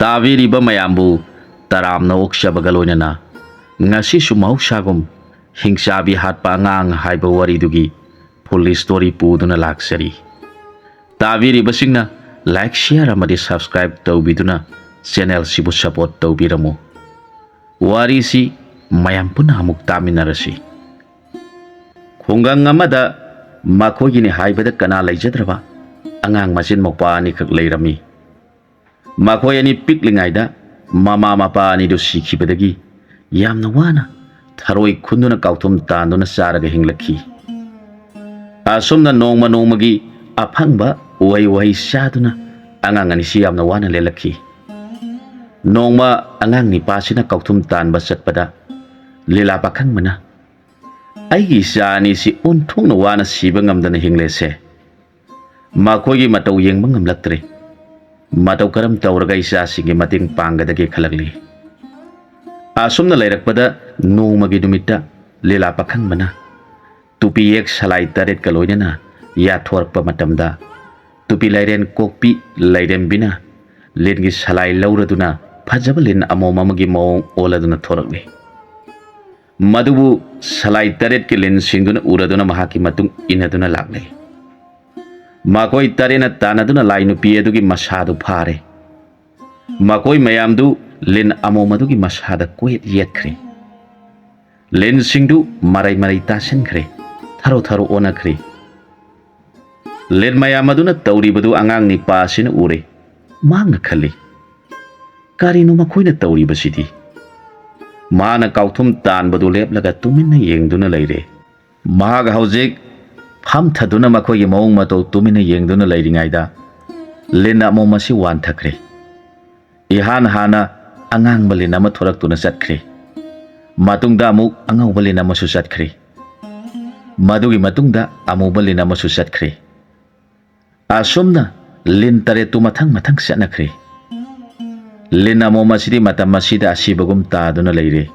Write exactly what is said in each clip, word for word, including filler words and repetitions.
ꯇꯥꯕꯤꯔꯤꯕ ꯃꯌꯥꯝꯕꯨ ꯇꯔꯥꯝꯅ ꯑꯣꯛꯆꯕꯒ ꯂꯣꯏꯅꯅ ꯉꯁꯤꯁꯨ ꯃꯍꯧꯁꯥꯒꯨꯝ ꯍꯤꯡꯆꯥꯕꯤ ꯍꯥꯠꯄ ꯑꯉꯥꯡ ꯍꯥꯏꯕ ꯋꯥꯔꯤꯗꯨꯒꯤ full story ꯄꯨꯗꯨꯅ ꯂꯥꯛꯆꯔꯤ꯫ ꯇꯥꯕꯤꯔꯤꯕꯁꯤꯡꯅ like, share ꯑꯃꯗꯤ subscribe ꯇꯧꯕꯤꯗꯨꯅ channel ꯁꯤꯕꯨ support ꯇꯧꯕꯤꯔꯝꯃꯨ꯫ ꯋꯥꯔꯤꯁꯤ ꯃꯌꯥꯝ ꯄꯨꯟꯅ ꯑꯃꯨꯛ ꯇꯥꯃꯤꯟꯅꯔꯁꯤ꯫ ꯈꯨꯡꯒꯪ ꯑꯃꯗ ꯃꯈꯣꯏꯒꯤꯅꯤ ꯍꯥꯏꯕꯗ ꯀꯅꯥ ꯂꯩꯖꯗ꯭ꯔꯕ ꯑꯉꯥꯡ ꯃꯆꯤꯟ ꯃꯧꯄ꯭ꯋꯥ ꯑꯅꯤꯈꯛ ꯂꯩꯔꯝꯃꯤ꯫ ꯃꯈꯣꯏ ꯑꯅꯤ ꯄꯤꯛꯂꯤꯉꯩꯗ ꯃꯃꯥ ꯃꯄꯥ ꯑꯅꯤꯗꯨ ꯁꯤꯈꯤꯕꯗꯒꯤ ꯌꯥꯝꯅ ꯋꯥꯅ ꯊꯔꯣꯏ ꯈꯨꯟꯗꯨꯅ ꯀꯥꯎꯊꯨꯝ ꯇꯥꯟꯗꯨꯅ ꯆꯥꯔꯒ ꯍꯤꯡꯂꯛꯈꯤ꯫ ꯑꯁꯨꯝꯅ ꯅꯣꯡꯃ ꯅꯣꯡꯃꯒꯤ ꯑꯐꯪꯕ ꯎꯍꯩ ꯋꯥꯍꯩ ꯆꯥꯗꯨꯅ ꯑꯉꯥꯡ ꯑꯅꯤꯁꯤ ꯌꯥꯝꯅ ꯋꯥꯅ ꯂꯦꯜꯂꯛꯈꯤ꯫ ꯅꯣꯡꯃ ꯑꯉꯥꯡ ꯅꯤꯄꯥꯁꯤꯅ ꯀꯥꯎꯊꯨꯝ ꯇꯥꯟꯕ ꯆꯠꯄꯗ ꯂꯤꯂꯥ ꯄꯥꯈꯪꯕꯅ, "ꯑꯩꯒꯤ ꯏꯆꯥ ꯑꯅꯤꯁꯤ ꯑꯣꯟꯊꯣꯛꯅ ꯋꯥꯅ ꯁꯤꯕ ꯉꯝꯗꯅ ꯍꯤꯡꯂꯦꯁꯦ꯫ ꯃꯈꯣꯏꯒꯤ ꯃꯇꯧ ꯌꯦꯡꯕ ꯉꯝꯂꯛꯇ꯭ꯔꯦ꯫ ꯃꯇꯧ ꯀꯔꯝ ꯇꯧꯔꯒ ꯏꯆꯥꯁꯤꯡꯒꯤ ꯃꯇꯦꯡ ꯄꯥꯡꯒꯗꯒꯦ?" ꯈꯜꯂꯛꯂꯤ꯫ ꯑꯁꯨꯝꯅ ꯂꯩꯔꯛꯄꯗ ꯅꯣꯡꯃꯒꯤ ꯅꯨꯃꯤꯠꯇ ꯂꯤꯂꯥ ꯄꯥꯈꯪꯕꯅ ꯇꯨꯄꯤ ꯌꯦꯛ ꯁꯂꯥꯏ ꯇꯔꯦꯠꯀ ꯂꯣꯏꯅꯅ ꯌꯥꯊꯣꯔꯛꯄ ꯃꯇꯝꯗ, ꯇꯨꯄꯤ ꯂꯥꯏꯔꯦꯟ ꯀꯣꯛꯄꯤ ꯂꯥꯏꯔꯦꯝꯕꯤꯅ ꯂꯤꯟꯒꯤ ꯁꯂꯥꯏ ꯂꯧꯔꯗꯨꯅ ꯐꯖꯕ ꯂꯤꯟ ꯑꯃꯣꯝ ꯑꯃꯒꯤ ꯃꯑꯣꯡ ꯑꯣꯜꯂꯗꯨꯅ ꯊꯣꯔꯛꯂꯤ꯫ ꯃꯗꯨꯕꯨ ꯁꯂꯥꯏ ꯇꯔꯦꯠꯀꯤ ꯂꯤꯟꯁꯤꯡꯗꯨꯅ ꯎꯔꯗꯨꯅ ꯃꯍꯥꯛꯀꯤ ꯃꯇꯨꯡ ꯏꯟꯅꯗꯨꯅ ꯂꯥꯛꯂꯦ꯫ ꯃꯈꯣꯏ ꯇꯔꯦꯠꯅ ꯇꯥꯟꯅꯗꯨꯅ ꯂꯥꯏ ꯅꯨꯄꯤ ꯑꯗꯨꯒꯤ ꯃꯁꯥꯗꯨ ꯐꯥꯔꯦ꯫ ꯃꯈꯣꯏ ꯃꯌꯥꯝꯗꯨ ꯂꯤꯟ ꯑꯃꯣꯝ ꯑꯗꯨꯒꯤ ꯃꯁꯥꯗ ꯀꯣꯏꯌꯦꯠ ꯌꯦꯠꯈ꯭ꯔꯦ꯫ ꯂꯤꯟꯁꯤꯡꯗꯨ ꯃꯔꯩ ꯃꯔꯩ ꯇꯥꯁꯤꯟꯈ꯭ꯔꯦ, ꯊꯔꯣ ꯊꯔꯣ ꯑꯣꯟꯅꯈ꯭ꯔꯦ꯫ ꯂꯤꯟ ꯃꯌꯥꯝ ꯑꯗꯨꯅ ꯇꯧꯔꯤꯕꯗꯨ ꯑꯉꯥꯡ ꯅꯤꯄꯥ ꯑꯁꯤꯅ ꯎꯔꯦ꯫ ꯃꯍꯥꯛꯅ ꯈꯜꯂꯤ, "ꯀꯔꯤꯅꯣ ꯃꯈꯣꯏꯅ ꯇꯧꯔꯤꯕꯁꯤꯗꯤ?" ꯃꯥꯅ ꯀꯥꯎꯊꯨꯝ ꯇꯥꯟꯕꯗꯨ ꯂꯦꯞꯂꯒ ꯇꯨꯃꯤꯟꯅ ꯌꯦꯡꯗꯨꯅ ꯂꯩꯔꯦ꯫ ꯃꯍꯥꯛ ꯍꯧꯖꯤꯛ ꯐꯝꯊꯗꯨꯅ ꯃꯈꯣꯏꯒꯤ ꯃꯑꯣꯡ ꯃꯇꯧ ꯇꯨꯃꯤꯟꯅ ꯌꯦꯡꯗꯨꯅ ꯂꯩꯔꯤꯉꯩꯗ ꯂꯤꯟ ꯑꯃꯣꯝ ꯑꯁꯤ ꯋꯥꯟꯊꯈ꯭ꯔꯦ꯫ ꯏꯍꯥꯟ ꯍꯥꯟꯅ ꯑꯉꯥꯡꯕ ꯂꯤꯟ ꯑꯃ ꯊꯣꯔꯛꯇꯨꯅ ꯆꯠꯈ꯭ꯔꯦ꯫ ꯃꯇꯨꯡꯗ ꯑꯃꯨꯛ ꯑꯉꯧꯕ ꯂꯤꯟ ꯑꯃꯁꯨ ꯆꯠꯈ꯭ꯔꯦ꯫ ꯃꯗꯨꯒꯤ ꯃꯇꯨꯡꯗ ꯑꯃꯨꯕ ꯂꯤꯟ ꯑꯃꯁꯨ ꯆꯠꯈ꯭ꯔꯦ꯫ ꯑꯁꯨꯝꯅ ꯂꯤꯟ ꯇꯔꯦꯠꯇꯨ ꯃꯊꯪ ꯃꯊꯪ ꯆꯠꯅꯈ꯭ꯔꯦ꯫ ꯂꯤꯟ ꯑꯃꯣꯝ ꯑꯁꯤꯗꯤ ꯃꯇꯝ ꯑꯁꯤꯗ ꯑꯁꯤꯕꯒꯨꯝ ꯇꯥꯗꯨꯅ ꯂꯩꯔꯦ꯫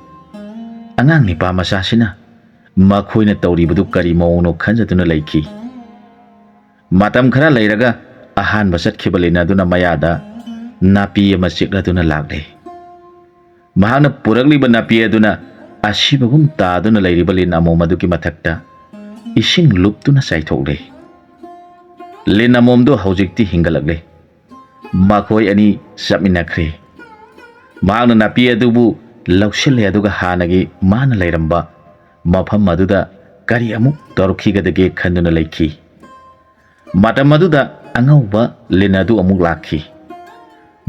ꯑꯉꯥꯡ ꯅꯤꯄꯥ ꯃꯆꯥꯁꯤꯅ ꯃꯈꯣꯏꯅ ꯇꯧꯔꯤꯕꯗꯨ ꯀꯔꯤ ꯃꯑꯣꯡꯅꯣ ꯈꯟꯖꯗꯨꯅ ꯂꯩꯈꯤ꯫ ꯃꯇꯝ ꯈꯔ ꯂꯩꯔꯒ ꯑꯍꯥꯟꯕ ꯆꯠꯈꯤꯕ ꯂꯤꯟ ꯑꯗꯨꯅ ꯃꯌꯥꯗ ꯅꯥꯄꯤ ꯑꯃ ꯆꯤꯛꯂꯗꯨꯅ ꯂꯥꯛꯂꯦ꯫ ꯃꯍꯥꯛꯅ ꯄꯨꯔꯛꯂꯤꯕ ꯅꯥꯄꯤ ꯑꯗꯨꯅ ꯑꯁꯤꯕꯒꯨꯝ ꯇꯥꯗꯨꯅ ꯂꯩꯔꯤꯕ ꯂꯤꯟ ꯑꯃꯣꯝ ꯑꯗꯨꯒꯤ ꯃꯊꯛꯇ ꯏꯁꯤꯡ ꯂꯨꯞꯇꯨꯅ ꯆꯥꯏꯊꯣꯛꯂꯦ꯫ ꯂꯤꯟ ꯑꯃꯣꯝꯗꯨ ꯍꯧꯖꯤꯛꯇꯤ ꯍꯤꯡꯒꯠꯂꯛꯂꯦ꯫ ꯃꯈꯣꯏ ꯑꯅꯤ ꯆꯠꯃꯤꯟꯅꯈ꯭ꯔꯦ꯫ ꯃꯍꯥꯛꯅ ꯅꯥꯄꯤ ꯑꯗꯨꯕꯨ ꯂꯧꯁꯤꯜꯂꯦ, ꯑꯗꯨꯒ ꯍꯥꯟꯅꯒꯤ ꯃꯥꯅ ꯂꯩꯔꯝꯕ ꯃꯐꯝ ꯑꯗꯨꯗ ꯀꯔꯤ ꯑꯃꯨꯛ ꯇꯧꯔꯛꯈꯤꯒꯗꯒꯦ ꯈꯟꯗꯨꯅ ꯂꯩꯈꯤ꯫ ꯃꯇꯝ ꯑꯗꯨꯗ ꯑꯉꯧꯕ ꯂꯤꯟ ꯑꯗꯨ ꯑꯃꯨꯛ ꯂꯥꯛꯈꯤ꯫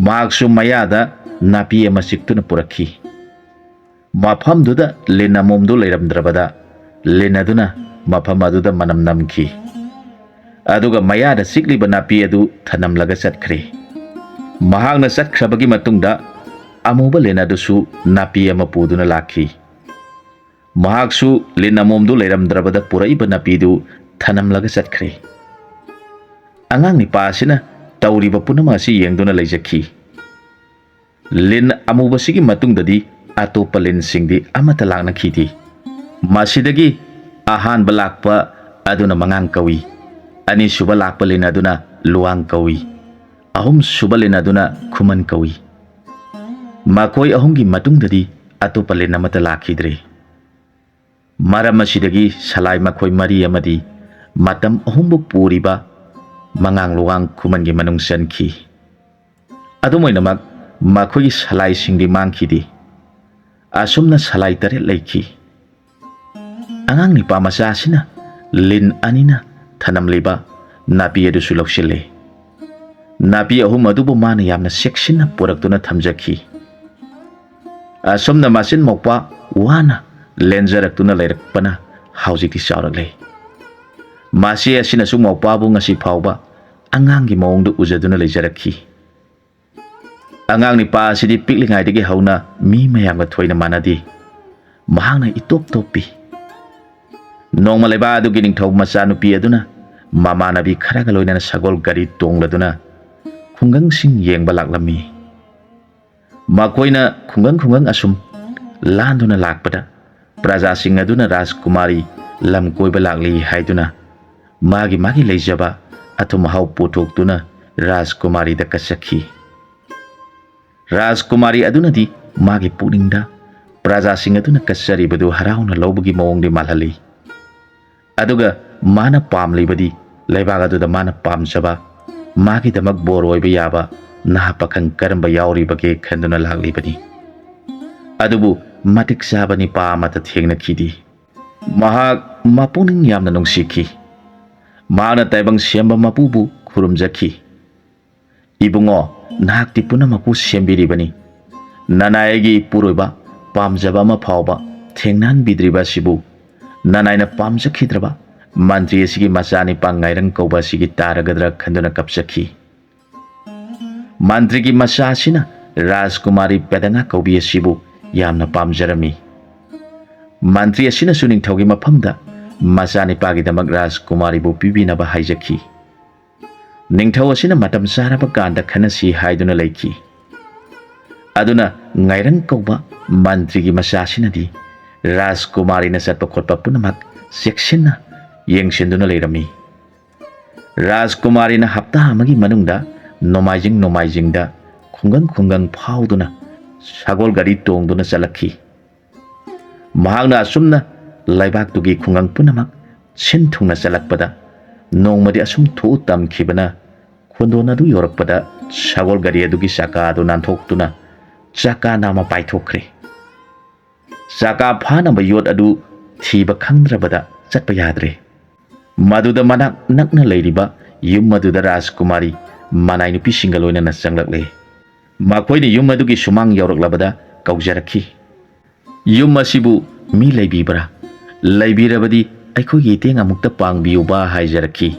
ꯃꯍꯥꯛꯁꯨ ꯃꯌꯥꯗ ꯅꯥꯄꯤ ꯑꯃ ꯆꯤꯛꯇꯨꯅ ꯄꯨꯔꯛꯈꯤ꯫ ꯃꯐꯝꯗꯨꯗ ꯂꯤꯟ ꯑꯃꯣꯝꯗꯨ ꯂꯩꯔꯝꯗ꯭ꯔꯕꯗ, ꯂꯤꯟ ꯑꯗꯨꯅ ꯃꯐꯝ ꯑꯗꯨꯗ ꯃꯅꯝ ꯅꯝꯈꯤ꯫ ꯑꯗꯨꯒ ꯃꯌꯥꯗ ꯆꯤꯛꯂꯤꯕ ꯅꯥꯄꯤ ꯑꯗꯨ ꯊꯅꯝꯂꯒ ꯆꯠꯈ꯭ꯔꯦ꯫ ꯃꯍꯥꯛꯅ ꯆꯠꯈ꯭ꯔꯕꯒꯤ ꯃꯇꯨꯡꯗ ꯑꯃꯨꯕ ꯂꯤꯟ ꯑꯗꯨꯁꯨ ꯅꯥꯄꯤ ꯑꯃ ꯄꯨꯗꯨꯅ ꯂꯥꯛꯈꯤ꯫ ꯃꯍꯥꯛꯁꯨ ꯂꯤꯟ ꯑꯃꯣꯝꯗꯨ ꯂꯩꯔꯝꯗ꯭ꯔꯕꯗ ꯄꯨꯔꯛꯏꯕ ꯅꯥꯄꯤꯗꯨ ꯊꯅꯝꯂꯒ ꯆꯠꯈ꯭ꯔꯦ꯫ ꯑꯉꯥꯡ ꯅꯤꯄꯥ ꯑꯁꯤꯅ ꯇꯧꯔꯤꯕ ꯄꯨꯝꯅꯃꯛ ꯑꯁꯤ ꯌꯦꯡꯗꯨꯅ ꯂꯩꯖꯈꯤ꯫ ꯂꯤꯟ ꯑꯃꯨꯕꯁꯤꯒꯤ ꯃꯇꯨꯡꯗꯗꯤ ꯑꯇꯣꯞꯄ ꯂꯤꯟꯁꯤꯡꯗꯤ ꯑꯃꯠꯇ ꯂꯥꯛꯅꯈꯤꯗꯦ꯫ ꯃꯁꯤꯗꯒꯤ ꯑꯍꯥꯟꯕ ꯂꯥꯛꯄ ꯑꯗꯨꯅ ꯃꯉꯥꯡ ꯀꯧꯏ, ꯑꯅꯤꯁꯨꯕ ꯂꯥꯛꯄ ꯂꯤꯟ ꯑꯗꯨꯅ ꯂꯨꯋꯥꯡ ꯀꯧꯏ, ꯑꯍꯨꯝꯁꯨꯕ ꯂꯤꯟ ꯑꯗꯨꯅ ꯈꯨꯃꯟ ꯀꯧꯏ꯫ ꯃꯈꯣꯏ ꯑꯍꯨꯝꯒꯤ ꯃꯇꯨꯡꯗꯗꯤ ꯑꯇꯣꯞꯄ ꯂꯤꯟ ꯑꯃꯠꯇ ꯂꯥꯛꯈꯤꯗ꯭ꯔꯦ꯫ ꯃꯔꯝ ꯑꯁꯤꯗꯒꯤ ꯁꯂꯥꯏ ꯃꯈꯣꯏ ꯃꯔꯤ ꯑꯃꯗꯤ ꯃꯇꯝ ꯑꯍꯨꯝꯕꯨ ꯄꯨꯔꯤꯕ ꯃꯉꯥꯡ ꯂꯨꯋꯥꯡ ꯈꯨꯃꯟꯒꯤ ꯃꯅꯨꯡ ꯆꯟꯈꯤ꯫ ꯑꯗꯨꯝ ꯑꯣꯏꯅꯃꯛ, ꯃꯈꯣꯏꯒꯤ ꯁꯂꯥꯏꯁꯤꯡꯗꯤ ꯃꯥꯡꯈꯤꯗꯦ꯫ ꯑꯁꯨꯝꯅ ꯁꯂꯥꯏ ꯇꯔꯦꯠ ꯂꯩꯈꯤ꯫ ꯑꯉꯥꯡ ꯅꯤꯄꯥ ꯃꯆꯥ ꯑꯁꯤꯅ ꯂꯤꯟ ꯑꯅꯤꯅ ꯊꯅꯝꯂꯤꯕ ꯅꯥꯄꯤ ꯑꯗꯨꯁꯨ ꯂꯧꯁꯤꯜꯂꯦ꯫ ꯅꯥꯄꯤ ꯑꯍꯨꯝ ꯑꯗꯨꯕꯨ ꯃꯥꯅ ꯌꯥꯝꯅ ꯆꯦꯛꯁꯤꯟꯅ ꯄꯨꯔꯛꯇꯨꯅ ꯊꯝꯖꯈꯤ꯫ ꯑꯁꯨꯝꯅ ꯃꯆꯤꯟ ꯃꯧꯄ꯭ꯋꯥ ꯋꯥꯅ ꯂꯦꯟꯖꯔꯛꯇꯨꯅ ꯂꯩꯔꯛꯄꯅ ꯍꯧꯖꯤꯛꯇꯤ ꯆꯥꯎꯔꯛꯂꯦ꯫ ꯃꯆꯦ ꯑꯁꯤꯅꯁꯨ ꯃꯧꯄ꯭ꯋꯥꯕꯨ ꯉꯁꯤ ꯐꯥꯎꯕ ꯑꯉꯥꯡꯒꯤ ꯃꯑꯣꯡꯗ ꯎꯖꯗꯨꯅ ꯂꯩꯖꯔꯛꯈꯤ꯫ ꯑꯉꯥꯡ ꯅꯤꯄꯥ ꯑꯁꯤꯗꯤ ꯄꯤꯛꯂꯤꯉꯩꯗꯒꯤ ꯍꯧꯅ ꯃꯤ ꯃꯌꯥꯝꯒ ꯊꯣꯏꯅ ꯃꯥꯟꯅꯗꯦ꯫ ꯃꯍꯥꯛꯅ ꯏꯇꯣꯞ ꯇꯣꯞꯄꯤ꯫ ꯅꯣꯡꯃ ꯂꯩꯕꯥꯛ ꯑꯗꯨꯒꯤ ꯅꯤꯡꯊꯧ ꯃꯆꯥꯅꯨꯄꯤ ꯑꯗꯨꯅ ꯃꯃꯥꯟꯅꯕꯤ ꯈꯔꯒ ꯂꯣꯏꯅꯅ ꯁꯒꯣꯜ ꯒꯥꯔꯤ ꯇꯣꯡꯂꯗꯨꯅ ꯈꯨꯡꯒꯪꯁꯤꯡ ꯌꯦꯡꯕ ꯂꯥꯛꯂꯝꯃꯤ꯫ ꯃꯈꯣꯏꯅ ꯈꯨꯡꯒꯪ ꯈꯨꯡꯒꯪ ꯑꯁꯨꯝ ꯂꯥꯟꯗꯨꯅ ꯂꯥꯛꯄꯗ, ꯄ꯭ꯔꯖꯥꯁꯤꯡ ꯑꯗꯨꯅ ꯔꯥꯖꯀꯨꯃꯥꯔꯤ ꯂꯝ ꯀꯣꯏꯕ ꯂꯥꯛꯂꯤ ꯍꯥꯏꯗꯨꯅ ꯃꯥꯒꯤ ꯃꯥꯒꯤ ꯂꯩꯖꯕ ꯑꯊꯨꯝ ꯑꯍꯥꯎ ꯄꯨꯊꯣꯛꯇꯨꯅ ꯔꯥꯖꯀꯨꯃꯥꯔꯤꯗ ꯀꯠꯆꯈꯤ꯫ ꯔꯥꯖꯀꯨꯃꯥꯔꯤ ꯑꯗꯨꯅꯗꯤ ꯃꯥꯒꯤ ꯄꯨꯛꯅꯤꯡꯗ ꯄ꯭ꯔꯖꯥꯁꯤꯡ ꯑꯗꯨꯅ ꯀꯠꯆꯔꯤꯕꯗꯨ ꯍꯔꯥꯎꯅ ꯂꯧꯕꯒꯤ ꯃꯑꯣꯡꯗꯤ ꯃꯥꯜꯍꯜꯂꯤ꯫ ꯑꯗꯨꯒ ꯃꯥꯅ ꯄꯥꯝꯂꯤꯕꯗꯤ ꯂꯩꯕꯥꯛ ꯑꯗꯨꯗ ꯃꯥꯅ ꯄꯥꯝꯖꯕ, ꯃꯥꯒꯤꯗꯃꯛ ꯕꯣꯔ ꯑꯣꯏꯕ ꯌꯥꯕ ꯅꯍꯥ ꯄꯥꯈꯪ ꯀꯔꯝꯕ ꯌꯥꯎꯔꯤꯕꯒꯦ ꯈꯟꯗꯨꯅ ꯂꯥꯛꯂꯤꯕꯅꯤ꯫ ꯑꯗꯨꯕꯨ ꯃꯇꯤꯛ ꯆꯥꯕ ꯅꯤꯄꯥ ꯑꯃꯠꯇ ꯊꯦꯡꯅꯈꯤꯗꯦ꯫ ꯃꯍꯥꯛ ꯃꯄꯨꯛꯅꯤꯡ ꯌꯥꯝꯅ ꯅꯨꯡꯁꯤꯈꯤ꯫ ꯃꯍꯥꯛꯅ ꯇꯥꯏꯕꯪ ꯁꯦꯝꯕ ꯃꯄꯨꯕꯨ ꯈꯨꯔꯨꯝꯖꯈꯤ꯫ "ꯏꯕꯨꯡꯉꯣ, ꯅꯍꯥꯛꯇꯤ ꯄꯨꯝꯅꯃꯛꯄꯨ ꯁꯦꯝꯕꯤꯔꯤꯕꯅꯤ꯫ ꯅꯅꯥꯏ ꯑꯩꯒꯤ ꯏꯄꯨꯔꯣꯏꯕ ꯄꯥꯝꯖꯕ ꯑꯃ ꯐꯥꯎꯕ ꯊꯦꯡꯅꯍꯟꯕꯤꯗ꯭ꯔꯤꯕ ꯑꯁꯤꯕꯨ ꯅꯅꯥꯏꯅ ꯄꯥꯝꯖꯈꯤꯗ꯭ꯔꯕ ꯃꯟꯇ꯭ꯔꯤ ꯑꯁꯤꯒꯤ ꯃꯆꯥꯅꯤꯄꯥ ꯉꯥꯏꯔꯪ ꯀꯧꯕ ꯑꯁꯤꯒꯤ ꯇꯥꯔꯒꯗ꯭ꯔꯥ ꯈꯟꯗꯨꯅ ꯀꯞꯆꯈꯤ"꯫ ꯃꯟꯇ꯭ꯔꯤꯒꯤ ꯃꯆꯥ ꯑꯁꯤꯅ ꯔꯥꯖꯀꯨꯃꯥꯔꯤ ꯄꯦꯗꯉꯥ ꯀꯧꯕꯤ ꯑꯁꯤꯕꯨ ꯌꯥꯝꯅ ꯄꯥꯝꯖꯔꯝꯃꯤ꯫ ꯃꯟꯇ꯭ꯔꯤ ꯑꯁꯤꯅꯁꯨ ꯅꯤꯡꯊꯧꯒꯤ ꯃꯐꯝꯗ ꯃꯆꯥꯅꯤꯄꯥꯒꯤꯗꯃꯛ ꯔꯥꯖꯀꯨꯃꯥꯔꯤꯕꯨ ꯄꯤꯕꯤꯅꯕ ꯍꯥꯏꯖꯈꯤ꯫ ꯅꯤꯡꯊꯧ ꯑꯁꯤꯅ ꯃꯇꯝ ꯆꯥꯔꯕ ꯀꯥꯟꯗ ꯈꯟꯅꯁꯤ ꯍꯥꯏꯗꯨꯅ ꯂꯩꯈꯤ꯫ ꯑꯗꯨꯅ ꯉꯥꯏꯔꯪ ꯀꯧꯕ ꯃꯟꯇ꯭ꯔꯤꯒꯤ ꯃꯆꯥꯁꯤꯅꯗꯤ ꯔꯥꯖꯀꯨꯃꯥꯔꯤꯅ ꯆꯠꯄ ꯈꯣꯠꯄ ꯄꯨꯝꯅꯃꯛ ꯆꯦꯛꯁꯤꯟꯅ ꯌꯦꯡꯁꯤꯟꯗꯨꯅ ꯂꯩꯔꯝꯃꯤ꯫ ꯔꯥꯖꯀꯨꯃꯥꯔꯤꯅ ꯍꯞꯇꯥ ꯑꯃꯒꯤ ꯃꯅꯨꯡꯗ ꯅꯣꯡꯃꯥꯏꯖꯤꯡ ꯅꯣꯡꯃꯥꯏꯖꯤꯡꯗ ꯈꯨꯡꯒꯪ ꯈꯨꯡꯒꯪ ꯐꯥꯎꯗꯨꯅ ꯁꯒꯣꯜ ꯒꯥꯔꯤ ꯇꯣꯡꯗꯨꯅ ꯆꯠꯂꯛꯈꯤ꯫ ꯃꯍꯥꯛꯅ ꯑꯁꯨꯝꯅ ꯂꯩꯕꯥꯛꯇꯨꯒꯤ ꯈꯨꯡꯒꯪ ꯄꯨꯝꯅꯃꯛ ꯁꯤꯟ ꯊꯨꯡꯅ ꯆꯠꯂꯛꯄꯗ, ꯅꯣꯡꯃꯗꯤ ꯑꯁꯨꯝ ꯊꯣꯛꯎ ꯇꯝꯈꯤꯕꯅ ꯈꯣꯟꯗꯣꯟ ꯑꯗꯨ ꯌꯧꯔꯛꯄꯗ ꯁꯒꯣꯜ ꯒꯥꯔꯤ ꯑꯗꯨꯒꯤ ꯆꯀꯥ ꯑꯗꯨ ꯅꯥꯟꯊꯣꯛꯇꯨꯅ ꯆꯀꯥ ꯅꯥꯝꯃ ꯄꯥꯏꯊꯣꯛꯈ꯭ꯔꯦ꯫ ꯆꯀꯥ ꯐꯥꯅꯕ ꯌꯣꯠ ꯑꯗꯨ ꯊꯤꯕ ꯈꯪꯗ꯭ꯔꯕꯗ ꯆꯠꯄ ꯌꯥꯗ꯭ꯔꯦ꯫ ꯃꯗꯨꯗ ꯃꯅꯥꯛ ꯅꯛꯅ ꯂꯩꯔꯤꯕ ꯌꯨꯝ ꯑꯗꯨꯗ ꯔꯥꯖꯀꯨꯃꯥꯔꯤ ꯃꯅꯥꯏ ꯅꯨꯄꯤꯁꯤꯡꯒ ꯂꯣꯏꯅꯅ ꯆꯪꯂꯛꯂꯦ꯫ ꯃꯈꯣꯏꯅ ꯌꯨꯝ ꯑꯗꯨꯒꯤ ꯁꯨꯃꯥꯡ ꯌꯧꯔꯛꯂꯕꯗ ꯀꯧꯖꯔꯛꯈꯤ꯫ "ꯌꯨꯝ ꯑꯁꯤꯕꯨ ꯃꯤ ꯂꯩꯕꯤꯕ꯭ꯔꯥ? ꯂꯩꯕꯤꯔꯕꯗꯤ ꯑꯩꯈꯣꯏꯒꯤ ꯏꯇꯦꯡ ꯑꯃꯨꯛꯇ ꯄꯥꯡꯕꯤꯌꯨꯕ" ꯍꯥꯏꯖꯔꯛꯈꯤ꯫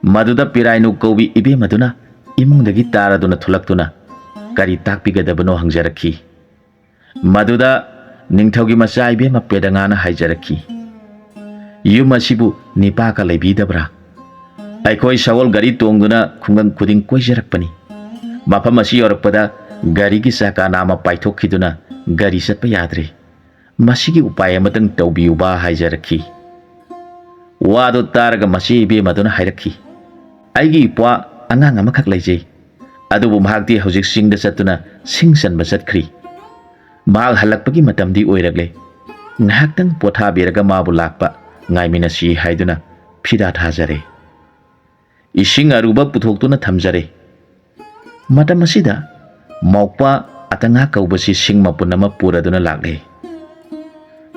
ꯃꯗꯨꯗ ꯄꯤꯔꯥꯏꯅꯨ ꯀꯧꯕꯤ ꯏꯕꯦꯝ ꯑꯗꯨꯅ ꯏꯃꯨꯡꯗꯒꯤ ꯇꯥꯔꯗꯨꯅ ꯊꯣꯛꯂꯛꯇꯨꯅ ꯀꯔꯤ ꯇꯥꯛꯄꯤꯒꯗꯕꯅꯣ ꯍꯪꯖꯔꯛꯈꯤ꯫ ꯃꯗꯨꯗ ꯅꯤꯡꯊꯧꯒꯤ ꯃꯆꯥ ꯏꯕꯦꯝꯃ ꯄꯦꯗꯉꯥꯅ ꯍꯥꯏꯖꯔꯛꯈꯤ, "ꯌꯨꯝ ꯑꯁꯤꯕꯨ ꯅꯤꯄꯥꯒ ꯂꯩꯕꯤꯗꯕ꯭ꯔꯥ? ꯑꯩꯈꯣꯏ ꯁꯒꯣꯜ ꯒꯥꯔꯤ ꯇꯣꯡꯗꯨꯅ ꯈꯨꯡꯒꯪ ꯈꯨꯗꯤꯡ ꯀꯣꯏꯖꯔꯛꯄꯅꯤ꯫ ꯃꯐꯝ ꯑꯁꯤ ꯌꯧꯔꯛꯄꯗ ꯒꯥꯔꯤꯒꯤ ꯆꯀꯥ ꯅꯥꯝꯃ ꯄꯥꯏꯊꯣꯛꯈꯤꯗꯨꯅ ꯒꯥꯔꯤ ꯆꯠꯄ ꯌꯥꯗ꯭ꯔꯦ꯫ ꯃꯁꯤꯒꯤ ꯎꯄꯥꯏ ꯑꯃꯇꯪ ꯇꯧꯕꯤꯌꯨꯕ" ꯍꯥꯏꯖꯔꯛꯈꯤ꯫ ꯋꯥꯗꯨ ꯇꯥꯔꯒ ꯃꯆꯦ ꯏꯕꯦꯝꯃ ꯑꯗꯨꯅ ꯍꯥꯏꯔꯛꯈꯤ, "ꯑꯩꯒꯤ ꯏꯄ꯭ꯋꯥ ꯑꯉꯥꯡ ꯑꯃꯈꯛ ꯂꯩꯖꯩ꯫ ꯑꯗꯨꯕꯨ ꯃꯍꯥꯛꯇꯤ ꯍꯧꯖꯤꯛ ꯆꯤꯡꯗ ꯆꯠꯇꯨꯅ ꯁꯤꯡ ꯆꯟꯕ ꯆꯠꯈ꯭ꯔꯤ꯫ ꯃꯍꯥꯛ ꯍꯜꯂꯛꯄꯒꯤ ꯃꯇꯝꯗꯤ ꯑꯣꯏꯔꯛꯂꯦ꯫ ꯉꯥꯏꯍꯥꯛꯇꯪ ꯄꯣꯊꯥꯕꯤꯔꯒ ꯃꯥꯕꯨ ꯂꯥꯛꯄ ꯉꯥꯏꯃꯤꯟꯅꯁꯤ ꯍꯥꯏꯗꯨꯅ ꯐꯤꯗꯥ ꯊꯥꯖꯔꯦ꯫ ꯏꯁꯤꯡ ꯑꯔꯨꯕ ꯄꯨꯊꯣꯛꯇꯨꯅ ꯊꯝꯖꯔꯦ꯫ ꯃꯇꯝ ꯑꯁꯤꯗ ꯃꯧꯄ꯭ꯋꯥ ꯑꯇꯉꯥ ꯀꯧꯕꯁꯤ ꯁꯤꯡ ꯃꯄꯨꯟ ꯑꯃ ꯄꯨꯔꯗꯨꯅ ꯂꯥꯛꯂꯦ꯫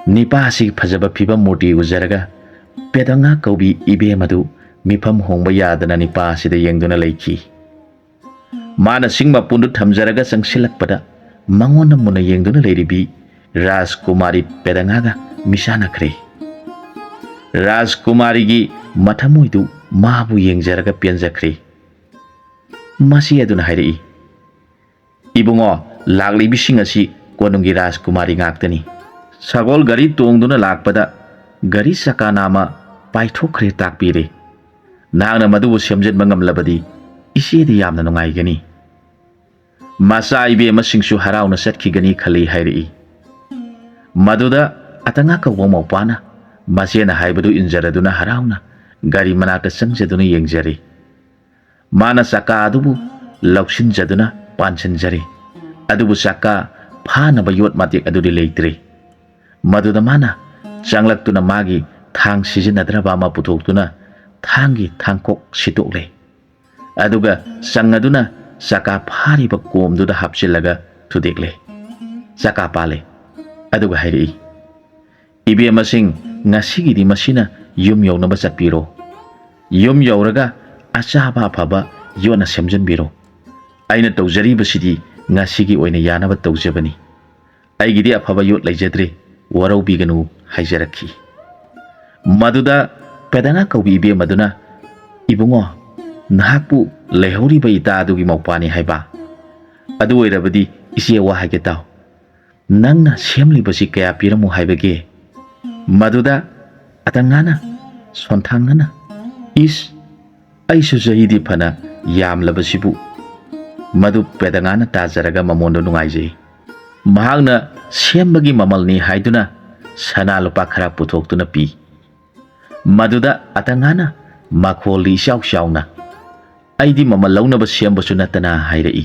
ꯅꯤꯄꯥ ꯑꯁꯤꯒꯤ ꯐꯖꯕ ꯐꯤꯕꯝ ꯃꯨꯔꯇꯤ ꯎꯖꯔꯒ ꯄꯦꯗꯉꯥ ꯀꯧꯕꯤ ꯏꯕꯦꯝ ꯑꯗꯨ ꯃꯤꯐꯝ ꯍꯣꯡꯕ ꯌꯥꯗꯅ ꯅꯤꯄꯥ ꯑꯁꯤꯗ ꯌꯦꯡꯗꯨꯅ ꯂꯩꯈꯤ꯫ ꯃꯥꯅ ꯁꯤꯡ ꯃꯄꯨꯟꯗꯨ ꯊꯝꯖꯔꯒ ꯆꯪꯁꯤꯜꯂꯛꯄꯗ ꯃꯉꯣꯟꯗ ꯃꯨꯟꯅ ꯌꯦꯡꯗꯨꯅ ꯂꯩꯔꯤꯕꯤ ꯔꯥꯖꯀꯨꯃꯥꯔꯤ ꯄꯦꯗꯉꯥꯒ ꯃꯤꯆꯥꯟꯅꯈ꯭ꯔꯦ꯫ ꯔꯥꯖꯀꯨꯃꯥꯔꯤꯒꯤ ꯃꯊꯃꯣꯏꯗꯨ ꯃꯥꯕꯨ ꯌꯦꯡꯖꯔꯒ ꯄꯦꯟꯖꯈ꯭ꯔꯦ꯫ ꯃꯁꯤ ꯑꯗꯨꯅ ꯍꯥꯏꯔꯛꯏ, "ꯏꯕꯨꯡꯉꯣ, ꯂꯥꯛꯂꯤꯕꯁꯤꯡ ꯑꯁꯤ ꯀꯣꯅꯨꯡꯒꯤ ꯔꯥꯖꯀꯨꯃꯥꯔꯤ ꯉꯥꯛꯇꯅꯤ꯫ ꯁꯒꯣꯜ ꯒꯥꯔꯤ ꯇꯣꯡꯗꯨꯅ ꯂꯥꯛꯄꯗ ꯒꯥꯔꯤ ꯆꯀꯥ ꯅꯥꯝꯃ ꯄꯥꯏꯊꯣꯛꯈ꯭ꯔꯦ ꯇꯥꯛꯄꯤꯔꯦ꯫ ꯅꯍꯥꯛꯅ ꯃꯗꯨꯕꯨ ꯁꯦꯝꯖꯤꯟꯕ ꯉꯝꯂꯕꯗꯤ ꯏꯆꯦꯗꯤ ꯌꯥꯝꯅ ꯅꯨꯡꯉꯥꯏꯒꯅꯤ꯫ ꯃꯆꯥ ꯏꯕꯦꯝꯃꯁꯤꯡꯁꯨ ꯍꯔꯥꯎꯅ ꯆꯠꯈꯤꯒꯅꯤ ꯈꯜꯂꯤ" ꯍꯥꯏꯔꯛꯏ꯫ ꯃꯗꯨꯗ ꯑꯇꯉꯥ ꯀꯧꯕ ꯃꯧꯄꯥꯅ ꯃꯆꯦꯅ ꯍꯥꯏꯕꯗꯨ ꯏꯟꯖꯔꯗꯨꯅ ꯍꯔꯥꯎꯅ ꯒꯥꯔꯤ ꯃꯅꯥꯛꯇ ꯆꯪꯖꯗꯨꯅ ꯌꯦꯡꯖꯔꯦ꯫ ꯃꯥꯅ ꯆꯀꯥ ꯑꯗꯨꯕꯨ ꯂꯧꯁꯤꯟꯖꯗꯨꯅ ꯄꯥꯟꯁꯤꯟꯖꯔꯦ꯫ ꯑꯗꯨꯕꯨ ꯆꯀꯥ ꯐꯥꯅꯕ ꯌꯣꯠ ꯃꯇꯦꯛ ꯑꯗꯨꯗꯤ ꯂꯩꯇ꯭ꯔꯦ꯫ ꯃꯗꯨꯗ ꯃꯥꯅ ꯆꯪꯂꯛꯇꯨꯅ ꯃꯥꯒꯤ ꯊꯥꯡ ꯁꯤꯖꯤꯟꯅꯗ꯭ꯔꯕ ꯑꯃ ꯄꯨꯊꯣꯛꯇꯨꯅ ꯊꯥꯡꯒꯤ ꯊꯥꯡꯀꯣꯛ ꯁꯤꯠꯇꯣꯛꯂꯦ꯫ ꯑꯗꯨꯒ ꯆꯪꯉꯗꯨꯅ ꯆꯀꯥ ꯐꯥꯔꯤꯕ ꯀꯣꯝꯗꯨꯗ ꯍꯥꯞꯆꯤꯜꯂꯒ ꯊꯨꯗꯦꯛꯂꯦ꯫ ꯆꯀꯥ ꯄꯥꯜꯂꯦ꯫ ꯑꯗꯨꯒ ꯍꯥꯏꯔꯛꯏ, "ꯏꯕꯦꯝꯃꯁꯤꯡ, ꯉꯁꯤꯒꯤꯗꯤ ꯃꯁꯤꯅ ꯌꯨꯝ ꯌꯧꯅꯕ ꯆꯠꯄꯤꯔꯣ꯫ ꯌꯨꯝ ꯌꯧꯔꯒ ꯑꯆꯥꯕ ꯑꯐꯕ ꯌꯣꯠꯅ ꯁꯦꯝꯖꯤꯟꯕꯤꯔꯣ꯫ ꯑꯩꯅ ꯇꯧꯖꯔꯤꯕꯁꯤꯗꯤ ꯉꯁꯤꯒꯤ ꯑꯣꯏꯅ ꯌꯥꯅꯕ ꯇꯧꯖꯕꯅꯤ꯫ ꯑꯩꯒꯤꯗꯤ ꯑꯐꯕ ꯌꯣꯠ ꯂꯩꯖꯗ꯭ꯔꯦ, ꯋꯥꯔꯧꯕꯤꯒꯅꯨ" ꯍꯥꯏꯖꯔꯛꯈꯤ꯫ ꯃꯗꯨꯗ ꯄꯦꯗꯉꯥ ꯀꯧꯕꯤ ꯏꯕꯦꯝ ꯑꯗꯨꯅ, "ꯏꯕꯨꯡꯉꯣ, ꯅꯍꯥꯛꯄꯨ ꯂꯩꯍꯧꯔꯤꯕ ꯏꯇꯥ ꯑꯗꯨꯒꯤ ꯃꯧꯄꯥꯅꯤ ꯍꯥꯏꯕ? ꯑꯗꯨ ꯑꯣꯏꯔꯕꯗꯤ ꯏꯆꯦ ꯋꯥ ꯍꯥꯏꯒꯦ ꯇꯥꯎ꯫ ꯅꯪꯅ ꯁꯦꯝꯂꯤꯕꯁꯤ ꯀꯌꯥ ꯄꯤꯔꯝꯃꯣ ꯍꯥꯏꯕꯒꯦ?" ꯃꯗꯨꯗ ꯑꯇꯉꯥꯅ ꯁꯣꯟꯊꯥꯡꯅꯅ, "ꯏꯁ, ꯑꯩꯁꯨ ꯆꯍꯤꯗꯤ ꯐꯅ ꯌꯥꯝꯂꯕꯁꯤꯕꯨ!" ꯃꯗꯨ ꯄꯦꯗꯉꯥꯅ ꯇꯥꯖꯔꯒ ꯃꯃꯣꯟꯗꯣ ꯅꯨꯡꯉꯥꯏꯖꯩ꯫ ꯃꯍꯥꯛꯅ ꯁꯦꯝꯕꯒꯤ ꯃꯃꯜꯅꯤ ꯍꯥꯏꯗꯨꯅ ꯁꯅꯥ ꯂꯨꯄꯥ ꯈꯔ ꯄꯨꯊꯣꯛꯇꯨꯅ ꯄꯤ꯫ ꯃꯗꯨꯗ ꯑꯇꯉꯥꯅ ꯃꯈꯣꯜꯗꯤ ꯏꯆꯥꯎ ꯆꯥꯎꯅ, ꯑꯩꯗꯤ ꯃꯃꯜ ꯂꯧꯅꯕ ꯁꯦꯝꯕꯁꯨ ꯅꯠꯇꯅ ꯍꯥꯏꯔꯛꯏ꯫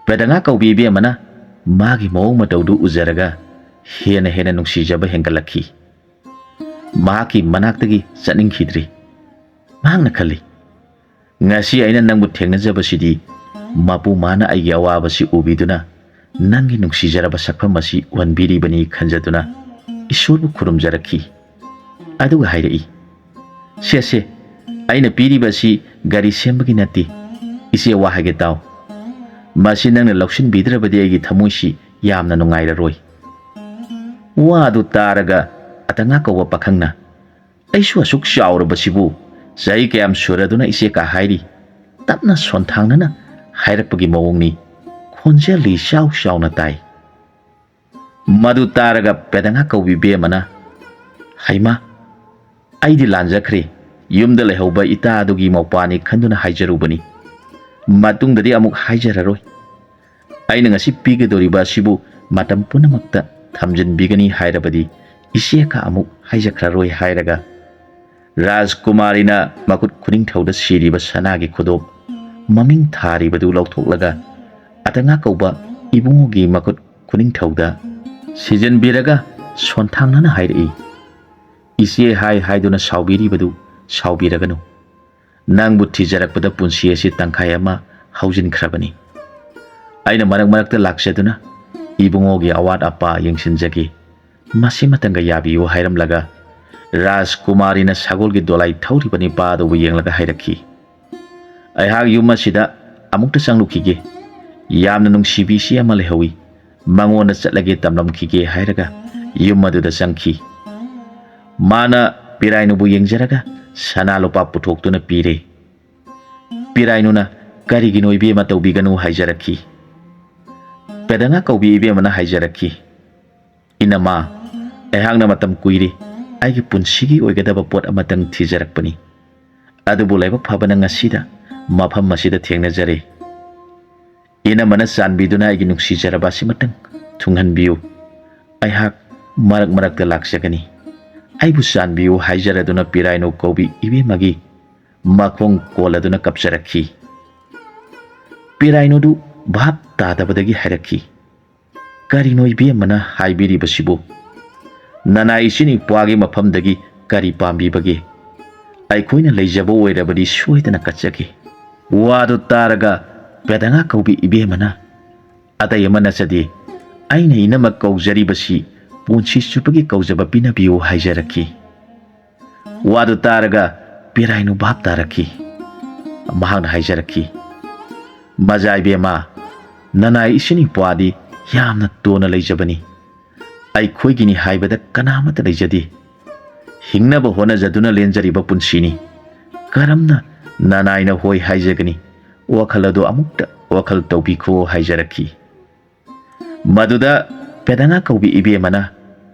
ꯄꯦꯗꯉꯥ ꯀꯧꯕꯤ ꯏꯕꯦꯝꯃꯅ ꯃꯥꯒꯤ ꯃꯑꯣꯡ ꯃꯇꯧꯗꯨ ꯎꯖꯔꯒ ꯍꯦꯟꯅ ꯍꯦꯟꯅ ꯅꯨꯡꯁꯤꯖꯕ ꯍꯦꯟꯒꯠꯂꯛꯈꯤ꯫ ꯃꯍꯥꯛꯀꯤ ꯃꯅꯥꯛꯇꯒꯤ ꯆꯠꯅꯤꯡꯈꯤꯗ꯭ꯔꯤ꯫ ꯃꯍꯥꯛꯅ ꯈꯜꯂꯤ, "ꯉꯁꯤ ꯑꯩꯅ ꯅꯪꯕꯨ ꯊꯦꯡꯅꯖꯕꯁꯤꯗꯤ ꯃꯄꯨ ꯃꯥꯅ ꯑꯩꯒꯤ ꯑꯋꯥꯕꯁꯤ ꯎꯕꯤꯗꯨꯅ ꯅꯪꯒꯤ ꯅꯨꯡꯁꯤꯖꯔꯕ ꯁꯛꯐꯝ ꯑꯁꯤ ꯎꯍꯟꯕꯤꯔꯤꯕꯅꯤ" ꯈꯟꯖꯗꯨꯅ ꯏꯁꯣꯔꯕꯨ ꯈꯨꯔꯨꯝꯖꯔꯛꯈꯤ꯫ ꯑꯗꯨꯒ ꯍꯥꯏꯔꯛꯏ, "ꯁꯦ ꯁꯦ, ꯑꯩꯅ ꯄꯤꯔꯤꯕ ꯑꯁꯤ ꯒꯥꯔꯤ ꯁꯦꯝꯕꯒꯤ ꯅꯠꯇꯦ꯫ ꯏꯆꯦ, ꯋꯥ ꯍꯥꯏꯒꯦ ꯇꯥꯎ꯫ ꯃꯁꯤ ꯅꯪꯅ ꯂꯧꯁꯤꯟꯕꯤꯗ꯭ꯔꯕꯗꯤ ꯑꯩꯒꯤ ꯊꯃꯣꯏꯁꯤ ꯌꯥꯝꯅ ꯅꯨꯡꯉꯥꯏꯔꯔꯣꯏ꯫" ꯋꯥꯗꯨ ꯇꯥꯔꯒ ꯑꯇꯉꯥ ꯀꯧꯕ ꯄꯥꯈꯪꯅ, "ꯑꯩꯁꯨ ꯑꯁꯨꯛ ꯆꯥꯎꯔꯕꯁꯤꯕꯨ ꯆꯍꯤ ꯀꯌꯥꯝ ꯁꯨꯔꯗꯨꯅ ꯏꯆꯦ ꯀꯥ ꯍꯥꯏꯔꯤ?" ꯇꯞꯅ ꯁꯣꯟꯊꯥꯡꯅꯅ ꯍꯥꯏꯔꯛꯄꯒꯤ ꯃꯑꯣꯡꯅꯤ꯫ ꯈꯣꯟꯖꯦꯜꯗꯤ ꯆꯥꯎ ꯆꯥꯎꯅ ꯇꯥꯏ꯫ ꯃꯗꯨ ꯇꯥꯔꯒ ꯄꯦꯗꯉꯥ ꯀꯧꯕꯤ ꯕꯦꯝꯃꯅ, "ꯍꯩꯃꯥ, ꯑꯩꯗꯤ ꯂꯥꯟꯖꯈ꯭ꯔꯦ꯫ ꯌꯨꯝꯗ ꯂꯩꯍꯧꯕ ꯏꯇꯥ ꯑꯗꯨꯒꯤ ꯃꯧꯄꯥꯅꯤ ꯈꯟꯗꯨꯅ ꯍꯥꯏꯖꯔꯨꯕꯅꯤ꯫ ꯃꯇꯨꯡꯗꯗꯤ ꯑꯃꯨꯛ ꯍꯥꯏꯖꯔꯔꯣꯏ꯫ ꯑꯩꯅ ꯉꯁꯤ ꯄꯤꯒꯗꯧꯔꯤꯕ ꯑꯁꯤꯕꯨ ꯃꯇꯝ ꯄꯨꯝꯅꯃꯛꯇ ꯊꯝꯖꯤꯟꯕꯤꯒꯅꯤ ꯍꯥꯏꯔꯕꯗꯤ ꯏꯆꯦꯀ ꯑꯃꯨꯛ ꯍꯥꯏꯖꯈ꯭ꯔꯔꯣꯏ" ꯍꯥꯏꯔꯒ ꯔꯥꯖꯀꯨꯃꯥꯔꯤꯅ ꯃꯈꯨꯠ ꯈꯨꯅꯤꯡꯊꯧꯗ ꯁꯤꯔꯤꯕ ꯁꯅꯥꯒꯤ ꯈꯨꯗꯣꯞ ꯃꯃꯤꯡ ꯊꯥꯔꯤꯕꯗꯨ ꯂꯧꯊꯣꯛꯂꯒ ꯑꯇꯉꯥ ꯀꯧꯕ ꯏꯕꯨꯡꯉꯣꯒꯤ ꯃꯈꯨꯠ ꯈꯨꯅꯤꯡꯊꯧꯗ ꯁꯤꯖꯤꯟꯕꯤꯔꯒ ꯁꯣꯟꯊꯥꯡꯅꯅ ꯍꯥꯏꯔꯛꯏ, "ꯏꯆꯦ ꯍꯥꯏ ꯍꯥꯏꯗꯨꯅ ꯁꯥꯎꯕꯤꯔꯤꯕꯗꯨ ꯁꯥꯎꯕꯤꯔꯒꯅꯨ꯫ ꯅꯪꯕꯨ ꯊꯤꯖꯔꯛꯄꯗ ꯄꯨꯟꯁꯤ ꯑꯁꯤ ꯇꯪꯈꯥꯏ ꯑꯃ ꯍꯧꯖꯤꯟꯈ꯭ꯔꯕꯅꯤ꯫ ꯑꯩꯅ ꯃꯔꯛ ꯃꯔꯛꯇ ꯂꯥꯛꯆꯗꯨꯅ ꯏꯕꯨꯡꯉꯣꯒꯤ ꯑꯋꯥꯠ ꯑꯄꯥ ꯌꯦꯡꯁꯤꯟꯖꯒꯦ꯫ ꯃꯁꯤꯃꯇꯪꯒ ꯌꯥꯕꯤꯌꯨ" ꯍꯥꯏꯔꯝꯂꯒ ꯔꯥꯖꯀꯨꯃꯥꯔꯤꯅ ꯁꯒꯣꯜꯒꯤ ꯗꯣꯂꯥꯏ ꯊꯧꯔꯤꯕ ꯅꯤꯄꯥ ꯑꯗꯨꯕꯨ ꯌꯦꯡꯂꯒ ꯍꯥꯏꯔꯛꯈꯤ, "ꯑꯩꯍꯥꯛ ꯌꯨꯝ ꯑꯁꯤꯗ ꯑꯃꯨꯛꯇ ꯆꯪꯂꯨꯈꯤꯒꯦ꯫ ꯌꯥꯝꯅ ꯅꯨꯡꯁꯤꯕꯤ ꯏꯆꯦ ꯑꯃ ꯂꯩꯍꯧꯏ, ꯃꯉꯣꯟꯗ ꯆꯠꯂꯒꯦ ꯇꯝꯂꯝꯈꯤꯒꯦ" ꯍꯥꯏꯔꯒ ꯌꯨꯝ ꯑꯗꯨꯗ ꯆꯪꯈꯤ꯫ ꯃꯥꯅ ꯄꯤꯔꯥꯏꯅꯨꯕꯨ ꯌꯦꯡꯖꯔꯒ ꯁꯅꯥ ꯂꯨꯄꯥ ꯄꯨꯊꯣꯛꯇꯨꯅ ꯄꯤꯔꯦ꯫ ꯄꯤꯔꯥꯏꯅꯨꯅ, "ꯀꯔꯤꯒꯤꯅꯣ ꯏꯕꯦꯝꯃ, ꯇꯧꯕꯤꯒꯅꯨ" ꯍꯥꯏꯖꯔꯛꯈꯤ꯫ ꯄꯦꯗꯉꯥ ꯀꯧꯕꯤ ꯏꯕꯦꯝꯃꯅ ꯍꯥꯏꯖꯔꯛꯈꯤ, "ꯏꯅꯃꯥ, ꯑꯩꯍꯥꯛꯅ ꯃꯇꯝ ꯀꯨꯏꯔꯦ ꯑꯩꯒꯤ ꯄꯨꯟꯁꯤꯒꯤ ꯑꯣꯏꯒꯗꯕ ꯄꯣꯠ ꯑꯃꯇꯪ ꯊꯤꯖꯔꯛꯄꯅꯤ꯫ ꯑꯗꯨꯕꯨ ꯂꯥꯏꯕꯛ ꯐꯕꯅ ꯉꯁꯤꯗ ꯃꯐꯝ ꯑꯁꯤꯗ ꯊꯦꯡꯅꯖꯔꯦ꯫ ꯏꯅꯝꯃꯅ ꯆꯥꯟꯕꯤꯗꯨꯅ ꯑꯩꯒꯤ ꯅꯨꯡꯁꯤꯖꯔꯕ ꯑꯁꯤꯃꯇꯪ ꯊꯨꯡꯍꯟꯕꯤꯌꯨ꯫ ꯑꯩꯍꯥꯛ ꯃꯔꯛ ꯃꯔꯛꯇ ꯂꯥꯛꯆꯒꯅꯤ꯫ ꯑꯩꯕꯨ ꯆꯥꯟꯕꯤꯌꯨ" ꯍꯥꯏꯖꯔꯗꯨꯅ ꯄꯤꯔꯥꯏꯅꯨ ꯀꯧꯕꯤ ꯏꯕꯦꯝꯃꯒꯤ ꯃꯈꯣꯡ ꯀꯣꯜꯂꯗꯨꯅ ꯀꯞꯆꯔꯛꯈꯤ꯫ ꯄꯤꯔꯥꯏꯅꯨꯗꯨ ꯚꯥꯞ ꯇꯥꯗꯕꯗꯒꯤ ꯍꯥꯏꯔꯛꯈꯤ, "ꯀꯔꯤꯅꯣ ꯏꯕꯦꯝꯃꯅ ꯍꯥꯏꯕꯤꯔꯤꯕꯁꯤꯕꯨ? ꯅꯅꯥꯏ ꯏꯆꯤꯟ ꯏꯄ꯭ꯋꯥꯒꯤ ꯃꯐꯝꯗꯒꯤ ꯀꯔꯤ ꯄꯥꯝꯕꯤꯕꯒꯦ? ꯑꯩꯈꯣꯏꯅ ꯂꯩꯖꯕ ꯑꯣꯏꯔꯕꯗꯤ ꯁꯣꯏꯗꯅ ꯀꯠꯆꯒꯦ꯫" ꯋꯥꯗꯨ ꯇꯥꯔꯒ ꯄꯦꯗꯉꯥ ꯀꯧꯕꯤ ꯏꯕꯦꯝꯃꯅ, "ꯑꯇꯩ ꯑꯃ ꯅꯠꯆꯗꯦ, ꯑꯩꯅ ꯏꯅꯃ ꯀꯧꯖꯔꯤꯕꯁꯤ ꯄꯨꯟꯁꯤ ꯆꯨꯞꯄꯒꯤ ꯀꯧꯖꯕ ꯄꯤꯅꯕꯤꯌꯨ" ꯍꯥꯏꯖꯔꯛꯈꯤ꯫ ꯋꯥꯗꯨ ꯇꯥꯔꯒ ꯄꯤꯔꯥꯏꯅꯨ ꯚꯥꯞ ꯇꯥꯔꯛꯈꯤ꯫ ꯃꯍꯥꯛꯅ ꯍꯥꯏꯖꯔꯛꯈꯤ, "ꯃꯖꯥ ꯏꯕꯦꯝꯃ, ꯅꯅꯥꯏ ꯏꯆꯤꯟ ꯏꯄ꯭ꯋꯥꯗꯤ ꯌꯥꯝꯅ ꯇꯣꯟꯅ ꯂꯩꯖꯕꯅꯤ꯫ ꯑꯩꯈꯣꯏꯒꯤꯅꯤ ꯍꯥꯏꯕꯗ ꯀꯅꯥꯃꯠꯇ ꯂꯩꯖꯗꯦ꯫ ꯍꯤꯡꯅꯕ ꯍꯣꯠꯅꯖꯗꯨꯅ ꯂꯦꯟꯖꯔꯤꯕ ꯄꯨꯟꯁꯤꯅꯤ꯫ ꯀꯔꯝꯅ ꯅꯅꯥꯏꯅ ꯍꯣꯏ ꯍꯥꯏꯖꯒꯅꯤ? ꯋꯥꯈꯜ ꯑꯗꯨ ꯑꯃꯨꯛꯇ ꯋꯥꯈꯜ ꯇꯧꯕꯤꯈꯣ" ꯍꯥꯏꯖꯔꯛꯈꯤ꯫ ꯃꯗꯨꯗ ꯄꯦꯗꯉꯥ ꯀꯧꯕꯤ ꯏꯕꯦꯝꯃꯅ,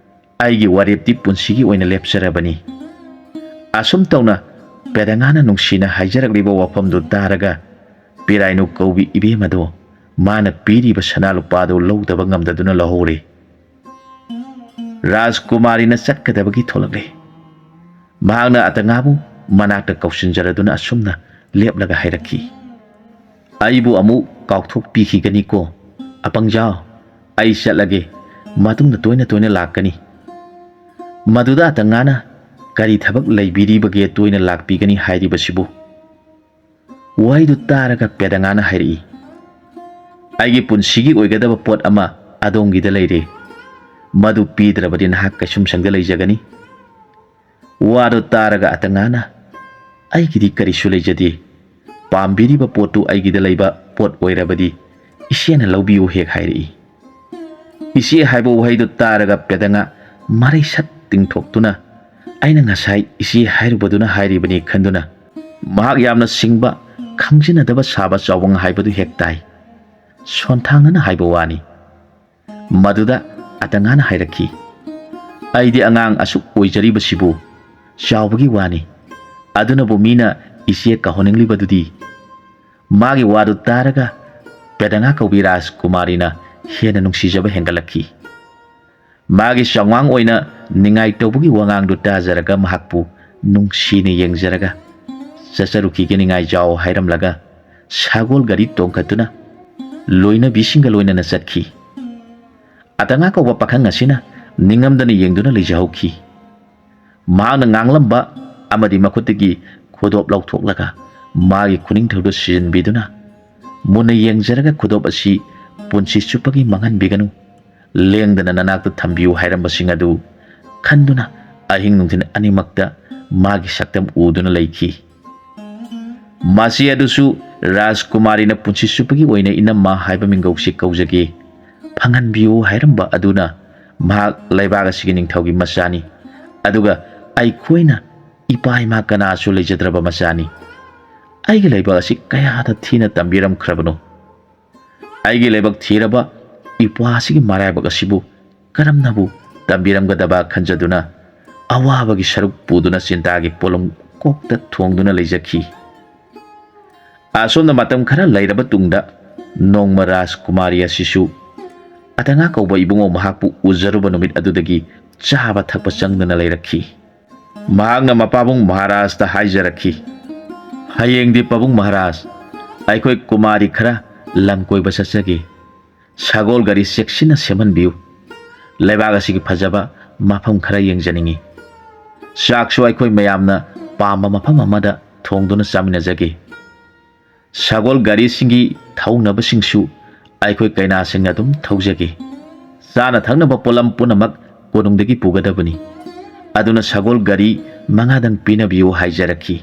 "ꯑꯩꯒꯤ ꯋꯥꯔꯦꯞꯇꯤ ꯄꯨꯟꯁꯤꯒꯤ ꯑꯣꯏꯅ ꯂꯦꯞꯆꯔꯕꯅꯤ꯫" ꯑꯁꯨꯝ ꯇꯧꯅ ꯄꯦꯗꯉꯥꯅ ꯅꯨꯡꯁꯤꯅ ꯍꯥꯏꯖꯔꯛꯂꯤꯕ ꯋꯥꯐꯝꯗꯨ ꯇꯥꯔꯒ ꯄꯤꯔꯥꯏꯅꯨ ꯀꯧꯕꯤ ꯏꯕꯦꯝꯃꯗꯨ ꯃꯥꯅ ꯄꯤꯔꯤꯕ ꯁꯅꯥ ꯂꯨꯄꯥꯗꯨ ꯂꯧꯗꯕ ꯉꯝꯗꯗꯨꯅ ꯂꯧꯍꯧꯔꯦ꯫ ꯔꯥꯖꯀꯨꯃꯥꯔꯤꯅ ꯆꯠꯀꯗꯕꯒꯤ ꯊꯣꯛꯂꯛꯂꯦ꯫ ꯃꯍꯥꯛꯅ ꯑꯇꯉꯥꯕꯨ ꯃꯅꯥꯛꯇ ꯀꯧꯁꯤꯟꯖꯔꯗꯨꯅ ꯑꯁꯨꯝꯅ ꯂꯦꯞꯂꯒ ꯍꯥꯏꯔꯛꯈꯤ, "ꯑꯩꯕꯨ ꯑꯃꯨꯛ ꯀꯥꯎꯊꯣꯛꯄꯤꯈꯤꯒꯅꯤꯀꯣ꯫ ꯑꯄꯪꯖꯥꯎ, ꯑꯩ ꯆꯠꯂꯒꯦ, ꯃꯇꯨꯡꯗ ꯇꯣꯏꯅ ꯇꯣꯏꯅ ꯂꯥꯛꯀꯅꯤ꯫" ꯃꯗꯨꯗ ꯑꯇꯉꯥꯅ, "ꯀꯔꯤ ꯊꯕꯛ ꯂꯩꯕꯤꯔꯤꯕꯒꯦ ꯇꯣꯏꯅ ꯂꯥꯛꯄꯤꯒꯅꯤ ꯍꯥꯏꯔꯤꯕꯁꯤꯕꯨ?" ꯋꯥꯍꯩꯗꯨ ꯇꯥꯔꯒ ꯄꯦꯗꯉꯥꯅ ꯍꯥꯏꯔꯛꯏ, "ꯑꯩꯒꯤ ꯄꯨꯟꯁꯤꯒꯤ ꯑꯣꯏꯒꯗꯕ ꯄꯣꯠ ꯑꯃ ꯑꯗꯣꯝꯒꯤꯗ ꯂꯩꯔꯦ꯫ ꯃꯗꯨ ꯄꯤꯗ꯭ꯔꯕꯗꯤ ꯅꯍꯥꯛ ꯀꯩꯁꯨꯝꯁꯪꯗ ꯂꯩꯖꯒꯅꯤ꯫" ꯋꯥꯗꯨ ꯇꯥꯔꯒ ꯑꯇꯉꯥꯅ, "ꯑꯩꯒꯤꯗꯤ ꯀꯔꯤꯁꯨ ꯂꯩꯖꯗꯦ꯫ ꯄꯥꯝꯕꯤꯔꯤꯕ ꯄꯣꯠꯇꯨ ꯑꯩꯒꯤꯗ ꯂꯩꯕ ꯄꯣꯠ ꯑꯣꯏꯔꯕꯗꯤ ꯏꯆꯦꯅ ꯂꯧꯕꯤꯌꯨ ꯍꯦꯛ" ꯍꯥꯏꯔꯛꯏ꯫ ꯏꯆꯦ ꯍꯥꯏꯕ ꯋꯥꯍꯩꯗꯨ ꯇꯥꯔꯒ ꯄꯦꯗꯉꯥ ꯃꯔꯩ ꯁꯠ ꯇꯤꯡꯊꯣꯛꯇꯨꯅ, "ꯑꯩꯅ ꯉꯁꯥꯏ ꯏꯆꯦ ꯍꯥꯏꯔꯨꯕꯗꯨꯅ ꯍꯥꯏꯔꯤꯕꯅꯤ" ꯈꯟꯗꯨꯅ ꯃꯍꯥꯛ ꯌꯥꯝꯅ ꯁꯤꯡꯕ, ꯈꯪꯖꯤꯟꯅꯗꯕ ꯁꯥꯕ ꯆꯥꯎꯕ ꯍꯥꯏꯕꯗꯨ ꯍꯦꯛ ꯇꯥꯏ꯫ ꯁꯣꯟꯊꯥꯡꯅꯅ ꯍꯥꯏꯕ ꯋꯥꯅꯤ꯫ ꯃꯗꯨꯗ ꯑꯇꯉꯥꯅ ꯍꯥꯏꯔꯛꯈꯤ, "ꯑꯩꯗꯤ ꯑꯉꯥꯡ ꯑꯁꯨꯛ ꯑꯣꯏꯖꯔꯤꯕꯁꯤꯕꯨ ꯆꯥꯎꯕꯒꯤ ꯋꯥꯅꯤ꯫ ꯑꯗꯨꯅꯕꯨ ꯃꯤꯅ ꯏꯆꯦ ꯀꯧꯍꯟꯅꯤꯡꯂꯤꯕꯗꯨꯗꯤ?" ꯃꯥꯒꯤ ꯋꯥꯗꯨ ꯇꯥꯔꯒ ꯄꯦꯗꯉꯥ ꯀꯧꯕꯤ ꯔꯥꯖꯀꯨꯃꯥꯔꯤꯅ ꯍꯦꯟꯅ ꯅꯨꯡꯁꯤꯖꯕ ꯍꯦꯟꯒꯠꯂꯛꯈꯤ꯫ ꯃꯥꯒꯤ ꯆꯥꯎꯉꯥꯡ ꯑꯣꯏꯅ ꯅꯤꯡꯉꯥꯏ ꯇꯧꯕꯒꯤ ꯋꯥꯉꯥꯡꯗꯨ ꯇꯥꯖꯔꯒ ꯃꯍꯥꯛꯄꯨ ꯅꯨꯡꯁꯤꯅ ꯌꯦꯡꯖꯔꯒ, ꯆꯠꯆꯔꯨꯈꯤꯒꯦ ꯅꯤꯡꯉꯥꯏꯖꯥꯎ" ꯍꯥꯏꯔꯝꯂꯒ ꯁꯒꯣꯜ ꯒꯥꯔꯤ ꯇꯣꯡꯈꯠꯇꯨꯅ ꯂꯣꯏꯅꯕꯤꯁꯤꯡꯒ ꯂꯣꯏꯅꯅ ꯆꯠꯈꯤ꯫ ꯑꯇꯉꯥ ꯀꯧꯕ ꯄꯥꯈꯪ ꯑꯁꯤꯅ ꯅꯤꯡꯉꯝꯗꯅ ꯌꯦꯡꯗꯨꯅ ꯂꯩꯖꯍꯧꯈꯤ꯫ ꯃꯍꯥꯛꯅ ꯉꯥꯡꯂꯝꯕ ꯑꯃꯗꯤ ꯃꯈꯨꯠꯇꯒꯤ ꯈꯨꯗꯣꯞ ꯂꯧꯊꯣꯛꯂꯒ ꯃꯥꯒꯤ ꯈꯨꯅꯤꯡꯊꯧꯗ ꯁꯤꯖꯤꯟꯕꯤꯗꯨꯅ, "ꯃꯨꯟꯅ ꯌꯦꯡꯖꯔꯒ ꯈꯨꯗꯣꯞ ꯑꯁꯤ ꯄꯨꯟꯁꯤ ꯆꯨꯞꯄꯒꯤ ꯃꯥꯡꯍꯟꯕꯤꯒꯅꯨ, ꯂꯦꯡꯗꯅ ꯅꯅꯥꯛꯇ ꯊꯝꯕꯤꯌꯨ" ꯍꯥꯏꯔꯝꯕꯁꯤꯡ ꯑꯗꯨ ꯈꯟꯗꯨꯅ ꯑꯍꯤꯡ ꯅꯨꯡꯊꯤꯜ ꯑꯅꯤꯃꯛꯇ ꯃꯥꯒꯤ ꯁꯛꯇꯝ ꯎꯗꯨꯅ ꯂꯩꯈꯤ꯫ ꯃꯁꯤ ꯑꯗꯨꯁꯨ ꯔꯥꯖꯀꯨꯃꯥꯔꯤꯅ ꯄꯨꯟꯁꯤ ꯆꯨꯞꯄꯒꯤ ꯑꯣꯏꯅ ꯏꯅꯝꯃ ꯍꯥꯏꯕ ꯃꯤꯡꯒꯧꯁꯤ ꯀꯧꯖꯒꯦ, ꯐꯪꯍꯟꯕꯤꯌꯨ ꯍꯥꯏꯔꯝꯕ ꯑꯗꯨꯅ ꯃꯍꯥꯛ ꯂꯩꯕꯥꯛ ꯑꯁꯤꯒꯤ ꯅꯤꯡꯊꯧꯒꯤ ꯃꯆꯥꯅꯤ꯫ ꯑꯗꯨꯒ ꯑꯩꯈꯣꯏꯅ ꯏꯄꯥ ꯏꯃꯥ ꯀꯅꯥꯁꯨ ꯂꯩꯖꯗ꯭ꯔꯕ ꯃꯆꯥꯅꯤ꯫ ꯑꯩꯒꯤ ꯂꯩꯕꯥꯛ ꯑꯁꯤ ꯀꯌꯥꯗ ꯊꯤꯅ ꯇꯝꯕꯤꯔꯝꯈ꯭ꯔꯕꯅꯣ꯫ ꯑꯩꯒꯤ ꯂꯥꯏꯕꯛ ꯊꯤꯔꯕ ꯏꯄ꯭ꯋꯥꯁꯤꯒꯤ ꯃꯔꯥꯏꯕꯛ ꯑꯁꯤꯕꯨ ꯀꯔꯝꯅꯕꯨ ꯇꯝꯕꯤꯔꯝꯒꯗꯕ ꯈꯟꯖꯗꯨꯅ ꯑꯋꯥꯕꯒꯤ ꯁꯔꯨꯛ ꯄꯨꯗꯨꯅ ꯆꯤꯟꯇꯥꯒꯤ ꯄꯣꯂꯨꯡ ꯀꯣꯛꯇ ꯊꯣꯡꯗꯨꯅ ꯂꯩꯖꯈꯤ꯫ ꯑꯁꯣꯝꯗ ꯃꯇꯝ ꯈꯔ ꯂꯩꯔꯕ ꯇꯨꯡꯗ ꯅꯣꯡꯃ ꯔꯥꯖꯀꯨꯃꯥꯔꯤ ꯑꯁꯤꯁꯨ ꯑꯇꯉꯥ ꯀꯧꯕ ꯏꯕꯨꯡꯉꯣ ꯃꯍꯥꯛꯄꯨ ꯎꯖꯔꯨꯕ ꯅꯨꯃꯤꯠ ꯑꯗꯨꯗꯒꯤ ꯆꯥꯕ ꯊꯛꯄ ꯆꯪꯗꯅ ꯂꯩꯔꯛꯈꯤ꯫ ꯃꯍꯥꯛꯅ ꯃꯄꯥꯕꯨꯡ ꯃꯍꯥꯔꯥꯖꯇ ꯍꯥꯏꯖꯔꯛꯈꯤ, "ꯍꯌꯦꯡꯗꯤ ꯄꯥꯕꯨꯡ ꯃꯍꯥꯔꯥꯖ, ꯑꯩꯈꯣꯏ ꯀꯨꯃꯥꯔꯤ ꯈꯔ ꯂꯝ ꯀꯣꯏꯕ ꯆꯠꯆꯒꯦ꯫ ꯁꯒꯣꯜ ꯒꯥꯔꯤ ꯆꯦꯛꯁꯤꯟꯅ ꯁꯦꯝꯍꯟꯕꯤꯌꯨ꯫ ꯂꯩꯕꯥꯛ ꯑꯁꯤꯒꯤ ꯐꯖꯕ ꯃꯐꯝ ꯈꯔ ꯌꯦꯡꯖꯅꯤꯡꯏ꯫ ꯆꯥꯛꯁꯨ ꯑꯩꯈꯣꯏ ꯃꯌꯥꯝꯅ ꯄꯥꯝꯕ ꯃꯐꯝ ꯑꯃꯗ ꯊꯣꯡꯗꯨꯅ ꯆꯥꯃꯤꯟꯅꯖꯒꯦ꯫ ꯁꯒꯣꯜ ꯒꯥꯔꯤꯁꯤꯡꯒꯤ ꯊꯧꯅꯕꯁꯤꯡꯁꯨ ꯑꯩꯈꯣꯏ ꯀꯩꯅꯥꯁꯤꯡꯅ ꯑꯗꯨꯝ ꯊꯧꯖꯒꯦ꯫ ꯆꯥꯅ ꯊꯛꯅꯕ ꯄꯣꯠꯂꯝ ꯄꯨꯝꯅꯃꯛ ꯀꯣꯅꯨꯡꯗꯒꯤ ꯄꯨꯒꯗꯕꯅꯤ꯫ ꯑꯗꯨꯅ ꯁꯒꯣꯜ ꯒꯥꯔꯤ ꯃꯉꯥꯗꯪ ꯄꯤꯅꯕꯤꯌꯨ" ꯍꯥꯏꯖꯔꯛꯈꯤ꯫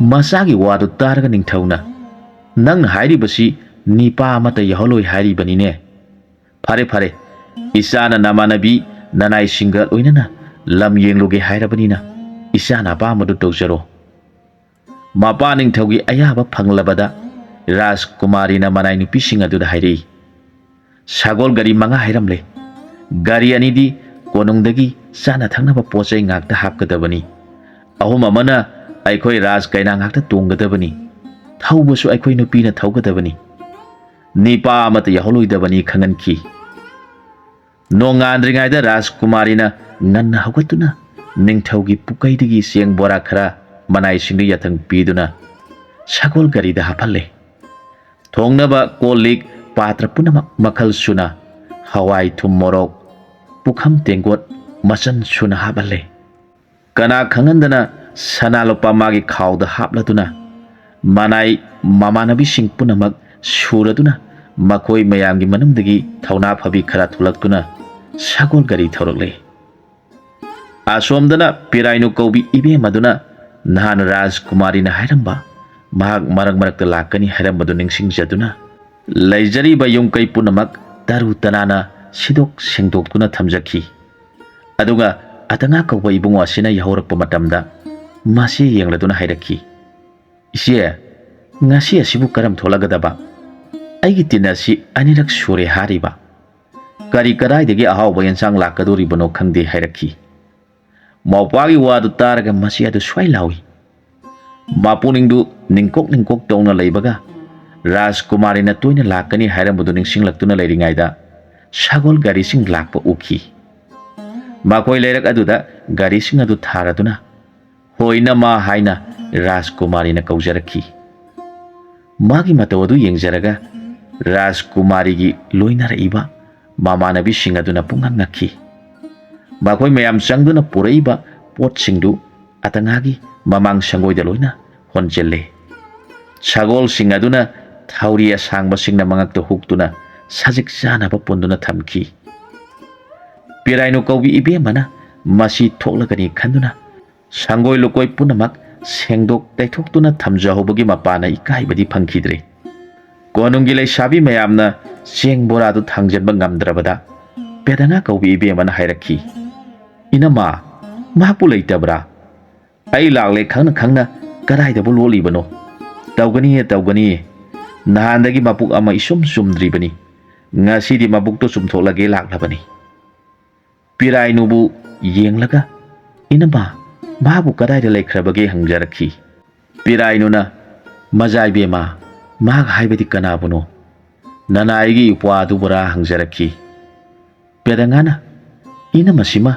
ꯃꯆꯥꯒꯤ ꯋꯥꯗꯨ ꯇꯥꯔꯒ ꯅꯤꯡꯊꯧꯅ, "ꯅꯪꯅ ꯍꯥꯏꯔꯤꯕꯁꯤ ꯅꯤꯄꯥ ꯑꯃꯠꯇ ꯌꯥꯎꯍꯜꯂꯣꯏ ꯍꯥꯏꯔꯤꯕꯅꯤꯅꯦ꯫ ꯐꯔꯦ, ꯐꯔꯦ, ꯏꯆꯥꯅ ꯅꯃꯥꯟꯅꯕꯤ ꯅꯅꯥꯏꯁꯤꯡꯒ ꯂꯣꯏꯅꯅ ꯂꯝ ꯌꯦꯡꯂꯨꯒꯦ ꯍꯥꯏꯔꯕꯅꯤꯅ ꯏꯆꯥꯅ ꯑꯄꯥꯝꯕꯗꯨ ꯇꯧꯖꯔꯣ"꯫ ꯃꯄꯥ ꯅꯤꯡꯊꯧꯒꯤ ꯑꯌꯥꯕ ꯐꯪꯂꯕꯗ ꯔꯥꯖꯀꯨꯃꯥꯔꯤꯅ ꯃꯅꯥꯏ ꯅꯨꯄꯤꯁꯤꯡ ꯑꯗꯨꯗ ꯍꯥꯏꯔꯛꯏ, "ꯁꯒꯣꯜ ꯒꯥꯔꯤ ꯃꯉꯥ ꯍꯥꯏꯔꯝꯂꯦ꯫ ꯒꯥꯔꯤ ꯑꯅꯤꯗꯤ ꯀꯣꯅꯨꯡꯗꯒꯤ ꯆꯥꯅ ꯊꯛꯅꯕ ꯄꯣꯠ ꯆꯩ ꯉꯥꯛꯇ ꯍꯥꯞꯀꯗꯕꯅꯤ꯫ ꯑꯍꯨꯝ ꯑꯃꯅ ꯑꯩꯈꯣꯏ ꯔꯥꯖ ꯀꯩꯅꯥ ꯉꯥꯛꯇ ꯇꯣꯡꯒꯗꯕꯅꯤ꯫ ꯊꯧꯕꯁꯨ ꯑꯩꯈꯣꯏ ꯅꯨꯄꯤꯅ ꯊꯧꯒꯗꯕꯅꯤ꯫ ꯅꯤꯄꯥ ꯑꯃꯠꯇ ꯌꯥꯎꯍꯜꯂꯣꯏꯗꯕꯅꯤ" ꯈꯪꯍꯟꯈꯤ꯫ ꯅꯣꯡꯉꯥꯟꯗ꯭ꯔꯤꯉꯩꯗ ꯔꯥꯖꯀꯨꯃꯥꯔꯤꯅ ꯉꯟꯅ ꯍꯧꯒꯠꯇꯨꯅ ꯅꯤꯡꯊꯧꯒꯤ ꯄꯨꯀꯩꯗꯒꯤ ꯆꯦꯡ ꯕꯣꯔꯥ ꯈꯔ, ꯃꯅꯥꯏꯁꯤꯡꯗꯨ ꯌꯥꯊꯪ ꯄꯤꯗꯨꯅ ꯁꯒꯣꯜ ꯒꯥꯔꯤꯗ ꯍꯥꯞꯍꯜꯂꯦ꯫ ꯊꯣꯡꯅꯕ ꯀꯣꯜ ꯂꯤꯛ ꯄꯥꯇ꯭ꯔ ꯄꯨꯝꯅꯃꯛ ꯃꯈꯜ ꯁꯨꯅ, ꯍꯋꯥꯏ, ꯊꯨꯝ, ꯃꯣꯔꯣꯛ, ꯄꯨꯈꯝ ꯇꯦꯡꯀꯣꯠ ꯃꯆꯟ ꯁꯨꯅ ꯍꯥꯞꯍꯜꯂꯦ꯫ ꯀꯅꯥ ꯈꯪꯍꯟꯗꯅ ꯁꯅꯥ ꯂꯨꯄꯥ ꯃꯥꯒꯤ ꯈꯥꯎꯗ ꯍꯥꯞꯂꯗꯨꯅ ꯃꯅꯥꯏ ꯃꯃꯥꯟꯅꯕꯤꯁꯤꯡ ꯄꯨꯝꯅꯃꯛ ꯁꯨꯔꯗꯨꯅ ꯃꯈꯣꯏ ꯃꯌꯥꯝꯒꯤ ꯃꯅꯨꯡꯗꯒꯤ ꯊꯧꯅꯥ ꯐꯕꯤ ꯈꯔ ꯊꯣꯛꯂꯛꯇꯨꯅ ꯁꯒꯣꯜ ꯒꯥꯔꯤ ꯊꯧꯔꯛꯂꯦ꯫ ꯑꯁꯣꯝꯗꯅ ꯄꯤꯔꯥꯏꯅꯨ ꯀꯧꯕꯤ ꯏꯕꯦꯝ ꯑꯗꯨꯅ ꯅꯍꯥꯟ ꯔꯥꯖꯀꯨꯃꯥꯔꯤꯅ ꯍꯥꯏꯔꯝꯕ, ꯃꯍꯥꯛ ꯃꯔꯛ ꯃꯔꯛꯇ ꯂꯥꯛꯀꯅꯤ ꯍꯥꯏꯔꯝꯕꯗꯨ ꯅꯤꯡꯁꯤꯡꯖꯗꯨꯅ ꯂꯩꯖꯔꯤꯕ ꯌꯨꯝ ꯀꯩ ꯄꯨꯝꯅꯃꯛ ꯇꯔꯨ ꯇꯅꯥꯟꯅ ꯁꯤꯗꯣꯛ ꯁꯦꯡꯗꯣꯛꯇꯨꯅ ꯊꯝꯖꯈꯤ꯫ ꯑꯗꯨꯒ ꯑꯇꯉꯥ ꯀꯧꯕ ꯏꯕꯨꯡꯉꯣ ꯑꯁꯤꯅ ꯌꯥꯍꯧꯔꯛꯄ ꯃꯇꯝꯗ ꯃꯁꯤ ꯌꯦꯡꯂꯗꯨꯅ ꯍꯥꯏꯔꯛꯈꯤ, "ꯏꯆꯦ, ꯉꯁꯤ ꯑꯁꯤꯕꯨ ꯀꯔꯝ ꯊꯣꯛꯂꯒꯗꯕ? ꯑꯩꯒꯤ ꯇꯤꯟ ꯑꯁꯤ ꯑꯅꯤꯔꯛ ꯁꯨꯔꯦ ꯍꯥꯏꯔꯤꯕ꯫ ꯀꯔꯤ ꯀꯗꯥꯏꯗꯒꯤ ꯑꯍꯥꯎꯕ ꯌꯦꯟꯁꯥꯡ ꯂꯥꯛꯀꯗꯧꯔꯤꯕꯅꯣ ꯈꯪꯗꯦ" ꯍꯥꯏꯔꯛꯈꯤ꯫ ꯃꯧꯄ꯭ꯋꯥꯒꯤ ꯋꯥꯗꯨ ꯇꯥꯔꯒ ꯃꯆꯦ ꯑꯗꯨ ꯁ꯭ꯋꯥꯏ ꯂꯥꯎꯏ꯫ ꯃꯄꯨꯛꯅꯤꯡꯗꯨ ꯅꯤꯡꯀꯣꯛ ꯅꯤꯡꯀꯣꯛ ꯇꯧꯅ ꯂꯩꯕꯒ ꯔꯥꯖꯀꯨꯃꯥꯔꯤꯅ ꯇꯣꯏꯅ ꯂꯥꯛꯀꯅꯤ ꯍꯥꯏꯔꯝꯕꯗꯨ ꯅꯤꯡꯁꯤꯡꯂꯛꯇꯨꯅ ꯂꯩꯔꯤꯉꯩꯗ ꯁꯒꯣꯜ ꯒꯥꯔꯤꯁꯤꯡ ꯂꯥꯛꯄ ꯎꯈꯤ꯫ ꯃꯈꯣꯏ ꯂꯩꯔꯛ ꯑꯗꯨꯗ ꯒꯥꯔꯤꯁꯤꯡ ꯑꯗꯨ ꯊꯥꯔꯗꯨꯅ "ꯍꯣꯏ ꯏꯅꯝꯃ" ꯍꯥꯏꯅ ꯔꯥꯖꯀꯨꯃꯥꯔꯤꯅ ꯀꯧꯖꯔꯛꯈꯤ꯫ ꯃꯥꯒꯤ ꯃꯇꯧ ꯑꯗꯨ ꯌꯦꯡꯖꯔꯒ ꯔꯥꯖꯀꯨꯃꯥꯔꯤꯒꯤ ꯂꯣꯏꯅꯔꯛꯏꯕ ꯃꯃꯥꯟꯅꯕꯤꯁꯤꯡ ꯑꯗꯨꯅ ꯄꯨꯡꯉꯛ ꯉꯛꯈꯤ꯫ ꯃꯈꯣꯏ ꯃꯌꯥꯝ ꯆꯪꯗꯨꯅ ꯄꯨꯔꯛꯏꯕ ꯄꯣꯠꯁꯤꯡꯗꯨ ꯑꯇꯉꯥꯒꯤ ꯃꯃꯥꯡ ꯁꯪꯒꯣꯏꯗ ꯂꯣꯏꯅ ꯍꯣꯟꯖꯤꯜꯂꯦ꯫ ꯁꯒꯣꯜꯁꯤꯡ ꯑꯗꯨꯅ ꯊꯧꯔꯤ ꯑꯁꯥꯡꯕꯁꯤꯡꯅ ꯃꯉꯛꯇ ꯍꯨꯛꯇꯨꯅ ꯁꯖꯤꯛ ꯆꯥꯅꯕ ꯄꯨꯟꯗꯨꯅ ꯊꯝꯈꯤ꯫ ꯄꯤꯔꯥꯏꯅꯨ ꯀꯧꯕꯤ ꯏꯕꯦꯝꯃꯅ ꯃꯁꯤ ꯊꯣꯛꯂꯒꯅꯤ ꯈꯟꯗꯨꯅ ꯁꯪꯒꯣꯏ ꯂꯨꯀꯣꯏ ꯄꯨꯝꯅꯃꯛ ꯁꯦꯡꯗꯣꯛ ꯇꯩꯊꯣꯛꯇꯨꯅ ꯊꯝꯖꯍꯧꯕꯒꯤ ꯃꯄꯥꯅ ꯏꯀꯥꯏꯕꯗꯤ ꯐꯪꯈꯤꯗ꯭ꯔꯦ꯫ ꯀꯣꯅꯨꯡꯒꯤ ꯂꯩꯁꯥꯕꯤ ꯃꯌꯥꯝꯅ ꯆꯦꯡ ꯕꯣꯔꯥꯗꯨ ꯊꯥꯡꯖꯟꯕ ꯉꯝꯗ꯭ꯔꯕꯗ ꯄꯦꯗꯉꯥ ꯀꯧꯕꯤ ꯏꯕꯦꯝꯃꯅ ꯍꯥꯏꯔꯛꯈꯤ, "ꯏꯅꯝꯃ, ꯃꯍꯥꯛꯄꯨ ꯂꯩꯇꯕ꯭ꯔꯥ? ꯑꯩ ꯂꯥꯛꯂꯦ ꯈꯪꯅ ꯈꯪꯅ ꯀꯗꯥꯏꯗꯕꯨ ꯂꯣꯠꯂꯤꯕꯅꯣ? ꯇꯧꯒꯅꯤꯌꯦ, ꯇꯧꯒꯅꯤꯌꯦ꯫ ꯅꯍꯥꯟꯗꯒꯤ ꯃꯕꯨꯛ ꯑꯃ ꯏꯁꯨꯝ ꯆꯨꯝꯗ꯭ꯔꯤꯕꯅꯤ꯫ ꯉꯁꯤꯗꯤ ꯃꯕꯨꯛꯇꯨ ꯆꯨꯝꯊꯣꯛꯂꯒꯦ ꯂꯥꯛꯂꯕꯅꯤ꯫" ꯄꯤꯔꯥꯏꯅꯨꯕꯨ ꯌꯦꯡꯂꯒ, "ꯏꯅꯝꯃ, ꯃꯍꯥꯛꯄꯨ ꯀꯗꯥꯏꯗ ꯂꯩꯈ꯭ꯔꯕꯒꯦ?" ꯍꯪꯖꯔꯛꯈꯤ꯫ ꯄꯤꯔꯥꯏꯅꯨꯅ, "ꯃꯖꯥ ꯏꯕꯦꯝꯃ, ꯃꯍꯥꯛ ꯍꯥꯏꯕꯗꯤ ꯀꯅꯥꯕꯨꯅꯣ? ꯅꯅꯥꯏꯒꯤ ꯏꯄ꯭ꯋꯥꯗꯨꯕꯨꯔꯥ?" ꯍꯪꯖꯔꯛꯈꯤ꯫ ꯄꯦꯗꯉꯥꯅ, "ꯏꯅꯝꯃꯁꯤꯃ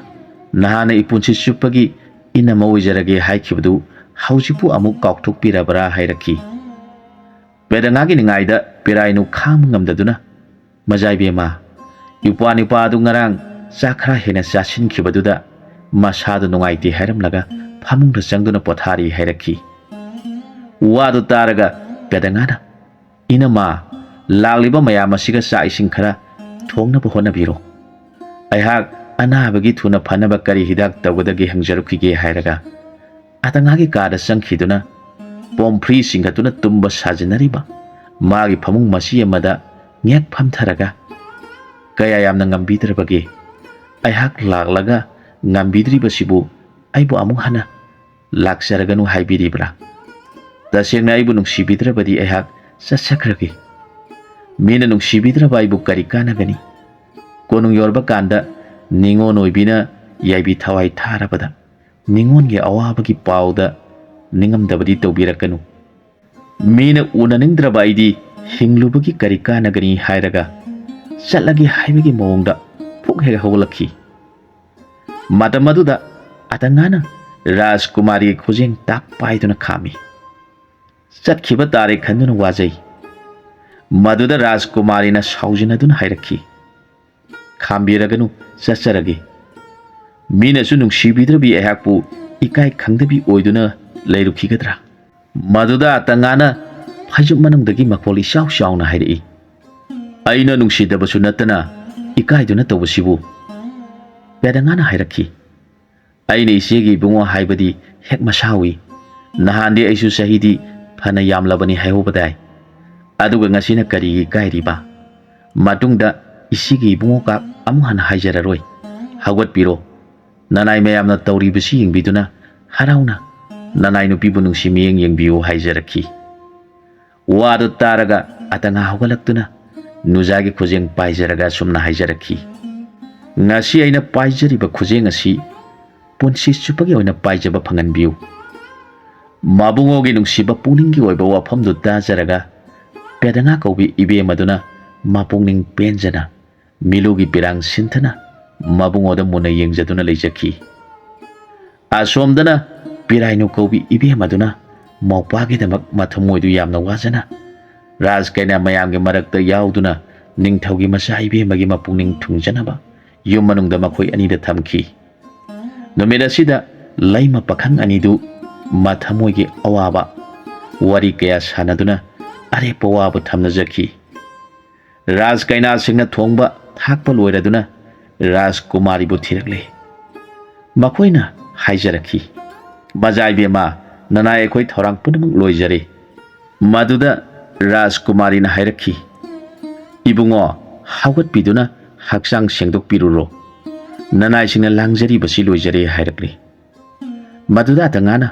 ꯅꯍꯥꯟꯅ ꯏꯄꯨꯟꯁꯤ ꯆꯨꯞꯄꯒꯤ ꯏꯅꯝꯃ ꯑꯣꯏꯖꯔꯒꯦ ꯍꯥꯏꯈꯤꯕꯗꯨ ꯍꯧꯖꯤꯛꯄꯨ ꯑꯃꯨꯛ ꯀꯥꯎꯊꯣꯛꯄꯤꯔꯕ꯭ꯔꯥ ꯍꯥꯏꯔꯛꯈꯤ꯫ ꯄꯦꯗꯉꯥꯒꯤ ꯅꯤꯡꯉꯥꯏꯗ ꯄꯦꯔꯥꯏꯅꯨ ꯈꯥꯡꯕ ꯉꯝꯗꯗꯨꯅ, "ꯃꯖꯥ ꯏꯕꯦꯝꯃ, ꯏꯄ꯭ꯋꯥ ꯅꯤꯄꯥ ꯑꯗꯨ ꯉꯔꯥꯡ ꯆꯥꯛ ꯈꯔ ꯍꯦꯟꯅ ꯆꯥꯁꯤꯟꯈꯤꯕꯗꯨꯗ ꯃꯁꯥꯗꯨ ꯅꯨꯡꯉꯥꯏꯇꯦ" ꯍꯥꯏꯔꯝꯂꯒ ꯐꯃꯨꯡꯗ ꯆꯪꯗꯨꯅ ꯄꯣꯊꯥꯔꯤ ꯍꯥꯏꯔꯛꯈꯤ꯫ ꯋꯥꯗꯨ ꯇꯥꯔꯒ ꯄꯦꯗꯉꯥꯅ, "ꯏꯅꯝꯃ, ꯂꯥꯛꯂꯤꯕ ꯃꯌꯥꯝ ꯑꯁꯤꯒ ꯆꯥꯛ ꯏꯁꯤꯡ ꯈꯔ ꯊꯣꯡꯅꯕ ꯍꯣꯠꯅꯕꯤꯔꯣ꯫ ꯑꯩꯍꯥꯛ ꯑꯅꯥꯕꯒꯤ ꯊꯨꯅ ꯐꯅꯕ ꯀꯔꯤ ꯍꯤꯗꯥꯛ ꯇꯧꯒꯗꯒꯦ ꯍꯪꯖꯔꯛꯈꯤꯒꯦ" ꯍꯥꯏꯔꯒ ꯑꯇꯉꯥꯒꯤ ꯀꯥꯗ ꯆꯪꯈꯤꯗꯨꯅ ꯄꯣꯝꯐ꯭ꯔꯤ ꯆꯤꯡꯈꯠꯇꯨꯅ ꯇꯨꯝꯕ ꯁꯥꯖꯤꯟꯅꯔꯤꯕ ꯃꯥꯒꯤ ꯐꯃꯨꯡ ꯃꯆꯤ ꯑꯃꯗ ꯉꯦꯛ ꯐꯝꯊꯔꯒ, "ꯀꯌꯥ ꯌꯥꯝꯅ ꯉꯝꯕꯤꯗ꯭ꯔꯕꯒꯦ? ꯑꯩꯍꯥꯛ ꯂꯥꯛꯂꯒ ꯉꯝꯕꯤꯗ꯭ꯔꯤꯕꯁꯤꯕꯨ ꯑꯩꯕꯨ ꯑꯃꯨꯛ ꯍꯟꯅ ꯂꯥꯛꯆꯔꯒꯅꯨ ꯍꯥꯏꯕꯤꯔꯤꯕ꯭ꯔꯥ? ꯇꯁꯦꯡꯅ ꯑꯩꯕꯨ ꯅꯨꯡꯁꯤꯕꯤꯗ꯭ꯔꯕꯗꯤ ꯑꯩꯍꯥꯛ ꯆꯠꯆꯈ꯭ꯔꯒꯦ꯫ ꯃꯤꯅ ꯅꯨꯡꯁꯤꯕꯤꯗ꯭ꯔꯕ ꯑꯩꯕꯨ ꯀꯔꯤ ꯀꯥꯟꯅꯒꯅꯤ? ꯀꯣꯅꯨꯡ ꯌꯧꯔꯕ ꯀꯥꯟꯗ ꯅꯤꯉꯣꯜ ꯑꯣꯏꯕꯤꯅ ꯌꯥꯏꯕꯤ ꯊꯋꯥꯏ ꯊꯥꯔꯕꯗ ꯅꯤꯉꯣꯜꯒꯤ ꯑꯋꯥꯕꯒꯤ ꯄꯥꯎꯗ ꯅꯤꯡꯉꯝꯗꯕꯗꯤ ꯇꯧꯕꯤꯔꯛꯀꯅꯨ꯫ ꯃꯤꯅ ꯎꯅꯅꯤꯡꯗ꯭ꯔꯕ ꯑꯩꯗꯤ ꯍꯤꯡꯂꯨꯕꯒꯤ ꯀꯔꯤ ꯀꯥꯟꯅꯒꯅꯤ?" ꯍꯥꯏꯔꯒ ꯆꯠꯂꯒꯦ ꯍꯥꯏꯕꯒꯤ ꯃꯑꯣꯡꯗ ꯐꯨꯛ ꯍꯦꯛ ꯍꯧꯒꯠꯂꯛꯈꯤ꯫ ꯃꯇꯝ ꯑꯗꯨꯗ ꯑꯇꯉꯥꯅ ꯔꯥꯖꯀꯨꯃꯥꯔꯤꯒꯤ ꯈꯨꯖꯦꯡ ꯇꯥꯛ ꯄꯥꯏꯗꯨꯅ ꯈꯥꯝꯃꯤ꯫ "ꯆꯠꯈꯤꯕ ꯇꯥꯔꯦ ꯈꯟꯗꯨꯅ ꯋꯥꯖꯩ꯫" ꯃꯗꯨꯗ ꯔꯥꯖꯀꯨꯃꯥꯔꯤꯅ ꯁꯥꯎꯖꯤꯟꯅꯗꯨꯅ ꯍꯥꯏꯔꯛꯈꯤ, "ꯈꯥꯝꯕꯤꯔꯒꯅꯨ, ꯆꯠꯆꯔꯒꯦ꯫ ꯃꯤꯅꯁꯨ ꯅꯨꯡꯁꯤꯕꯤꯗ꯭ꯔꯕꯤ ꯑꯩꯍꯥꯛꯄꯨ ꯏꯀꯥꯏ ꯈꯪꯗꯕꯤ ꯑꯣꯏꯗꯨꯅ ꯂꯩꯔꯨꯈꯤꯒꯗ꯭ꯔꯥ?" ꯃꯗꯨꯗ ꯑꯇꯉꯥꯅ ꯐꯩꯖꯨꯞ ꯃꯅꯨꯡꯗꯒꯤ ꯃꯈꯣꯜ ꯏꯆꯥꯎ ꯆꯥꯎꯅ ꯍꯥꯏꯔꯛꯏ, "ꯑꯩꯅ ꯅꯨꯡꯁꯤꯗꯕꯁꯨ ꯅꯠꯇꯅ ꯏꯀꯥꯏꯗꯨꯅ ꯇꯧꯕꯁꯤꯕꯨ?" ꯄꯦꯗꯉꯥꯅ ꯍꯥꯏꯔꯛꯈꯤ, "ꯑꯩꯅ ꯏꯆꯦꯒꯤ ꯏꯕꯨꯡꯉꯣ ꯍꯥꯏꯕꯗꯤ ꯍꯦꯛ ꯃꯁꯥ ꯎꯏ꯫ ꯅꯍꯥꯟꯗꯤ ꯑꯩꯁꯨ ꯆꯍꯤꯗꯤ ꯐꯅ ꯌꯥꯝꯂꯕꯅꯤ ꯍꯥꯏꯍꯧꯕꯗꯥꯏ꯫ ꯑꯗꯨꯒ ꯉꯁꯤꯅ ꯀꯔꯤꯒꯤ ꯏꯀꯥꯏꯔꯤꯕ? ꯃꯇꯨꯡꯗ ꯏꯆꯦꯒꯤ ꯏꯕꯨꯡꯉꯣ ꯀꯥꯛ ꯑꯃꯨꯛ ꯍꯟꯅ ꯍꯥꯏꯖꯔꯔꯣꯏ꯫ ꯍꯧꯒꯠꯄꯤꯔꯣ꯫ ꯅꯅꯥꯏ ꯃꯌꯥꯝꯅ ꯇꯧꯔꯤꯕꯁꯤ ꯌꯦꯡꯕꯤꯗꯨꯅ ꯍꯔꯥꯎꯅ ꯅꯅꯥꯏ ꯅꯨꯄꯤꯕꯨ ꯅꯨꯡꯁꯤ ꯃꯤꯠꯌꯦꯡ ꯌꯦꯡꯕꯤꯌꯨ" ꯍꯥꯏꯖꯔꯛꯈꯤ꯫ ꯋꯥꯗꯨ ꯇꯥꯔꯒ ꯑꯇꯉꯥ ꯍꯧꯒꯠꯂꯛꯇꯨꯅ ꯅꯨꯖꯥꯒꯤ ꯈꯨꯖꯦꯡ ꯄꯥꯏꯖꯔꯒ ꯑꯁꯨꯝꯅ ꯍꯥꯏꯖꯔꯛꯈꯤ, "ꯉꯁꯤ ꯑꯩꯅ ꯄꯥꯏꯖꯔꯤꯕ ꯈꯨꯖꯦꯡ ꯑꯁꯤ ꯄꯨꯟꯁꯤ ꯆꯨꯞꯄꯒꯤ ꯑꯣꯏꯅ ꯄꯥꯏꯖꯕ ꯐꯪꯍꯟꯕꯤꯌꯨ꯫" ꯃꯕꯨꯡꯉꯣꯒꯤ ꯅꯨꯡꯁꯤꯕ ꯄꯨꯛꯅꯤꯡꯒꯤ ꯑꯣꯏꯕ ꯋꯥꯐꯝꯗꯨ ꯇꯥꯖꯔꯒ ꯄꯦꯗꯉꯥ ꯀꯧꯕꯤ ꯏꯕꯦꯝ ꯑꯗꯨꯅ ꯃꯄꯨꯛꯅꯤꯡ ꯄꯦꯟꯖꯅ ꯃꯤꯂꯨꯒꯤ ꯄꯤꯔꯥꯡ ꯁꯤꯟꯊꯅ ꯃꯕꯨꯡꯉꯣꯗ ꯃꯨꯟꯅ ꯌꯦꯡꯖꯗꯨꯅ ꯂꯩꯖꯈꯤ꯫ ꯑꯁꯣꯝꯗꯅ ꯄꯤꯔꯥꯏꯅꯨ ꯀꯧꯕꯤ ꯏꯕꯦꯝ ꯑꯗꯨꯅ ꯃꯧꯄ꯭ꯋꯥꯒꯤꯗꯃꯛ ꯃꯊꯃꯣꯏꯗꯨ ꯌꯥꯝꯅ ꯋꯥꯖꯅ ꯔꯥꯖ ꯀꯩꯅꯥ ꯃꯌꯥꯝꯒꯤ ꯃꯔꯛꯇ ꯌꯥꯎꯗꯨꯅ ꯅꯤꯡꯊꯧꯒꯤ ꯃꯆꯥ ꯏꯕꯦꯝꯃꯒꯤ ꯃꯄꯨꯛꯅꯤꯡ ꯊꯨꯡꯖꯅꯕ ꯌꯨꯝ ꯃꯅꯨꯡꯗ ꯃꯈꯣꯏ ꯑꯅꯤꯗ ꯊꯝꯈꯤ꯫ ꯅꯨꯃꯤꯠ ꯑꯁꯤꯗ ꯂꯩꯃ ꯄꯥꯈꯪ ꯑꯅꯤꯗꯨ ꯃꯊꯃꯣꯏꯒꯤ ꯑꯋꯥꯕ ꯋꯥꯔꯤ ꯀꯌꯥ ꯁꯥꯟꯅꯗꯨꯅ ꯑꯔꯦꯞꯄ ꯋꯥꯕ ꯊꯝꯅꯖꯈꯤ꯫ ꯔꯥꯖ ꯀꯩꯅꯥꯁꯤꯡꯅ ꯊꯣꯡꯕ ꯊꯥꯛꯄ ꯂꯣꯏꯔꯗꯨꯅ ꯔꯥꯖꯀꯨꯃꯥꯔꯤꯕꯨ ꯊꯤꯔꯛꯂꯦ꯫ ꯃꯈꯣꯏꯅ ꯍꯥꯏꯖꯔꯛꯈꯤ, "ꯃꯖꯥ ꯏꯕꯦꯝꯃ, ꯅꯅꯥꯏ ꯑꯩꯈꯣꯏ ꯊꯧꯔꯥꯡ ꯄꯨꯝꯅꯃꯛ ꯂꯣꯏꯖꯔꯦ꯫" ꯃꯗꯨꯗ ꯔꯥꯖꯀꯨꯃꯥꯔꯤꯅ ꯍꯥꯏꯔꯛꯈꯤ, "ꯏꯕꯨꯡꯉꯣ, ꯍꯧꯒꯠꯄꯤꯗꯨꯅ ꯍꯛꯆꯥꯡ ꯁꯦꯡꯗꯣꯛꯄꯤꯔꯨꯔꯣ꯫ ꯅꯅꯥꯏꯁꯤꯡꯅ ꯂꯥꯡꯖꯔꯤꯕꯁꯤ ꯂꯣꯏꯖꯔꯦ" ꯍꯥꯏꯔꯛꯂꯤ꯫ ꯃꯗꯨꯗ ꯑꯇꯉꯥꯅ,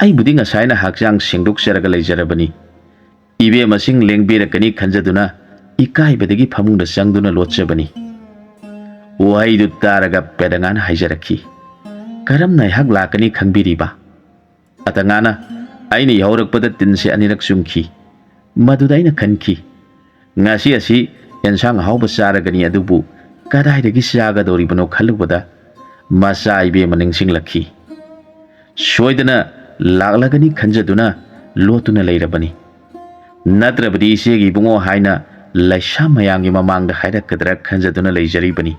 "ꯑꯩꯕꯨꯗꯤ ꯉꯁꯥꯏꯅ ꯍꯛꯆꯥꯡ ꯁꯦꯡꯗꯣꯛꯆꯔꯒ ꯂꯩꯖꯔꯕꯅꯤ꯫ ꯏꯕꯦꯝꯃꯁꯤꯡ ꯂꯦꯡꯕꯤꯔꯛꯀꯅꯤ ꯈꯟꯖꯗꯨꯅ ꯏꯀꯥꯏꯕꯗꯒꯤ ꯐꯃꯨꯡꯗ ꯆꯪꯗꯨꯅ ꯂꯣꯠꯆꯕꯅꯤ꯫" ꯋꯥꯍꯩꯗꯨ ꯇꯥꯔꯒ ꯄꯦꯗꯉꯥꯅ ꯍꯥꯏꯖꯔꯛꯈꯤ, "ꯀꯔꯝꯅ ꯑꯩꯍꯥꯛ ꯂꯥꯛꯀꯅꯤ ꯈꯟꯕꯤꯔꯤꯕ?" ꯑꯇꯉꯥꯅ, "ꯑꯩꯅ ꯌꯥꯍꯧꯔꯛꯄꯗ ꯇꯤꯟꯁꯦ ꯑꯅꯤꯔꯛ ꯆꯨꯝꯈꯤ꯫ ꯃꯗꯨꯗ ꯑꯩꯅ ꯈꯟꯈꯤ, ꯉꯁꯤ ꯑꯁꯤ ꯑꯦꯟꯁꯥꯡ ꯑꯍꯥꯎꯕ ꯆꯥꯔꯒꯅꯤ, ꯑꯗꯨꯕꯨ ꯀꯗꯥꯏꯗꯒꯤ ꯆꯥꯒꯗꯧꯔꯤꯕꯅꯣ ꯈꯜꯂꯨꯕꯗ ꯃꯆꯥ ꯏꯕꯦꯝꯃ ꯅꯤꯡꯁꯤꯡꯂꯛꯈꯤ꯫ ꯁꯣꯏꯗꯅ ꯂꯥꯛꯂꯒꯅꯤ ꯈꯟꯖꯗꯨꯅ ꯂꯣꯠꯇꯨꯅ ꯂꯩꯔꯕꯅꯤ꯫ ꯅꯠꯇ꯭ꯔꯕꯗꯤ ꯏꯆꯦꯒꯤ ꯏꯕꯨꯡꯉꯣ ꯍꯥꯏꯅ ꯂꯩꯁꯥ ꯃꯌꯥꯝꯒꯤ ꯃꯃꯥꯡꯗ ꯍꯥꯏꯔꯛꯀꯗ꯭ꯔꯥ ꯈꯟꯖꯗꯨꯅ ꯂꯩꯖꯔꯤꯕꯅꯤ꯫"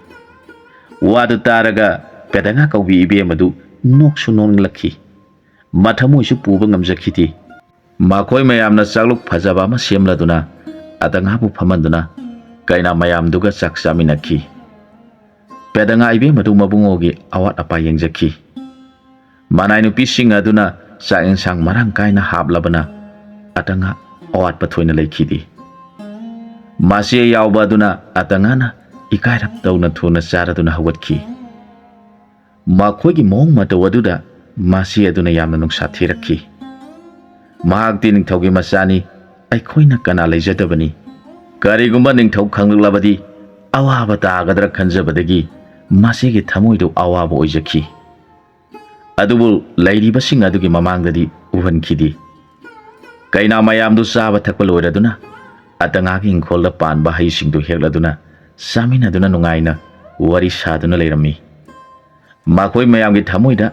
ꯋꯥꯗꯨ ꯇꯥꯔꯒ ꯄꯦꯗꯉꯥ ꯀꯧꯕꯤ ꯏꯕꯦꯝ ꯑꯗꯨ ꯅꯣꯛꯁꯨ ꯅꯣꯛꯅꯤꯡꯂꯛꯈꯤ꯫ ꯃꯊꯃꯣꯏꯁꯨ ꯄꯨꯕ ꯉꯝꯖꯈꯤꯗꯦ꯫ ꯃꯈꯣꯏ ꯃꯌꯥꯝꯅ ꯆꯥꯛꯂꯨꯛ ꯐꯖꯕ ꯑꯃ ꯁꯦꯝꯂꯗꯨꯅ ꯑꯇꯉꯥꯕꯨ ꯐꯝꯍꯟꯗꯨꯅ ꯀꯩꯅꯥ ꯃꯌꯥꯝꯗꯨꯒ ꯆꯥꯛ ꯆꯥꯃꯤꯟꯅꯈꯤ꯫ ꯄꯦꯗꯉꯥ ꯏꯕꯦꯝ ꯑꯗꯨ ꯃꯕꯨꯡꯉꯣꯒꯤ ꯑꯋꯥꯠ ꯑꯄꯥ ꯌꯦꯡꯖꯈꯤ꯫ ꯃꯅꯥꯏ ꯅꯨꯄꯤꯁꯤꯡ ꯑꯗꯨꯅ ꯆꯥꯛ ꯌꯦꯟꯁꯥꯡ ꯃꯔꯥꯡ ꯀꯥꯏꯅ ꯍꯥꯞꯂꯕꯅ ꯑꯇꯉꯥ ꯑꯋꯥꯠꯄ ꯊꯣꯏꯅ ꯂꯩꯈꯤꯗꯦ꯫ ꯃꯆꯦ ꯌꯥꯎꯕ ꯑꯗꯨꯅ ꯑꯇꯉꯥꯅ ꯏꯀꯥꯏꯔꯞ ꯇꯧꯅ ꯊꯨꯅ ꯆꯥꯔꯗꯨꯅ ꯍꯧꯒꯠꯈꯤ꯫ ꯃꯈꯣꯏꯒꯤ ꯃꯑꯣꯡ ꯃꯇꯧ ꯑꯗꯨꯗ ꯃꯆꯦ ꯑꯗꯨꯅ ꯌꯥꯝꯅ ꯅꯨꯡꯁꯥ ꯊꯤꯔꯛꯈꯤ꯫ "ꯃꯍꯥꯛꯇꯤ ꯅꯤꯡꯊꯧꯒꯤ ꯃꯆꯥꯅꯤ, ꯑꯩꯈꯣꯏꯅ ꯀꯅꯥ ꯂꯩꯖꯗꯕꯅꯤ꯫ ꯀꯔꯤꯒꯨꯝꯕ ꯅꯤꯡꯊꯧ ꯈꯪꯂꯛꯂꯕꯗꯤ ꯑꯋꯥꯕ ꯇꯥꯒꯗ꯭ꯔꯥ ꯈꯟꯖꯕꯗꯒꯤ ꯃꯆꯦꯒꯤ ꯊꯃꯣꯏꯗꯨ ꯑꯋꯥꯕ ꯑꯣꯏꯖꯈꯤ꯫ ꯑꯗꯨꯕꯨ ꯂꯩꯔꯤꯕꯁꯤꯡ ꯑꯗꯨꯒꯤ ꯃꯃꯥꯡꯗꯗꯤ ꯎꯍꯟꯈꯤꯗꯦ꯫" ꯀꯩꯅꯥ ꯃꯌꯥꯝꯗꯨ ꯆꯥꯕ ꯊꯛꯄ ꯂꯣꯏꯔꯗꯨꯅ ꯑꯇꯉꯥꯒꯤ ꯏꯪꯈꯣꯜꯗ ꯄꯥꯟꯕ ꯍꯩꯁꯤꯡꯗꯨ ꯍꯦꯛꯂꯗꯨꯅ ꯆꯥꯃꯤꯟꯅꯗꯨꯅ ꯅꯨꯡꯉꯥꯏꯅ ꯋꯥꯔꯤ ꯁꯥꯗꯨꯅ ꯂꯩꯔꯝꯃꯤ꯫ ꯃꯈꯣꯏ ꯃꯌꯥꯝꯒꯤ ꯊꯃꯣꯏꯗ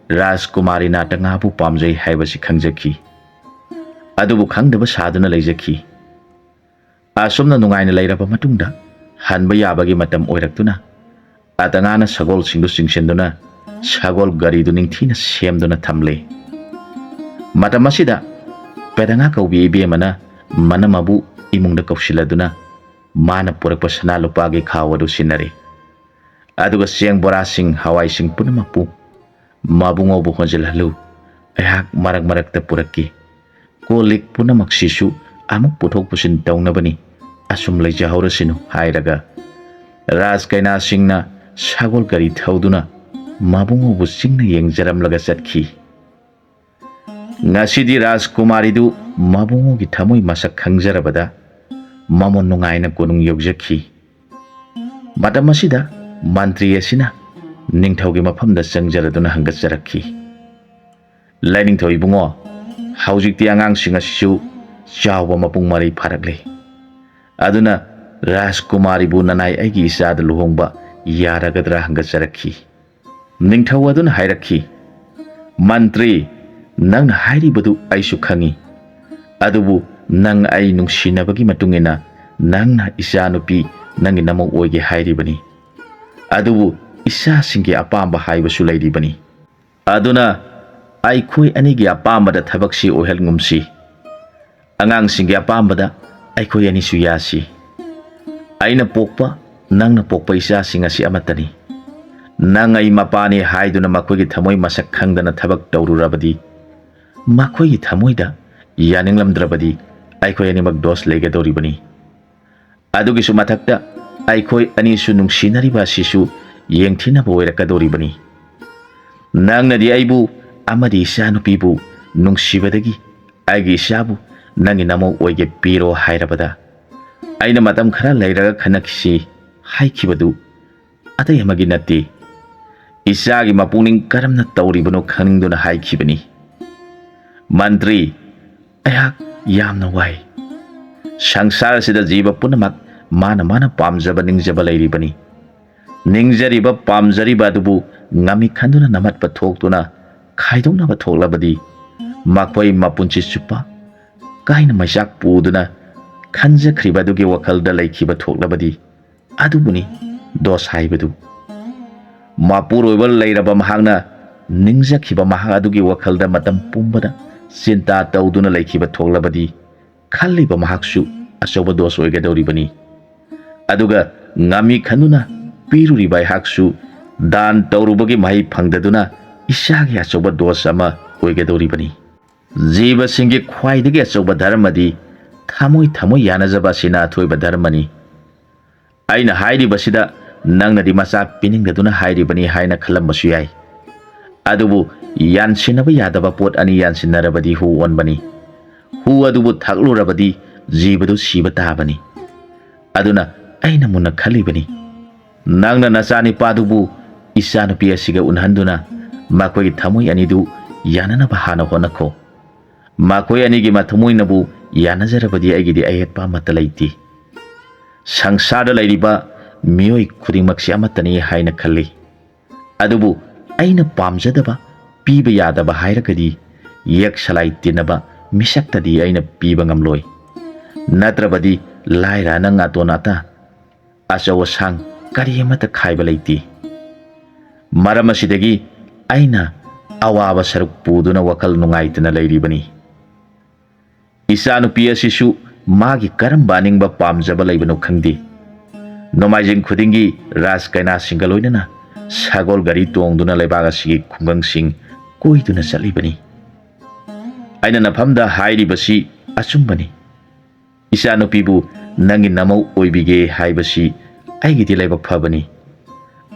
ꯔꯥꯖꯀꯨꯃꯥꯔꯤꯅ ꯑꯇꯉꯥꯕꯨ ꯄꯥꯝꯖꯩ ꯍꯥꯏꯕꯁꯤ ꯈꯪꯖꯈꯤ꯫ ꯑꯗꯨꯕꯨ ꯈꯪꯗꯕ ꯁꯥꯗꯨꯅ ꯂꯩꯖꯈꯤ꯫ ꯑꯁꯨꯝꯅ ꯅꯨꯡꯉꯥꯏꯅ ꯂꯩꯔꯕ ꯃꯇꯨꯡꯗ ꯍꯟꯕ ꯌꯥꯕꯒꯤ ꯃꯇꯝ ꯑꯣꯏꯔꯛꯇꯨꯅ ꯑꯇꯉꯥꯅ ꯁꯒꯣꯜꯁꯤꯡꯗꯨ ꯆꯤꯡꯁꯤꯟꯗꯨꯅ ꯁꯒꯣꯜ ꯒꯥꯔꯤꯗꯨ ꯅꯤꯡꯊꯤꯅ ꯁꯦꯝꯗꯨꯅ ꯊꯝꯂꯦ꯫ ꯃꯇꯝ ꯑꯁꯤꯗ ꯄꯦꯗꯉꯥ ꯀꯧꯕꯤ ꯏꯕꯦꯝꯃꯅ ꯃꯅꯝ ꯑꯕꯨ ꯏꯃꯨꯡꯗ ꯀꯧꯁꯤꯜꯂꯗꯨꯅ ꯃꯥꯅ ꯄꯨꯔꯛꯄ ꯁꯅꯥ ꯂꯨꯄꯥꯒꯤ ꯈꯥꯎ ꯑꯗꯨ ꯁꯤꯟꯅꯔꯦ꯫ ꯑꯗꯨꯒ ꯆꯦꯡ ꯕꯣꯔꯥꯁꯤꯡ, ꯍꯋꯥꯏꯁꯤꯡ ꯄꯨꯝꯅꯃꯛꯄꯨ ꯃꯕꯨꯡꯉꯣꯕꯨ ꯍꯣꯟꯖꯤꯜꯍꯜꯂꯨ꯫ ꯑꯩꯍꯥꯛ ꯃꯔꯛ ꯃꯔꯛꯇ ꯄꯨꯔꯛꯀꯦ꯫ ꯀꯣꯜ ꯂꯤꯛ ꯄꯨꯝꯅꯃꯛꯁꯤꯁꯨ ꯑꯃꯨꯛ ꯄꯨꯊꯣꯛ ꯄꯨꯁꯤꯟ ꯇꯧꯅꯕꯅꯤ꯫ ꯑꯁꯨꯝ ꯂꯩꯖꯍꯧꯔꯁꯤꯅꯨ ꯍꯥꯏꯔꯒ ꯔꯥꯖ ꯀꯩꯅꯥꯁꯤꯡꯅ ꯁꯒꯣꯜ ꯒꯥꯔꯤ ꯊꯧꯗꯨꯅ ꯃꯕꯨꯡꯉꯣꯕꯨ ꯆꯤꯡꯅ ꯌꯦꯡꯖꯔꯝꯂꯒ ꯆꯠꯈꯤ꯫ ꯉꯁꯤꯗꯤ ꯔꯥꯖꯀꯨꯃꯥꯔꯤꯗꯨ ꯃꯕꯨꯡꯉꯣꯒꯤ ꯊꯃꯣꯏ ꯃꯁꯛ ꯈꯪꯖꯔꯕꯗ ꯃꯃꯣꯟ ꯅꯨꯡꯉꯥꯏꯅ ꯀꯣꯅꯨꯡ ꯌꯧꯖꯈꯤ꯫ ꯃꯇꯝ ꯑꯁꯤꯗ ꯃꯟꯇ꯭ꯔꯤ ꯑꯁꯤꯅ ꯅꯤꯡꯊꯧꯒꯤ ꯃꯐꯝꯗ ꯆꯪꯖꯔꯗꯨꯅ ꯍꯪꯒꯠꯆꯔꯛꯈꯤ, "ꯂꯥꯏꯅꯤꯡꯊꯧ ꯏꯕꯨꯡꯉꯣ, ꯍꯧꯖꯤꯛꯇꯤ ꯑꯉꯥꯡꯁꯤꯡ ꯑꯁꯤꯁꯨ ꯆꯥꯎꯕ ꯃꯄꯨꯡ ꯃꯔꯩ ꯐꯥꯔꯛꯂꯦ꯫ ꯑꯗꯨꯅ ꯔꯥꯖꯀꯨꯃꯥꯔꯤꯕꯨ ꯅꯅꯥꯏ ꯑꯩꯒꯤ ꯏꯆꯥꯗ ꯂꯨꯍꯣꯡꯕ ꯌꯥꯔꯒꯗ꯭ꯔꯥ?" ꯍꯪꯒꯠꯆꯔꯛꯈꯤ꯫ ꯅꯤꯡꯊꯧ ꯑꯗꯨꯅ ꯍꯥꯏꯔꯛꯈꯤ, "ꯃꯟꯇ꯭ꯔꯤ, ꯅꯪꯅ ꯍꯥꯏꯔꯤꯕꯗꯨ ꯑꯩꯁꯨ ꯈꯪꯏ꯫ ꯑꯗꯨꯕꯨ ꯅꯪ ꯑꯩ ꯅꯨꯡꯁꯤꯅꯕꯒꯤ ꯃꯇꯨꯡ ꯏꯟꯅ ꯅꯪꯅ ꯏꯆꯥꯅꯨꯄꯤ ꯅꯪꯒꯤ ꯅꯃꯧ ꯑꯣꯏꯒꯦ ꯍꯥꯏꯔꯤꯕꯅꯤ꯫ ꯑꯗꯨꯕꯨ ꯏꯆꯥꯁꯤꯡꯒꯤ ꯑꯄꯥꯝꯕ ꯍꯥꯏꯕꯁꯨ ꯂꯩꯔꯤꯕꯅꯤ꯫ ꯑꯗꯨꯅ ꯑꯩꯈꯣꯏ ꯑꯅꯤꯒꯤ ꯑꯄꯥꯝꯕꯗ ꯊꯕꯛꯁꯤ ꯑꯣꯏꯍꯟꯒꯨꯝꯁꯤ꯫ ꯑꯉꯥꯡꯁꯤꯡꯒꯤ ꯑꯄꯥꯝꯕꯗ ꯑꯩꯈꯣꯏ ꯑꯅꯤꯁꯨ ꯌꯥꯁꯤ꯫ ꯑꯩꯅ ꯄꯣꯛꯄ, ꯅꯪꯅ ꯄꯣꯛꯄ ꯏꯆꯥꯁꯤꯡ ꯑꯁꯤ ꯑꯃꯠꯇꯅꯤ꯫ ꯅꯪ ꯑꯩ ꯃꯄꯥꯅꯤ ꯍꯥꯏꯗꯨꯅ ꯃꯈꯣꯏꯒꯤ ꯊꯃꯣꯏ ꯃꯁꯛ ꯈꯪꯗꯅ ꯊꯕꯛ ꯇꯧꯔꯨꯔꯕꯗꯤ, ꯃꯈꯣꯏꯒꯤ ꯊꯃꯣꯏꯗ ꯌꯥꯅꯤꯡꯂꯝꯗ꯭ꯔꯕꯗꯤ ꯑꯩꯈꯣꯏ ꯑꯅꯤꯃꯛ ꯗꯣꯁ ꯂꯩꯒꯗꯧꯔꯤꯕꯅꯤ꯫ ꯑꯗꯨꯒꯤꯁꯨ ꯃꯊꯛꯇ ꯑꯩꯈꯣꯏ ꯑꯅꯤꯁꯨ ꯅꯨꯡꯁꯤꯅꯔꯤꯕ ꯑꯁꯤꯁꯨ ꯌꯦꯡꯊꯤꯅꯕ ꯑꯣꯏꯔꯛꯀꯗꯧꯔꯤꯕꯅꯤ꯫ ꯅꯪꯅꯗꯤ ꯑꯩꯕꯨ ꯑꯃꯗꯤ ꯏꯆꯥꯅꯨꯄꯤꯕꯨ ꯅꯨꯡꯁꯤꯕꯗꯒꯤ ꯑꯩꯒꯤ ꯏꯆꯥꯕꯨ ꯅꯪꯒꯤ ꯅꯃꯧ ꯑꯣꯏꯒꯦ ꯄꯤꯔꯣ ꯍꯥꯏꯔꯕꯗ, ꯑꯩꯅ ꯃꯇꯝ ꯈꯔ ꯂꯩꯔꯒ ꯈꯟꯅꯈꯤꯁꯤ ꯍꯥꯏꯈꯤꯕꯗꯨ ꯑꯇꯩ ꯑꯃꯒꯤ ꯅꯠꯇꯦ, ꯏꯆꯥꯒꯤ ꯃꯄꯨꯛꯅꯤꯡ ꯀꯔꯝꯅ ꯇꯧꯔꯤꯕꯅꯣ ꯈꯪꯅꯤꯡꯗꯨꯅ ꯍꯥꯏꯈꯤꯕꯅꯤ꯫ ꯃꯟꯇ꯭ꯔꯤ, ꯑꯩꯍꯥꯛ ꯌꯥꯝꯅ ꯋꯥꯏ꯫ ꯁꯪꯁꯥꯔꯁꯤꯗ ꯖꯤꯕ ꯄꯨꯝꯅꯃꯛ ꯃꯥꯅ ꯃꯥꯅ ꯄꯥꯝꯖꯕ ꯅꯤꯡꯖꯕ ꯂꯩꯔꯤꯕꯅꯤ꯫ ꯅꯤꯡꯖꯔꯤꯕ ꯄꯥꯝꯖꯔꯤꯕ ꯑꯗꯨꯕꯨ ꯉꯝꯃꯤ ꯈꯟꯗꯨꯅ ꯅꯝꯍꯠꯄ ꯊꯣꯛꯇꯨꯅ ꯈꯥꯏꯗꯣꯛꯅꯕ ꯊꯣꯛꯂꯕꯗꯤ, ꯃꯈꯣꯏ ꯃꯄꯨꯟꯁꯤ ꯆꯨꯞꯄ ꯀꯥꯏꯅ ꯃꯩꯆꯥꯛ ꯄꯨꯗꯨꯅ ꯈꯟꯖꯈ꯭ꯔꯤꯕ ꯑꯗꯨꯒꯤ ꯋꯥꯈꯜꯗ ꯂꯩꯈꯤꯕ ꯊꯣꯛꯂꯕꯗꯤ, ꯑꯗꯨꯕꯨꯅꯤ ꯗꯣꯁ ꯍꯥꯏꯕꯗꯨ꯫ ꯃꯄꯨꯔꯣꯏꯕ ꯂꯩꯔꯕ ꯃꯍꯥꯛꯅ ꯅꯤꯡꯖꯈꯤꯕ ꯃꯍꯥꯛ ꯑꯗꯨꯒꯤ ꯋꯥꯈꯜꯗ ꯃꯇꯝ ꯄꯨꯝꯕꯗ ꯆꯤꯟꯇꯥ ꯇꯧꯗꯨꯅ ꯂꯩꯈꯤꯕ ꯊꯣꯛꯂꯕꯗꯤ, ꯈꯜꯂꯤꯕ ꯃꯍꯥꯛꯁꯨ ꯑꯆꯧꯕ ꯗꯣꯁ ꯑꯣꯏꯒꯗꯧꯔꯤꯕꯅꯤ꯫ ꯑꯗꯨꯒ ꯉꯝꯃꯤ ꯈꯟꯗꯨꯅ ꯄꯤꯔꯨꯔꯤꯕ ꯑꯩꯍꯥꯛꯁꯨ ꯗꯥꯟ ꯇꯧꯔꯨꯕꯒꯤ ꯃꯍꯩ ꯐꯪꯗꯗꯨꯅ ꯏꯁꯥꯒꯤ ꯑꯆꯧꯕ ꯗꯣꯁ ꯑꯃ ꯑꯣꯏꯒꯗꯧꯔꯤꯕꯅꯤ꯫ ꯖꯤꯕꯁꯤꯡꯒꯤ ꯈ꯭ꯋꯥꯏꯗꯒꯤ ꯑꯆꯧꯕ ꯙꯔꯃꯗꯤ ꯊꯃꯣꯏ ꯊꯃꯣꯏ ꯌꯥꯅꯖꯕ ꯑꯁꯤꯅ ꯑꯊꯣꯏꯕ ꯙꯔꯃꯅꯤ꯫ ꯑꯩꯅ ꯍꯥꯏꯔꯤꯕꯁꯤꯗ ꯅꯪꯅꯗꯤ ꯃꯆꯥ ꯄꯤꯅꯤꯡꯗꯗꯨꯅ ꯍꯥꯏꯔꯤꯕꯅꯤ ꯍꯥꯏꯅ ꯈꯜꯂꯝꯕꯁꯨ ꯌꯥꯏ꯫ ꯑꯗꯨꯕꯨ ꯌꯥꯟꯁꯤꯟꯅꯕ ꯌꯥꯗꯕ ꯄꯣꯠ ꯑꯅꯤ ꯌꯥꯟꯁꯤꯟꯅꯔꯕꯗꯤ ꯍꯨ ꯑꯣꯟꯕꯅꯤ꯫ ꯍꯨ ꯑꯗꯨꯕꯨ ꯊꯛꯂꯨꯔꯕꯗꯤ ꯖꯤꯕꯗꯨ ꯁꯤꯕ ꯇꯥꯕꯅꯤ꯫ ꯑꯗꯨꯅ ꯑꯩꯅ ꯃꯨꯟꯅ ꯈꯜꯂꯤꯕꯅꯤ, ꯅꯪꯅ ꯅꯆꯥꯅꯤꯄꯥꯗꯨꯕꯨ ꯏꯆꯥꯅꯨꯄꯤ ꯑꯁꯤꯒ ꯎꯅꯍꯟꯗꯨꯅ ꯃꯈꯣꯏꯒꯤ ꯊꯃꯣꯏ ꯑꯅꯤꯗꯨ ꯌꯥꯅꯅꯕ ꯍꯥꯟꯅ ꯍꯣꯠꯅꯈꯣ꯫ ꯃꯈꯣꯏ ꯑꯅꯤꯒꯤ ꯃꯊꯃꯣꯏꯅꯕꯨ ꯌꯥꯅꯖꯔꯕꯗꯤ ꯑꯩꯒꯤꯗꯤ ꯑꯌꯦꯠꯄ ꯑꯃꯠꯇ ꯂꯩꯇꯦ꯫ ꯁꯪꯁꯥꯔꯗ ꯂꯩꯔꯤꯕ ꯃꯤꯑꯣꯏ ꯈꯨꯗꯤꯡꯃꯛꯁꯤ ꯑꯃꯠꯇꯅꯤ ꯍꯥꯏꯅ ꯈꯜꯂꯤ꯫ ꯑꯗꯨꯕꯨ ꯑꯩꯅ ꯄꯥꯝꯖꯗꯕ, ꯄꯤꯕ ꯌꯥꯗꯕ ꯍꯥꯏꯔꯒꯗꯤ ꯌꯦꯛ ꯁꯂꯥꯏ ꯇꯤꯟꯅꯕ ꯃꯤꯁꯛꯇꯗꯤ ꯑꯩꯅ ꯄꯤꯕ ꯉꯝꯂꯣꯏ꯫ ꯅꯠꯇ꯭ꯔꯕꯗꯤ ꯂꯥꯏꯔ ꯅꯪ ꯑꯇꯣꯟ ꯑꯇꯥ ꯑꯆꯧ ꯑꯁꯥꯡ ꯀꯔꯤ ꯑꯃꯠꯇ ꯈꯥꯏꯕ ꯂꯩꯇꯦ꯫ ꯃꯔꯝ ꯑꯁꯤꯗꯒꯤ ꯑꯩꯅ ꯑꯋꯥꯕ ꯁꯔꯨꯛ ꯄꯨꯗꯨꯅ ꯋꯥꯈꯜ ꯅꯨꯡꯉꯥꯏꯇꯅ ꯂꯩꯔꯤꯕꯅꯤ꯫ ꯏꯆꯥꯅꯨꯄꯤ ꯑꯁꯤꯁꯨ ꯃꯥꯒꯤ ꯀꯔꯝꯕ ꯑꯅꯤꯡꯕ ꯄꯥꯝꯖꯕ ꯂꯩꯕꯅꯣ ꯈꯪꯗꯦ꯫ ꯅꯣꯡꯃꯥꯏꯖꯤꯡ ꯈꯨꯗꯤꯡꯒꯤ ꯔꯥꯖ ꯀꯩꯅꯥꯁꯤꯡꯒ ꯂꯣꯏꯅꯅ ꯁꯒꯣꯜ ꯒꯥꯔꯤ ꯇꯣꯡꯗꯨꯅ ꯂꯩꯕꯥꯛ ꯑꯁꯤꯒꯤ ꯈꯨꯡꯒꯪꯁꯤꯡ ꯀꯣꯏꯗꯨꯅ ꯆꯠꯂꯤꯕꯅꯤ꯫ ꯑꯩꯅ ꯅꯐꯝꯗ ꯍꯥꯏꯔꯤꯕꯁꯤ ꯑꯆꯨꯝꯕꯅꯤ꯫ ꯏꯆꯥꯅꯨꯄꯤꯕꯨ ꯅꯪꯒꯤ ꯅꯃꯧ ꯑꯣꯏꯕꯤꯒꯦ ꯍꯥꯏꯕꯁꯤ ꯑꯩꯒꯤꯗꯤ ꯂꯥꯏꯕꯛ ꯐꯕꯅꯤ꯫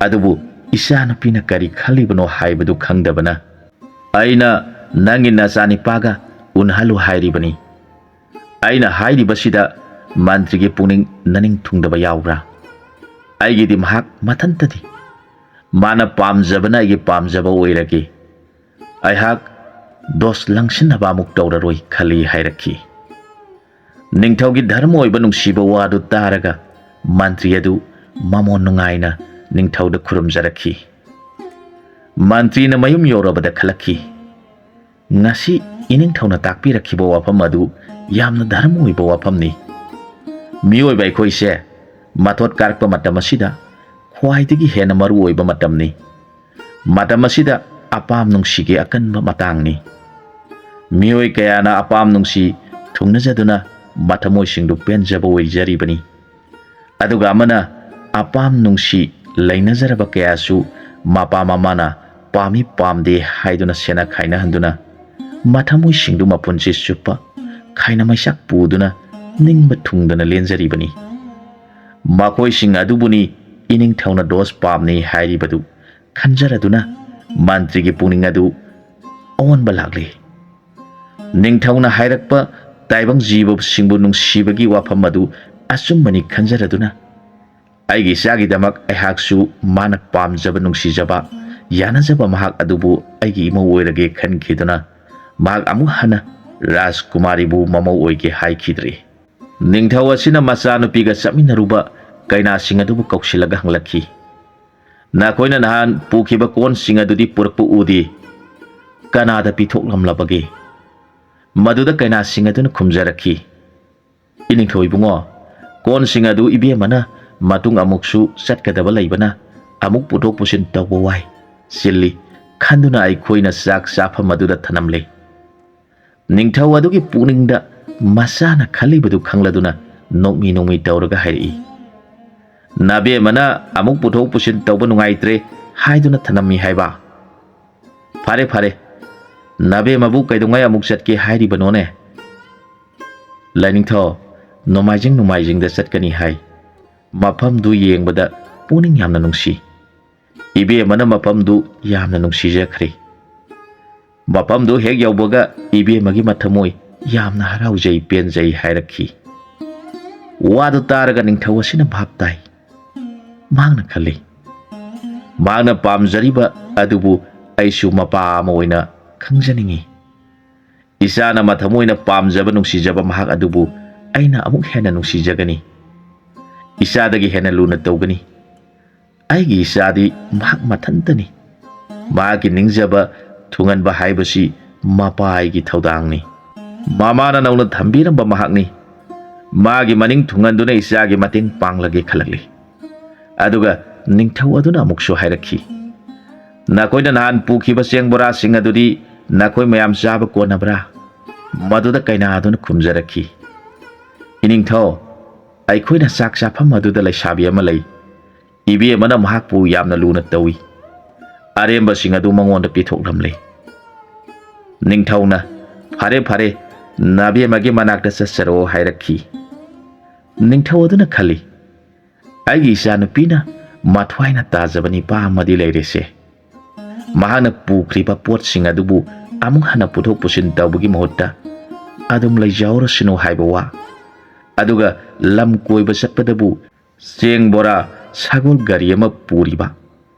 ꯑꯗꯨꯕꯨ ꯏꯆꯥꯅꯨꯄꯤꯅ ꯀꯔꯤ ꯈꯜꯂꯤꯕꯅꯣ ꯍꯥꯏꯕꯗꯨ ꯈꯪꯗꯕꯅ ꯑꯩꯅ ꯅꯪꯒꯤ ꯅꯆꯥꯅꯤꯄꯥꯒ ꯎꯅꯍꯜꯂꯨ ꯍꯥꯏꯔꯤꯕꯅꯤ꯫ ꯑꯩꯅ ꯍꯥꯏꯔꯤꯕꯁꯤꯗ ꯃꯟꯇ꯭ꯔꯤꯒꯤ ꯄꯨꯛꯅꯤꯡ ꯅꯅꯤꯡ ꯊꯨꯡꯗꯕ ꯌꯥꯎꯕ꯭ꯔꯥ? ꯑꯩꯒꯤꯗꯤ ꯃꯍꯥꯛ ꯃꯊꯟꯇꯗꯤ꯫ ꯃꯥꯅ ꯄꯥꯝꯖꯕꯅ ꯑꯩꯒꯤ ꯄꯥꯝꯖꯕ ꯑꯣꯏꯔꯒꯦ꯫ ꯑꯩꯍꯥꯛ ꯗꯣꯁ ꯂꯪꯁꯤꯟꯅꯕ ꯑꯃꯨꯛ ꯇꯧꯔꯔꯣꯏ ꯈꯜꯂꯤ ꯍꯥꯏꯔꯛꯈꯤ꯫ ꯅꯤꯡꯊꯧꯒꯤ ꯙꯔꯃ ꯑꯣꯏꯕ ꯅꯨꯡꯁꯤꯕ ꯋꯥꯗꯨ ꯇꯥꯔꯒ ꯃꯟꯇ꯭ꯔꯤ ꯑꯗꯨ ꯃꯃꯣꯟ ꯅꯨꯡꯉꯥꯏꯅ ꯅꯤꯡꯊꯧꯗ ꯈꯨꯔꯨꯝꯖꯔꯛꯈꯤ꯫ ꯃꯟꯇ꯭ꯔꯤꯅ ꯃꯌꯨꯝ ꯌꯧꯔꯕꯗ ꯈꯜꯂꯛꯈꯤ, "ꯉꯁꯤ ꯏꯅꯤꯡꯊꯧꯅ ꯇꯥꯛꯄꯤꯔꯛꯈꯤꯕ ꯋꯥꯐꯝ ꯑꯗꯨ ꯌꯥꯝꯅ ꯙꯔꯃ ꯑꯣꯏꯕ ꯋꯥꯐꯝꯅꯤ꯫ ꯃꯤꯑꯣꯏꯕ ꯑꯩꯈꯣꯏꯁꯦ ꯃꯊꯣꯠ ꯀꯥꯔꯛꯄ ꯃꯇꯝ ꯑꯁꯤꯗ ꯈ꯭ꯋꯥꯏꯗꯒꯤ ꯍꯦꯟꯅ ꯃꯔꯨ ꯑꯣꯏꯕ ꯃꯇꯝꯅꯤ꯫ ꯃꯇꯝ ꯑꯁꯤꯗ ꯑꯄꯥꯝ ꯅꯨꯡꯁꯤꯒꯤ ꯑꯀꯟꯕ ꯃꯇꯥꯡꯅꯤ꯫ ꯃꯤꯑꯣꯏ ꯀꯌꯥꯅ ꯑꯄꯥꯝ ꯅꯨꯡꯁꯤ ꯊꯨꯡꯅꯖꯗꯨꯅ ꯃꯊꯃꯣꯏꯁꯤꯡꯗꯨ ꯄꯦꯟꯖꯕ ꯑꯣꯏꯖꯔꯤꯕꯅꯤ꯫ ꯑꯗꯨꯒ ꯑꯃꯅ ꯑꯄꯥꯝ ꯅꯨꯡꯁꯤ ꯂꯩꯅꯖꯔꯕ ꯀꯌꯥꯁꯨ ꯃꯄꯥ ꯃꯃꯥꯅ ꯄꯥꯝꯃꯤ ꯄꯥꯝꯗꯦ ꯍꯥꯏꯗꯨꯅ ꯁꯦꯟꯅ ꯈꯥꯏꯅꯍꯟꯗꯨꯅ ꯃꯊꯃꯣꯏꯁꯤꯡꯗꯨ ꯃꯄꯨꯟꯁꯤ ꯆꯨꯞꯄ ꯈꯥꯏꯅ ꯃꯩꯆꯥꯛ ꯄꯨꯗꯨꯅ ꯅꯤꯡꯕ ꯊꯨꯡꯗꯅ ꯂꯦꯟꯖꯔꯤꯕꯅꯤ꯫ ꯃꯈꯣꯏꯁꯤꯡ ꯑꯗꯨꯕꯨꯅꯤ ꯏꯅꯤꯡꯊꯧꯅ ꯗꯣꯁ ꯄꯥꯝꯅꯤ ꯍꯥꯏꯔꯤꯕꯗꯨ ꯈꯟꯖꯔꯗꯨꯅ ꯃꯟꯇ꯭ꯔꯤꯒꯤ ꯄꯨꯛꯅꯤꯡ ꯑꯗꯨ ꯑꯑꯣꯟꯕ ꯂꯥꯛꯂꯤ꯫ ꯅꯤꯡꯊꯧꯅ ꯍꯥꯏꯔꯛꯄ ꯇꯥꯏꯕꯪ ꯖꯤꯕꯁꯤꯡꯕꯨ ꯅꯨꯡꯁꯤꯕꯒꯤ ꯋꯥꯐꯝ ꯑꯗꯨ ꯑꯆꯨꯝꯕꯅꯤ ꯈꯟꯖꯔꯗꯨꯅ ꯑꯩꯒꯤ ꯏꯆꯥꯒꯤꯗꯃꯛ ꯑꯩꯍꯥꯛꯁꯨ ꯃꯥꯅ ꯄꯥꯝꯖꯕ ꯅꯨꯡꯁꯤꯖꯕ ꯌꯥꯅꯖꯕ ꯃꯍꯥꯛ ꯑꯗꯨꯕꯨ ꯑꯩꯒꯤ ꯏꯃꯧ ꯑꯣꯏꯔꯒꯦ ꯈꯟꯈꯤꯗꯨꯅ ꯃꯍꯥꯛ ꯑꯃꯨꯛ ꯍꯟꯅ ꯔꯥꯖꯀꯨꯃꯥꯔꯤꯕꯨ ꯃꯃꯧ ꯑꯣꯏꯒꯦ ꯍꯥꯏꯈꯤꯗ꯭ꯔꯤ꯫ ꯅꯤꯡꯊꯧ ꯑꯁꯤꯅ ꯃꯆꯥꯅꯨꯄꯤꯒ ꯆꯠꯃꯤꯟꯅꯔꯨꯕ ꯀꯩꯅꯥꯁꯤꯡ ꯑꯗꯨꯕꯨ ꯀꯧꯁꯤꯜꯂꯒ ꯍꯪꯂꯛꯈꯤ, "ꯅꯈꯣꯏꯅ ꯅꯍꯥꯟ ꯄꯨꯈꯤꯕ ꯀꯣꯟꯁꯤꯡ ꯑꯗꯨꯗꯤ ꯄꯨꯔꯛꯄ ꯎꯗꯦ꯫ ꯀꯅꯥꯗ ꯄꯤꯊꯣꯛꯂꯝꯂꯕꯒꯦ?" ꯃꯗꯨꯗ ꯀꯩꯅꯥꯁꯤꯡ ꯑꯗꯨꯅ ꯈꯨꯝꯖꯔꯛꯈꯤ, "ꯏꯅꯤꯡꯊꯧ ꯏꯕꯨꯡꯉꯣ, ꯀꯣꯟꯁꯤꯡ ꯑꯗꯨ ꯏꯕꯦꯝꯃꯅ ꯃꯇꯨꯡ ꯑꯃꯨꯛꯁꯨ ꯆꯠꯀꯗꯕ ꯂꯩꯕꯅ ꯑꯃꯨꯛ ꯄꯨꯊꯣꯛ ꯄꯨꯁꯤꯟ ꯇꯧꯕ ꯋꯥꯏ ꯆꯤꯜꯂꯤ ꯈꯟꯗꯨꯅ ꯑꯩꯈꯣꯏꯅ ꯆꯥꯛ ꯆꯥꯐꯝ ꯑꯗꯨꯗ ꯊꯅꯝꯂꯦ꯫" ꯅꯤꯡꯊꯧ ꯑꯗꯨꯒꯤ ꯄꯨꯛꯅꯤꯡꯗ ꯃꯆꯥꯅ ꯈꯜꯂꯤꯕꯗꯨ ꯈꯪꯂꯗꯨꯅ ꯅꯣꯛꯃꯤ ꯅꯣꯛꯃꯤ ꯇꯧꯔꯒ ꯍꯥꯏꯔꯛꯏ, "ꯅꯕꯦꯝꯃꯅ ꯑꯃꯨꯛ ꯄꯨꯊꯣꯛ ꯄꯨꯁꯤꯟ ꯇꯧꯕ ꯅꯨꯡꯉꯥꯏꯇ꯭ꯔꯦ ꯍꯥꯏꯗꯨꯅ ꯊꯅꯝꯃꯤ ꯍꯥꯏꯕ? ꯐꯔꯦ ꯐꯔꯦ, ꯅꯕꯦꯝꯃꯕꯨ ꯀꯩꯗꯧꯉꯩ ꯑꯃꯨꯛ ꯆꯠꯀꯦ ꯍꯥꯏꯔꯤꯕꯅꯣꯅꯦ?" "ꯂꯥꯏꯅꯤꯡꯊꯧ, ꯅꯣꯡꯃꯥꯏꯖꯤꯡ ꯅꯣꯡꯃꯥꯏꯖꯤꯡꯗ ꯆꯠꯀꯅꯤ ꯍꯥꯏ꯫ ꯃꯐꯝꯗꯨ ꯌꯦꯡꯕꯗ ꯄꯨꯛꯅꯤꯡ ꯌꯥꯝꯅ ꯅꯨꯡꯁꯤ꯫ ꯏꯕꯦꯝꯃꯅ ꯃꯐꯝꯗꯨ ꯌꯥꯝꯅ ꯅꯨꯡꯁꯤꯖꯈ꯭ꯔꯦ꯫ ꯃꯐꯝꯗꯨ ꯍꯦꯛ ꯌꯧꯕꯒ ꯏꯕꯦꯝꯃꯒꯤ ꯃꯊꯃꯣꯏ ꯌꯥꯝꯅ ꯍꯔꯥꯎꯖꯩ ꯄꯦꯟꯖꯩ ꯍꯥꯏꯔꯛꯈꯤ꯫" ꯋꯥꯗꯨ ꯇꯥꯔꯒ ꯅꯤꯡꯊꯧ ꯑꯁꯤꯅ ꯚꯥꯞ ꯇꯥꯏ꯫ ꯃꯍꯥꯛꯅ ꯈꯜꯂꯤ, "ꯃꯍꯥꯛꯅ ꯄꯥꯝꯖꯔꯤꯕ ꯑꯗꯨꯕꯨ ꯑꯩꯁꯨ ꯃꯄꯥ ꯑꯃ ꯑꯣꯏꯅ ꯈꯪꯖꯅꯤꯡꯏ꯫ ꯏꯆꯥꯅ ꯃꯊꯃꯣꯏꯅ ꯄꯥꯝꯖꯕ ꯅꯨꯡꯁꯤꯖꯕ ꯃꯍꯥꯛ ꯑꯗꯨꯕꯨ ꯑꯩꯅ ꯑꯃꯨꯛ ꯍꯦꯟꯅ ꯅꯨꯡꯁꯤꯖꯒꯅꯤ꯫ ꯏꯆꯥꯗꯒꯤ ꯍꯦꯟꯅ ꯂꯨꯅ ꯇꯧꯒꯅꯤ꯫ ꯑꯩꯒꯤ ꯏꯆꯥꯗꯤ ꯃꯍꯥꯛ ꯃꯊꯟꯇꯅꯤ꯫ ꯃꯍꯥꯛꯀꯤ ꯅꯤꯡꯖꯕ ꯊꯨꯡꯍꯟꯕ ꯍꯥꯏꯕꯁꯤ ꯃꯄꯥꯒꯤ ꯊꯧꯗꯥꯡꯅꯤ꯫ ꯃꯃꯥꯅ ꯅꯧꯅ ꯊꯝꯕꯤꯔꯝꯕ ꯃꯍꯥꯛꯅꯤ꯫ ꯃꯥꯒꯤ ꯃꯅꯤꯡ ꯊꯨꯡꯍꯟꯗꯨꯅ ꯏꯆꯥꯒꯤ ꯃꯇꯦꯡ ꯄꯥꯡꯂꯒꯦ ꯈꯜꯂꯛꯂꯤ꯫ ꯑꯗꯨꯒ ꯅꯤꯡꯊꯧ ꯑꯗꯨꯅ ꯑꯃꯨꯛꯁꯨ ꯍꯥꯏꯔꯛꯈꯤ, "ꯅꯈꯣꯏꯅ ꯅꯍꯥꯟ ꯄꯨꯈꯤꯕ ꯆꯦꯡ ꯕꯣꯔꯥꯁꯤꯡ ꯑꯗꯨꯗꯤ ꯅꯈꯣꯏ ꯃꯌꯥꯝ ꯆꯥꯕ ꯀꯣꯟꯅꯕ꯭ꯔꯥ?" ꯃꯗꯨꯗ ꯀꯩꯅꯥ ꯑꯗꯨꯅ ꯈꯨꯝꯖꯔꯛꯈꯤ, "ꯏꯅꯤꯡꯊꯧ, ꯑꯩꯈꯣꯏꯅ ꯆꯥꯛ ꯆꯥꯐꯝ ꯑꯗꯨꯗ ꯂꯩꯁꯥꯕꯤ ꯑꯃ ꯂꯩ꯫ ꯏꯕꯦꯝꯃꯅ ꯃꯍꯥꯛꯄꯨ ꯌꯥꯝꯅ ꯂꯨꯅ ꯇꯧꯏ꯫ ꯑꯔꯦꯝꯕꯁꯤꯡ ꯑꯗꯨ ꯃꯉꯣꯟꯗ ꯄꯤꯊꯣꯛꯂꯝꯂꯦ꯫" ꯅꯤꯡꯊꯧꯅ, "ꯐꯔꯦ, ꯐꯔꯦ, ꯅꯕꯦꯝꯃꯒꯤ ꯃꯅꯥꯛꯇ ꯆꯠꯆꯔꯣ" ꯍꯥꯏꯔꯛꯈꯤ꯫ ꯅꯤꯡꯊꯧ ꯑꯗꯨꯅ ꯈꯜꯂꯤ, "ꯑꯩꯒꯤ ꯏꯆꯥꯅꯨꯄꯤꯅ ꯃꯊ꯭ꯋꯥꯏꯅ ꯇꯥꯖꯕ ꯅꯤꯄꯥ ꯑꯃꯗꯤ ꯂꯩꯔꯦꯁꯦ꯫ ꯃꯍꯥꯛꯅ ꯄꯨꯈ꯭ꯔꯤꯕ ꯄꯣꯠꯁꯤꯡ ꯑꯗꯨꯕꯨ ꯑꯃꯨꯛ ꯍꯟꯅ ꯄꯨꯊꯣꯛ ꯄꯨꯁꯤꯟ ꯇꯧꯕꯒꯤ ꯃꯍꯨꯠꯇ ꯑꯗꯨꯝ ꯂꯩꯖꯍꯧꯔꯁꯅꯨ ꯍꯥꯏꯕ ꯋꯥ꯫ ꯑꯗꯨꯒ ꯂꯝ ꯀꯣꯏꯕ ꯆꯠꯄꯗꯕꯨ ꯆꯦꯡ ꯕꯣꯔꯥ, ꯁꯒꯣꯜ ꯒꯥꯔꯤ ꯑꯃ ꯄꯨꯔꯤꯕ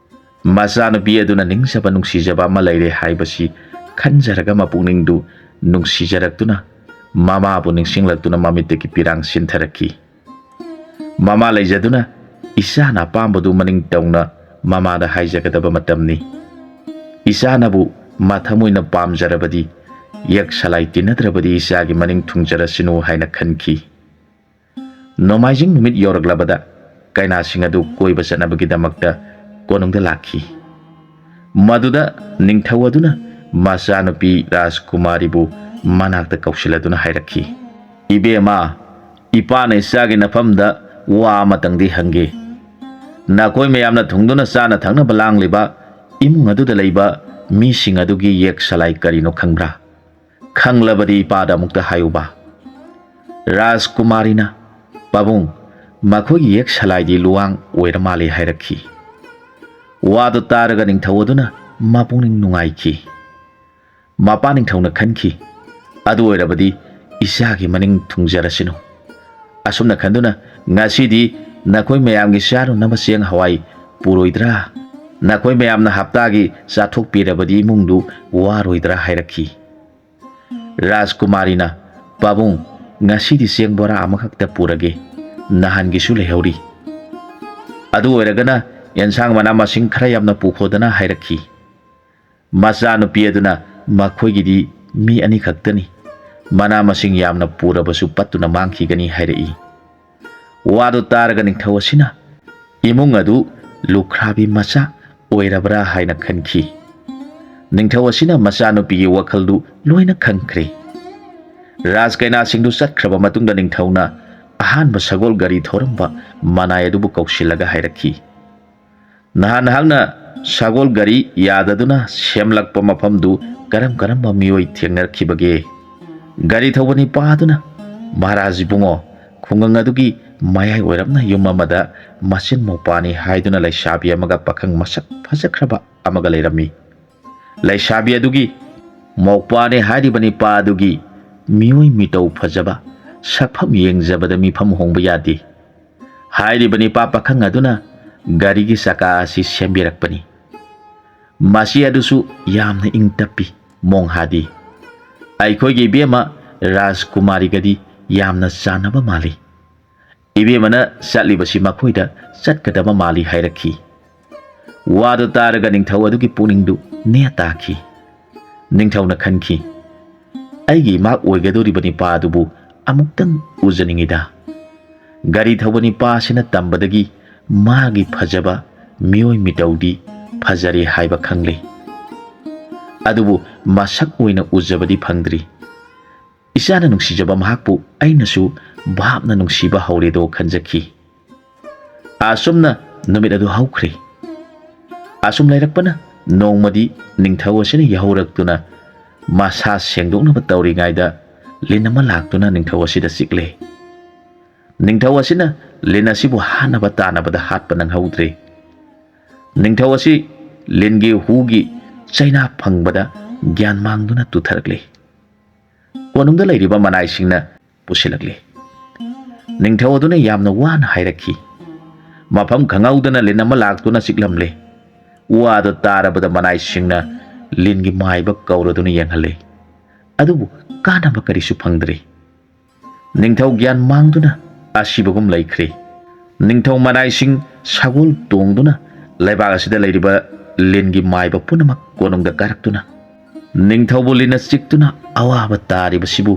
ꯃꯆꯥꯅꯨꯄꯤ ꯑꯗꯨꯅ ꯅꯤꯡꯖꯕ ꯅꯨꯡꯁꯤꯖꯕ ꯑꯃ ꯂꯩꯔꯦ ꯍꯥꯏꯕꯁꯤ ꯈꯟꯖꯔꯒ ꯃꯄꯨꯛꯅꯤꯡꯗꯨ ꯅꯨꯡꯁꯤꯖꯔꯛꯇꯨꯅ ꯃꯃꯥꯕꯨ ꯅꯤꯡꯁꯤꯡꯂꯛꯇꯨꯅ ꯃꯃꯤꯠꯇꯒꯤ ꯄꯤꯔꯥꯡ ꯁꯤꯟꯊꯔꯛꯈꯤ꯫ ꯃꯃꯥ ꯂꯩꯖꯗꯨꯅ ꯏꯆꯥꯅ ꯑꯄꯥꯝꯕꯗꯨ ꯃꯅꯤꯡ ꯇꯧꯅ ꯃꯃꯥꯗ ꯍꯥꯏꯖꯒꯗꯕ ꯃꯇꯝꯅꯤ꯫ ꯏꯆꯥꯅꯕꯨ ꯃꯊꯃꯣꯏꯅ ꯄꯥꯝꯖꯔꯕꯗꯤ, ꯌꯦꯛ ꯁꯂꯥꯏ ꯇꯤꯟꯅꯗ꯭ꯔꯕꯗꯤ ꯏꯆꯥꯒꯤ ꯃꯅꯤꯡ ꯊꯨꯡꯖꯔꯁꯅꯨ ꯍꯥꯏꯅ ꯈꯟꯈꯤ꯫ ꯅꯣꯡꯃꯥꯏꯖꯤꯡ ꯅꯨꯃꯤꯠ ꯌꯧꯔꯛꯂꯕꯗ ꯀꯩꯅꯥꯁꯤꯡ ꯑꯗꯨ ꯀꯣꯏꯕ ꯆꯠꯅꯕꯒꯤꯗꯃꯛꯇ ꯀꯣꯅꯨꯡꯗ ꯂꯥꯛꯈꯤ꯫ ꯃꯗꯨꯗ ꯅꯤꯡꯊꯧ ꯑꯗꯨꯅ ꯃꯆꯥꯅꯨꯄꯤ ꯔꯥꯖꯀꯨꯃꯥꯔꯤꯕꯨ ꯃꯅꯥꯛꯇ ꯀꯧꯁꯤꯜꯂꯗꯨꯅ ꯍꯥꯏꯔꯛꯈꯤ, "ꯏꯕꯦꯝꯃ, ꯏꯄꯥꯅ ꯏꯆꯥꯒꯤ ꯅꯐꯝꯗ ꯋꯥ ꯑꯃꯇꯪꯗꯤ ꯍꯪꯒꯦ꯫ ꯅꯈꯣꯏ ꯃꯌꯥꯝꯅ ꯊꯨꯡꯗꯨꯅ ꯆꯥꯅ ꯊꯛꯅꯕ ꯂꯥꯡꯂꯤꯕ ꯏꯃꯨꯡ ꯑꯗꯨꯗ ꯂꯩꯕ ꯃꯤꯁꯤꯡ ꯑꯗꯨꯒꯤ ꯌꯦꯛ ꯁꯂꯥꯏ ꯀꯔꯤꯅꯣ ꯈꯪꯕ꯭ꯔꯥ? ꯈꯪꯂꯕꯗꯤ ꯏꯄꯥꯗ ꯑꯃꯨꯛꯇ ꯍꯥꯏꯌꯨꯕ꯫" ꯔꯥꯖꯀꯨꯃꯥꯔꯤꯅ, "ꯄꯥꯕꯨꯡ, ꯃꯈꯣꯏꯒꯤ ꯌꯦꯛ ꯁꯂꯥꯏꯗꯤ ꯂꯨꯋꯥꯡ ꯑꯣꯏꯔ ꯃꯥꯜꯂꯦ" ꯍꯥꯏꯔꯛꯈꯤ꯫ ꯋꯥꯗꯨ ꯇꯥꯔꯒ ꯅꯤꯡꯊꯧ ꯑꯗꯨꯅ ꯃꯄꯨꯛꯅꯤꯡ ꯅꯨꯡꯉꯥꯏꯈꯤ꯫ ꯃꯄꯥ ꯅꯤꯡꯊꯧꯅ ꯈꯟꯈꯤ, "ꯑꯗꯨ ꯑꯣꯏꯔꯕꯗꯤ ꯏꯆꯥꯒꯤ ꯃꯅꯤꯡ ꯊꯨꯡꯖꯔꯁꯅꯨ꯫" ꯑꯁꯨꯝꯅ ꯈꯟꯗꯨꯅ, "ꯉꯁꯤꯗꯤ ꯅꯈꯣꯏ ꯃꯌꯥꯝꯒꯤ ꯆꯥꯔꯨꯅꯕ ꯆꯦꯡ ꯍꯋꯥꯏ ꯄꯨꯔꯣꯏꯗ꯭ꯔꯥ? ꯅꯈꯣꯏ ꯃꯌꯥꯝꯅ ꯍꯞꯇꯥꯒꯤ ꯆꯥꯊꯣꯛꯄꯤꯔꯕꯗꯤ ꯏꯃꯨꯡꯗꯨ ꯋꯥꯔꯣꯏꯗ꯭ꯔꯥ?" ꯍꯥꯏꯔꯛꯈꯤ꯫ ꯔꯥꯖꯀꯨꯃꯥꯔꯤꯅ, "ꯄꯥꯕꯨꯡ, ꯉꯁꯤꯗꯤ ꯆꯦꯡ ꯕꯣꯔꯥ ꯑꯃꯈꯛꯇ ꯄꯨꯔꯒꯦ, ꯅꯍꯥꯟꯒꯤꯁꯨ ꯂꯩꯍꯧꯔꯤ꯫ ꯑꯗꯨ ꯑꯣꯏꯔꯒꯅ ꯑꯦꯟꯁꯥꯡ ꯃꯅꯥ ꯃꯁꯤꯡ ꯈꯔ ꯌꯥꯝꯅ ꯄꯨꯈꯣꯗꯅ" ꯍꯥꯏꯔꯛꯈꯤ꯫ ꯃꯆꯥꯅꯨꯄꯤ ꯑꯗꯨꯅ ꯃꯈꯣꯏꯒꯤꯗꯤ ꯃꯤ ꯑꯅꯤꯈꯛꯇꯅꯤ, ꯃꯅꯥ ꯃꯁꯤꯡ ꯌꯥꯝꯅ ꯄꯨꯔꯕꯁꯨ ꯄꯠꯇꯨꯅ ꯃꯥꯡꯈꯤꯒꯅꯤ ꯍꯥꯏꯔꯛꯏ꯫ ꯋꯥꯗꯨ ꯇꯥꯔꯒ ꯅꯤꯡꯊꯧ ꯑꯁꯤꯅ ꯏꯃꯨꯡ ꯑꯗꯨ ꯂꯨꯈ꯭ꯔꯥꯕꯤ ꯃꯆꯥ ꯑꯣꯏꯔꯕ꯭ꯔꯥ ꯍꯥꯏꯅ ꯈꯟꯈꯤ꯫ ꯅꯤꯡꯊꯧ ꯑꯁꯤꯅ ꯃꯆꯥꯅꯨꯄꯤꯒꯤ ꯋꯥꯈꯜꯗꯨ ꯂꯣꯏꯅ ꯈꯪꯈ꯭ꯔꯦ꯫ ꯔꯥꯖ ꯀꯩꯅꯥꯁꯤꯡꯗꯨ ꯆꯠꯈ꯭ꯔꯕ ꯃꯇꯨꯡꯗ ꯅꯤꯡꯊꯧꯅ ꯑꯍꯥꯟꯕ ꯁꯒꯣꯜ ꯒꯥꯔꯤ ꯊꯧꯔꯝꯕ ꯃꯅꯥꯏ ꯑꯗꯨꯕꯨ ꯀꯧꯁꯤꯜꯂꯒ ꯍꯥꯏꯔꯛꯈꯤ, "ꯅꯍꯥꯟ ꯅꯍꯥꯛꯅ ꯁꯒꯣꯜ ꯒꯥꯔꯤ ꯌꯥꯗꯗꯨꯅ ꯁꯦꯝꯂꯛꯄ ꯃꯐꯝꯗꯨ ꯀꯔꯝ ꯀꯔꯝꯕ ꯃꯤꯑꯣꯏ ꯊꯦꯡꯅꯔꯛꯈꯤꯕꯒꯦ?" ꯒꯥꯔꯤ ꯊꯧꯕ ꯅꯤꯄꯥ ꯑꯗꯨꯅ, "ꯃꯍꯥꯔꯥꯖ ꯏꯕꯨꯡꯉꯣ, ꯈꯨꯡꯒꯪ ꯑꯗꯨꯒꯤ ꯃꯌꯥꯏ ꯑꯣꯏꯔꯞꯅ ꯌꯨꯝ ꯑꯃꯗ ꯃꯆꯤꯟ ꯃꯧꯄꯥꯅꯤ ꯍꯥꯏꯗꯨꯅ ꯂꯩꯁꯥꯕꯤ ꯑꯃꯒ ꯄꯥꯈꯪ ꯃꯁꯛ ꯐꯖꯈ꯭ꯔꯕ ꯑꯃꯒ ꯂꯩꯔꯝꯃꯤ꯫ ꯂꯩꯁꯥꯕꯤ ꯑꯗꯨꯒꯤ ꯃꯧꯄꯥꯅꯤ ꯍꯥꯏꯔꯤꯕ ꯅꯤꯄꯥ ꯑꯗꯨꯒꯤ ꯃꯤꯑꯣꯏ ꯃꯤꯇꯧ ꯐꯖꯕ, ꯁꯛꯐꯝ ꯌꯦꯡꯖꯕꯗ ꯃꯤꯐꯝ ꯍꯣꯡꯕ ꯌꯥꯗꯦ꯫ ꯍꯥꯏꯔꯤꯕ ꯅꯤꯄꯥ ꯄꯥꯈꯪ ꯑꯗꯨꯅ ꯒꯥꯔꯤꯒꯤ ꯆꯀꯥ ꯑꯁꯤ ꯁꯦꯝꯕꯤꯔꯛꯄꯅꯤ꯫ ꯃꯁꯤ ꯑꯗꯨꯁꯨ ꯌꯥꯝꯅ ꯏꯪ ꯇꯞꯄꯤ, ꯃꯣꯡ ꯍꯥꯗꯤ꯫ ꯑꯩꯈꯣꯏꯒꯤ ꯏꯕꯦꯝꯃ ꯔꯥꯖꯀꯨꯃꯥꯔꯤꯒꯗꯤ ꯌꯥꯝꯅ ꯆꯥꯟꯅꯕ ꯃꯥꯜꯂꯤ꯫ ꯏꯕꯦꯝꯃꯅ ꯆꯠꯂꯤꯕꯁꯤ ꯃꯈꯣꯏꯗ ꯆꯠꯀꯗꯕ ꯃꯥꯜꯂꯤ" ꯍꯥꯏꯔꯛꯈꯤ꯫ ꯋꯥꯗꯨ ꯇꯥꯔꯒ ꯅꯤꯡꯊꯧ ꯑꯗꯨꯒꯤ ꯄꯨꯛꯅꯤꯡꯗꯨ ꯅꯦ ꯇꯥꯈꯤ꯫ ꯅꯤꯡꯊꯧꯅ ꯈꯟꯈꯤ, "ꯑꯩꯒꯤ ꯏꯃꯥ ꯑꯣꯏꯒꯗꯧꯔꯤꯕ ꯅꯤꯄꯥ ꯑꯗꯨꯕꯨ ꯑꯃꯨꯛꯇꯪ ꯎꯖꯅꯤꯡꯉꯤꯗ"꯫ ꯒꯥꯔꯤ ꯊꯧꯕ ꯅꯤꯄꯥ ꯑꯁꯤꯅ ꯇꯝꯕꯗꯒꯤ ꯃꯥꯒꯤ ꯐꯖꯕ ꯃꯤꯑꯣꯏ ꯃꯤꯇꯧꯗꯤ ꯐꯖꯔꯦ ꯍꯥꯏꯕ ꯈꯪꯂꯦ꯫ ꯑꯗꯨꯕꯨ ꯃꯁꯛ ꯑꯣꯏꯅ ꯎꯖꯕꯗꯤ ꯐꯪꯗ꯭ꯔꯤ꯫ "ꯏꯆꯥꯅ ꯅꯨꯡꯁꯤꯖꯕ ꯃꯍꯥꯛꯄꯨ ꯑꯩꯅꯁꯨ ꯚꯥꯞꯅ ꯅꯨꯡꯁꯤꯕ ꯍꯧꯔꯦꯗꯣ" ꯈꯟꯖꯈꯤ꯫ ꯑꯁꯨꯝꯅ ꯅꯨꯃꯤꯠ ꯑꯗꯨ ꯍꯧꯈ꯭ꯔꯦ꯫ ꯑꯁꯨꯝ ꯂꯩꯔꯛꯄꯅ ꯅꯣꯡꯃꯗꯤ ꯅꯤꯡꯊꯧ ꯑꯁꯤꯅ ꯌꯥꯍꯧꯔꯛꯇꯨꯅ ꯃꯁꯥ ꯁꯦꯡꯗꯣꯛꯅꯕ ꯇꯧꯔꯤꯉꯩꯗ ꯂꯤꯟ ꯑꯃ ꯂꯥꯛꯇꯨꯅ ꯅꯤꯡꯊꯧ ꯑꯁꯤꯗ ꯆꯤꯛꯂꯦ꯫ ꯅꯤꯡꯊꯧ ꯑꯁꯤꯅ ꯂꯤꯟ ꯑꯁꯤꯕꯨ ꯍꯥꯠꯅꯕ ꯇꯥꯟꯅꯕꯗ ꯍꯥꯠꯄ ꯅꯪꯍꯧꯗ꯭ꯔꯦ꯫ ꯅꯤꯡꯊꯧ ꯑꯁꯤ ꯂꯤꯟꯒꯤ ꯍꯨꯒꯤ ꯆꯩꯅꯥ ꯐꯪꯕꯗ ꯒ꯭ꯌꯥꯟ ꯃꯥꯡꯗꯨꯅ ꯇꯨꯊꯔꯛꯂꯦ꯫ ꯀꯣꯅꯨꯡꯗ ꯂꯩꯔꯤꯕ ꯃꯅꯥꯏꯁꯤꯡꯅ ꯄꯨꯁꯤꯜꯂꯛꯂꯦ꯫ ꯅꯤꯡꯊꯧ ꯑꯗꯨꯅ ꯌꯥꯝꯅ ꯋꯥꯅ ꯍꯥꯏꯔꯛꯈꯤ, "ꯃꯐꯝ ꯈꯪꯍꯧꯗꯅ ꯂꯤꯟ ꯑꯃ ꯂꯥꯛꯇꯨꯅ ꯆꯤꯛꯂꯝꯂꯦ"꯫ ꯋꯥꯗꯨ ꯇꯥꯔꯕꯗ ꯃꯅꯥꯏꯁꯤꯡꯅ ꯂꯤꯟꯒꯤ ꯃꯥꯏꯕ ꯀꯧꯔꯗꯨꯅ ꯌꯦꯡꯍꯜꯂꯦ꯫ ꯑꯗꯨꯕꯨ ꯀꯥꯟꯅꯕ ꯀꯔꯤꯁꯨ ꯐꯪꯗ꯭ꯔꯦ꯫ ꯅꯤꯡꯊꯧ ꯒ꯭ꯌꯥꯟ ꯃꯥꯡꯗꯨꯅ ꯑꯁꯤꯕꯒꯨꯝ ꯂꯩꯈ꯭ꯔꯦ꯫ ꯅꯤꯡꯊꯧ ꯃꯅꯥꯏꯁꯤꯡ ꯁꯒꯣꯜ ꯇꯣꯡꯗꯨꯅ ꯂꯩꯕꯥꯛ ꯑꯁꯤꯗ ꯂꯩꯔꯤꯕ ꯂꯤꯟꯒꯤ ꯃꯥꯏꯕ ꯄꯨꯝꯅꯃꯛ ꯀꯣꯅꯨꯡꯗ ꯀꯥꯔꯛꯇꯨꯅ, "ꯅꯤꯡꯊꯧꯕꯨ ꯂꯤꯟꯅ ꯆꯤꯛꯇꯨꯅ ꯑꯋꯥꯕ ꯇꯥꯔꯤꯕꯁꯤꯕꯨ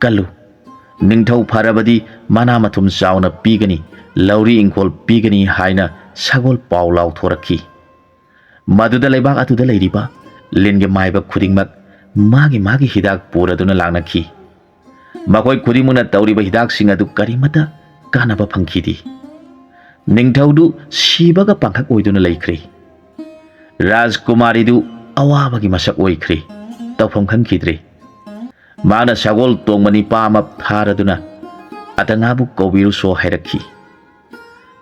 ꯀꯜꯂꯨ꯫ ꯅꯤꯡꯊꯧ ꯐꯔꯕꯗꯤ ꯃꯅꯥ ꯃꯊꯨꯝ ꯆꯥꯎꯅ ꯄꯤꯒꯅꯤ, ꯂꯧꯔꯤ ꯏꯪꯈꯣꯜ ꯄꯤꯒꯅꯤ" ꯍꯥꯏꯅ ꯁꯒꯣꯜ ꯄꯥꯎ ꯂꯥꯎꯊꯣꯔꯛꯈꯤ꯫ ꯃꯗꯨꯗ ꯂꯩꯕꯥꯛ ꯑꯗꯨꯗ ꯂꯩꯔꯤꯕ ꯂꯤꯟꯒꯤ ꯃꯥꯏꯕ ꯈꯨꯗꯤꯡꯃꯛ ꯃꯥꯒꯤ ꯃꯥꯒꯤ ꯍꯤꯗꯥꯛ ꯄꯨꯔꯗꯨꯅ ꯂꯥꯛꯅꯈꯤ꯫ ꯃꯈꯣꯏ ꯈꯨꯗꯤꯡꯃꯛꯅ ꯇꯧꯔꯤꯕ ꯍꯤꯗꯥꯛꯁꯤꯡ ꯑꯗꯨ ꯀꯔꯤꯃꯠꯇ ꯀꯥꯟꯅꯕ ꯐꯪꯈꯤꯗꯦ꯫ ꯅꯤꯡꯊꯧꯗꯨ ꯁꯤꯕꯒ ꯄꯥꯡꯈꯛ ꯑꯣꯏꯗꯨꯅ ꯂꯩꯈ꯭ꯔꯦ꯫ ꯔꯥꯖꯀꯨꯃꯥꯔꯤꯗꯨ ꯑꯋꯥꯕꯒꯤ ꯃꯁꯛ ꯑꯣꯏꯈ꯭ꯔꯦ꯫ ꯇꯧꯐꯝ ꯈꯪꯈꯤꯗ꯭ꯔꯦ꯫ ꯃꯥꯅ ꯁꯒꯣꯜ ꯇꯣꯡꯕ ꯅꯤꯄꯥ ꯑꯃ ꯐꯥꯔꯗꯨꯅ, "ꯑꯇꯉꯥꯕꯨ ꯀꯧꯕꯤꯔꯨꯁꯣ" ꯍꯥꯏꯔꯛꯈꯤ꯫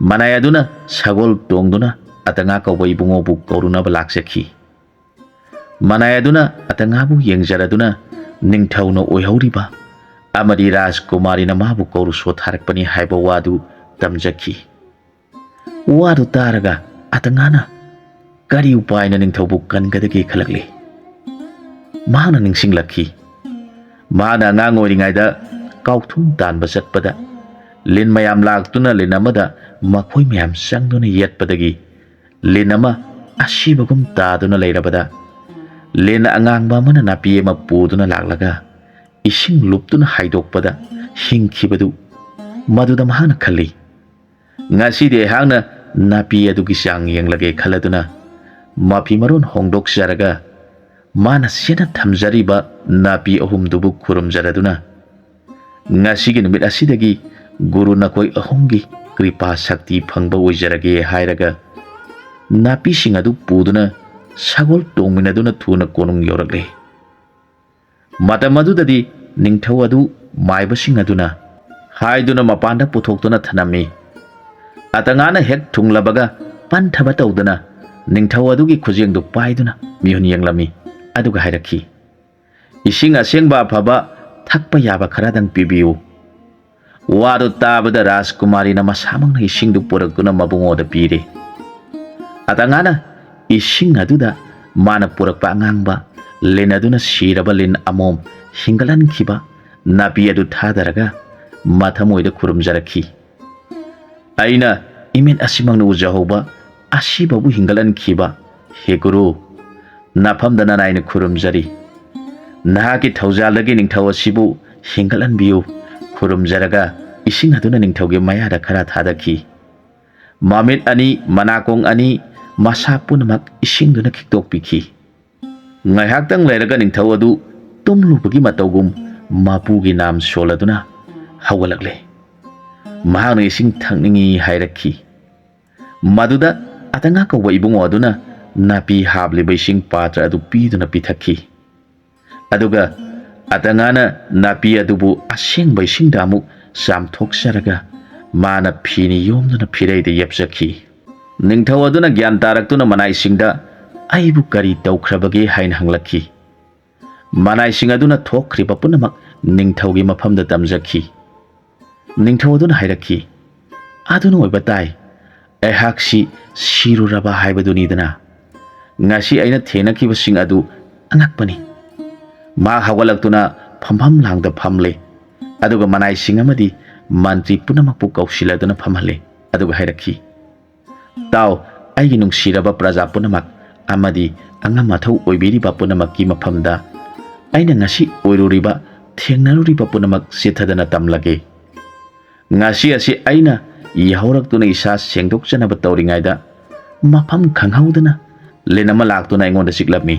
ꯃꯅꯥꯏ ꯑꯗꯨꯅ ꯁꯒꯣꯜ ꯇꯣꯡꯗꯨꯅ ꯑꯇꯉꯥ ꯀꯧꯕ ꯏꯕꯨꯡꯉꯣꯕꯨ ꯀꯧꯔꯨꯅꯕ ꯂꯥꯛꯆꯈꯤ꯫ ꯃꯅꯥꯏ ꯑꯗꯨꯅ ꯑꯇꯉꯥꯕꯨ ꯌꯦꯡꯖꯔꯗꯨꯅ, ꯅꯤꯡꯊꯧꯅ ꯑꯣꯏꯍꯧꯔꯤꯕ ꯑꯃꯗꯤ ꯔꯥꯖꯀꯨꯃꯥꯔꯤꯅ ꯃꯥꯕꯨ ꯀꯧꯔꯨꯁꯣ ꯊꯥꯔꯛꯄꯅꯤ ꯍꯥꯏꯕ ꯋꯥꯗꯨ ꯇꯝꯖꯈꯤ꯫ ꯋꯥꯗꯨ ꯇꯥꯔꯒ ꯑꯇꯉꯥꯅ ꯀꯔꯤ ꯎꯄꯥꯏꯅ ꯅꯤꯡꯊꯧꯕꯨ ꯀꯟꯒꯗꯒꯦ ꯈꯜꯂꯛꯂꯤ꯫ ꯃꯍꯥꯛꯅ ꯅꯤꯡꯁꯤꯡꯂꯛꯈꯤ, ꯃꯍꯥꯛꯅ ꯑꯉꯥꯡ ꯑꯣꯏꯔꯤꯉꯩꯗ ꯀꯥꯎꯊꯨꯝ ꯇꯥꯟꯕ ꯆꯠꯄꯗ ꯂꯤꯟ ꯃꯌꯥꯝ ꯂꯥꯛꯇꯨꯅ ꯂꯤꯟ ꯑꯃꯗ ꯃꯈꯣꯏ ꯃꯌꯥꯝ ꯆꯪꯗꯨꯅ ꯌꯦꯠꯄꯗꯒꯤ ꯂꯤꯟ ꯑꯃ ꯑꯁꯤꯕꯒꯨꯝ ꯇꯥꯗꯨꯅ ꯂꯩꯔꯕꯗ, ꯂꯤꯟ ꯑꯉꯥꯡꯕ ꯑꯃꯅ ꯅꯥꯄꯤ ꯑꯃ ꯄꯨꯗꯨꯅ ꯂꯥꯛꯂꯒ ꯏꯁꯤꯡ ꯂꯨꯞꯇꯨꯅ ꯍꯥꯏꯗꯣꯛꯄꯗ ꯍꯤꯡꯈꯤꯕꯗꯨ, ꯃꯗꯨꯗ ꯃꯍꯥꯛꯅ ꯈꯜꯂꯤ, "ꯉꯁꯤꯗꯤ ꯑꯩꯍꯥꯛꯅ ꯅꯥꯄꯤ ꯑꯗꯨꯒꯤ ꯆꯥꯡ ꯌꯦꯡꯂꯒꯦ" ꯈꯜꯂꯗꯨꯅ ꯃꯐꯤ ꯃꯔꯣꯟ ꯍꯣꯡꯗꯣꯛꯆꯔꯒ ꯃꯥꯅ ꯆꯦꯠꯅ ꯊꯝꯖꯔꯤꯕ ꯅꯥꯄꯤ ꯑꯍꯨꯝꯗꯨꯕꯨ ꯈꯨꯔꯨꯝꯖꯔꯗꯨꯅ, "ꯉꯁꯤꯒꯤ ꯅꯨꯃꯤꯠ ꯑꯁꯤꯗꯒꯤ ꯒꯨꯔꯨ ꯅꯈꯣꯏ ꯑꯍꯨꯝꯒꯤ ꯀ꯭ꯔꯤꯄꯥ ꯁꯛꯇꯤ ꯐꯪꯕ ꯑꯣꯏꯖꯔꯒꯦ" ꯍꯥꯏꯔꯒ ꯅꯥꯄꯤꯁꯤꯡ ꯑꯗꯨ ꯄꯨꯗꯨꯅ ꯁꯒꯣꯜ ꯇꯣꯡꯃꯤꯟꯅꯗꯨꯅ ꯊꯨꯅ ꯀꯣꯅꯨꯡ ꯌꯧꯔꯛꯂꯦ꯫ ꯃꯇꯝ ꯑꯗꯨꯗꯗꯤ ꯅꯤꯡꯊꯧ ꯑꯗꯨ ꯃꯥꯏꯕꯁꯤꯡ ꯑꯗꯨꯅ ꯍꯥꯏꯗꯨꯅ ꯃꯄꯥꯟꯗ ꯄꯨꯊꯣꯛꯇꯨꯅ ꯊꯅꯝꯃꯤ꯫ ꯑꯇꯉꯥꯅ ꯍꯦꯛ ꯊꯨꯡꯂꯕꯒ ꯄꯟꯊꯕ ꯇꯧꯗꯅ ꯅꯤꯡꯊꯧ ꯑꯗꯨꯒꯤ ꯈꯨꯖꯦꯡꯗꯨ ꯄꯥꯏꯗꯨꯅ ꯃꯤꯍꯨꯟ ꯌꯦꯡꯂꯝꯃꯤ, ꯑꯗꯨꯒ ꯍꯥꯏꯔꯛꯈꯤ, "ꯏꯁꯤꯡ ꯑꯁꯦꯡꯕ ꯑꯐꯕ ꯊꯛꯄ ꯌꯥꯕ ꯈꯔꯗꯪ ꯄꯤꯕꯤꯌꯨ"꯫ ꯋꯥꯗꯨ ꯇꯥꯕꯗ ꯔꯥꯖꯀꯨꯃꯥꯔꯤꯅ ꯃꯁꯥꯃꯛꯅ ꯏꯁꯤꯡꯗꯨ ꯄꯨꯔꯛꯇꯨꯅ ꯃꯕꯨꯡꯉꯣꯗ ꯄꯤꯔꯦ꯫ ꯑꯇꯉꯥꯅ ꯏꯁꯤꯡ ꯑꯗꯨꯗ ꯃꯥꯅ ꯄꯨꯔꯛꯄ ꯑꯉꯥꯡꯕ ꯂꯤꯟ ꯑꯗꯨꯅ ꯁꯤꯔꯕ ꯂꯤꯟ ꯑꯃꯣꯝ ꯍꯤꯡꯒꯠꯍꯟꯈꯤꯕ ꯅꯥꯄꯤ ꯑꯗꯨ ꯊꯥꯗꯔꯒ ꯃꯊꯃꯣꯏꯗ ꯈꯨꯔꯨꯝꯖꯔꯛꯈꯤ꯫ "ꯑꯩꯅ ꯏꯃꯤꯠ ꯑꯁꯤꯃꯛꯅ ꯎꯖꯍꯧꯕ ꯑꯁꯤꯕꯕꯨ ꯍꯤꯡꯒꯠꯍꯟꯈꯤꯕ "ꯍꯦ ꯒꯨꯔꯨ, ꯅꯐꯝꯗ ꯅꯅꯥꯏꯅ ꯈꯨꯔꯨꯝꯖꯔꯤ꯫ ꯅꯍꯥꯛꯀꯤ ꯊꯧꯖꯥꯜꯗꯒꯤ ꯅꯤꯡꯊꯧ ꯑꯁꯤꯕꯨ ꯍꯤꯡꯒꯠꯍꯟꯕꯤꯌꯨ" ꯈꯨꯔꯨꯝꯖꯔꯒ ꯏꯁꯤꯡ ꯑꯗꯨꯅ ꯅꯤꯡꯊꯧꯒꯤ ꯃꯌꯥꯗ ꯈꯔ ꯊꯥꯗꯈꯤ꯫ ꯃꯃꯤꯠ ꯑꯅꯤ, ꯃꯅꯥꯀꯣꯡ ꯑꯅꯤ, ꯃꯁꯥ ꯄꯨꯝꯅꯃꯛ ꯏꯁꯤꯡꯗꯨꯅ ꯈꯤꯛꯇꯣꯛꯄꯤꯈꯤ꯫ ꯉꯥꯏꯍꯥꯛꯇꯪ ꯂꯩꯔꯒ ꯅꯤꯡꯊꯧ ꯑꯗꯨ ꯇꯨꯝꯂꯨꯕꯒꯤ ꯃꯇꯧꯒꯨꯝ ꯃꯄꯨꯒꯤ ꯅꯥꯝ ꯁꯣꯜꯂꯗꯨꯅ ꯍꯧꯒꯠꯂꯛꯂꯦ꯫ ꯃꯍꯥꯛꯅ ꯏꯁꯤꯡ ꯊꯛꯅꯤꯡꯏ ꯍꯥꯏꯔꯛꯈꯤ꯫ ꯃꯗꯨꯗ ꯑꯇꯉꯥ ꯀꯧꯕ ꯏꯕꯨꯡꯉꯣ ꯑꯗꯨꯅ ꯅꯥꯄꯤ ꯍꯥꯞꯂꯤꯕ ꯏꯁꯤꯡ ꯄꯥꯇ꯭ꯔ ꯑꯗꯨ ꯄꯤꯗꯨꯅ ꯄꯤꯊꯛꯈꯤ꯫ ꯑꯗꯨꯒ ꯑꯇꯉꯥꯅ ꯅꯥꯄꯤ ꯑꯗꯨꯕꯨ ꯑꯁꯦꯡꯕ ꯏꯁꯤꯡꯗ ꯑꯃꯨꯛ ꯆꯥꯝꯊꯣꯛꯆꯔꯒ ꯃꯥꯅ ꯐꯤꯅ ꯌꯣꯝꯗꯨꯅ ꯐꯤꯔꯩꯗ ꯌꯦꯞꯆꯈꯤ꯫ ꯅꯤꯡꯊꯧ ꯑꯗꯨꯅ ꯒ꯭ꯌꯥꯟ ꯇꯥꯔꯛꯇꯨꯅ ꯃꯅꯥꯏꯁꯤꯡꯗ "ꯑꯩꯕꯨ ꯀꯔꯤ ꯇꯧꯈ꯭ꯔꯕꯒꯦ?" ꯍꯥꯏꯅ ꯍꯪꯂꯛꯈꯤ꯫ ꯃꯅꯥꯏꯁꯤꯡ ꯑꯗꯨꯅ ꯊꯣꯛꯈ꯭ꯔꯤꯕ ꯄꯨꯝꯅꯃꯛ ꯅꯤꯡꯊꯧꯒꯤ ꯃꯐꯝꯗ ꯇꯝꯖꯈꯤ꯫ ꯅꯤꯡꯊꯧ ꯑꯗꯨꯅ ꯍꯥꯏꯔꯛꯈꯤ, "ꯑꯗꯨꯅ ꯑꯣꯏꯕ ꯇꯥꯏ꯫ ꯑꯩꯍꯥꯛꯁꯤ ꯁꯤꯔꯨꯔꯕ ꯍꯥꯏꯕꯗꯨꯅꯤꯗꯅ꯫ ꯉꯁꯤ ꯑꯩꯅ ꯊꯦꯡꯅꯈꯤꯕꯁꯤꯡ ꯑꯗꯨ ꯑꯉꯛꯄꯅꯤ"꯫ ꯃꯍꯥꯛ ꯍꯧꯒꯠꯂꯛꯇꯨꯅ ꯐꯝꯐꯝ ꯂꯥꯡꯗ ꯐꯝꯂꯦ꯫ ꯑꯗꯨꯒ ꯃꯅꯥꯏꯁꯤꯡ ꯑꯃꯗꯤ ꯃꯟꯇ꯭ꯔꯤ ꯄꯨꯝꯅꯃꯛꯄꯨ ꯀꯧꯁꯤꯜꯂꯗꯨꯅ ꯐꯝꯍꯜꯂꯦ꯫ ꯑꯗꯨꯒ ꯍꯥꯏꯔꯛꯈꯤ, "ꯇꯥꯎ, ꯑꯩꯒꯤ ꯅꯨꯡꯁꯤꯔꯕ ꯄ꯭ꯔꯖꯥ ꯄꯨꯝꯅꯃꯛ ꯑꯃꯗꯤ ꯑꯉꯝ ꯑꯊꯧ ꯑꯣꯏꯕꯤꯔꯤꯕ ꯄꯨꯝꯅꯃꯛꯀꯤ ꯃꯐꯝꯗ ꯑꯩꯅ ꯉꯁꯤ ꯑꯣꯏꯔꯨꯔꯤꯕ, ꯊꯦꯡꯅꯔꯨꯔꯤꯕ ꯄꯨꯝꯅꯃꯛ ꯆꯤꯠꯊꯗꯅ ꯇꯝꯂꯒꯦ꯫ ꯉꯁꯤ ꯑꯁꯤ ꯑꯩꯅ ꯌꯥꯍꯧꯔꯛꯇꯨꯅ ꯏꯁꯥ ꯁꯦꯡꯗꯣꯛꯆꯅꯕ ꯇꯧꯔꯤꯉꯩꯗ ꯃꯐꯝ ꯈꯪꯍꯧꯗꯅ ꯂꯤꯟ ꯑꯃ ꯂꯥꯛꯇꯨꯅ ꯑꯩꯉꯣꯟꯗ ꯆꯤꯛꯂꯝꯃꯤ꯫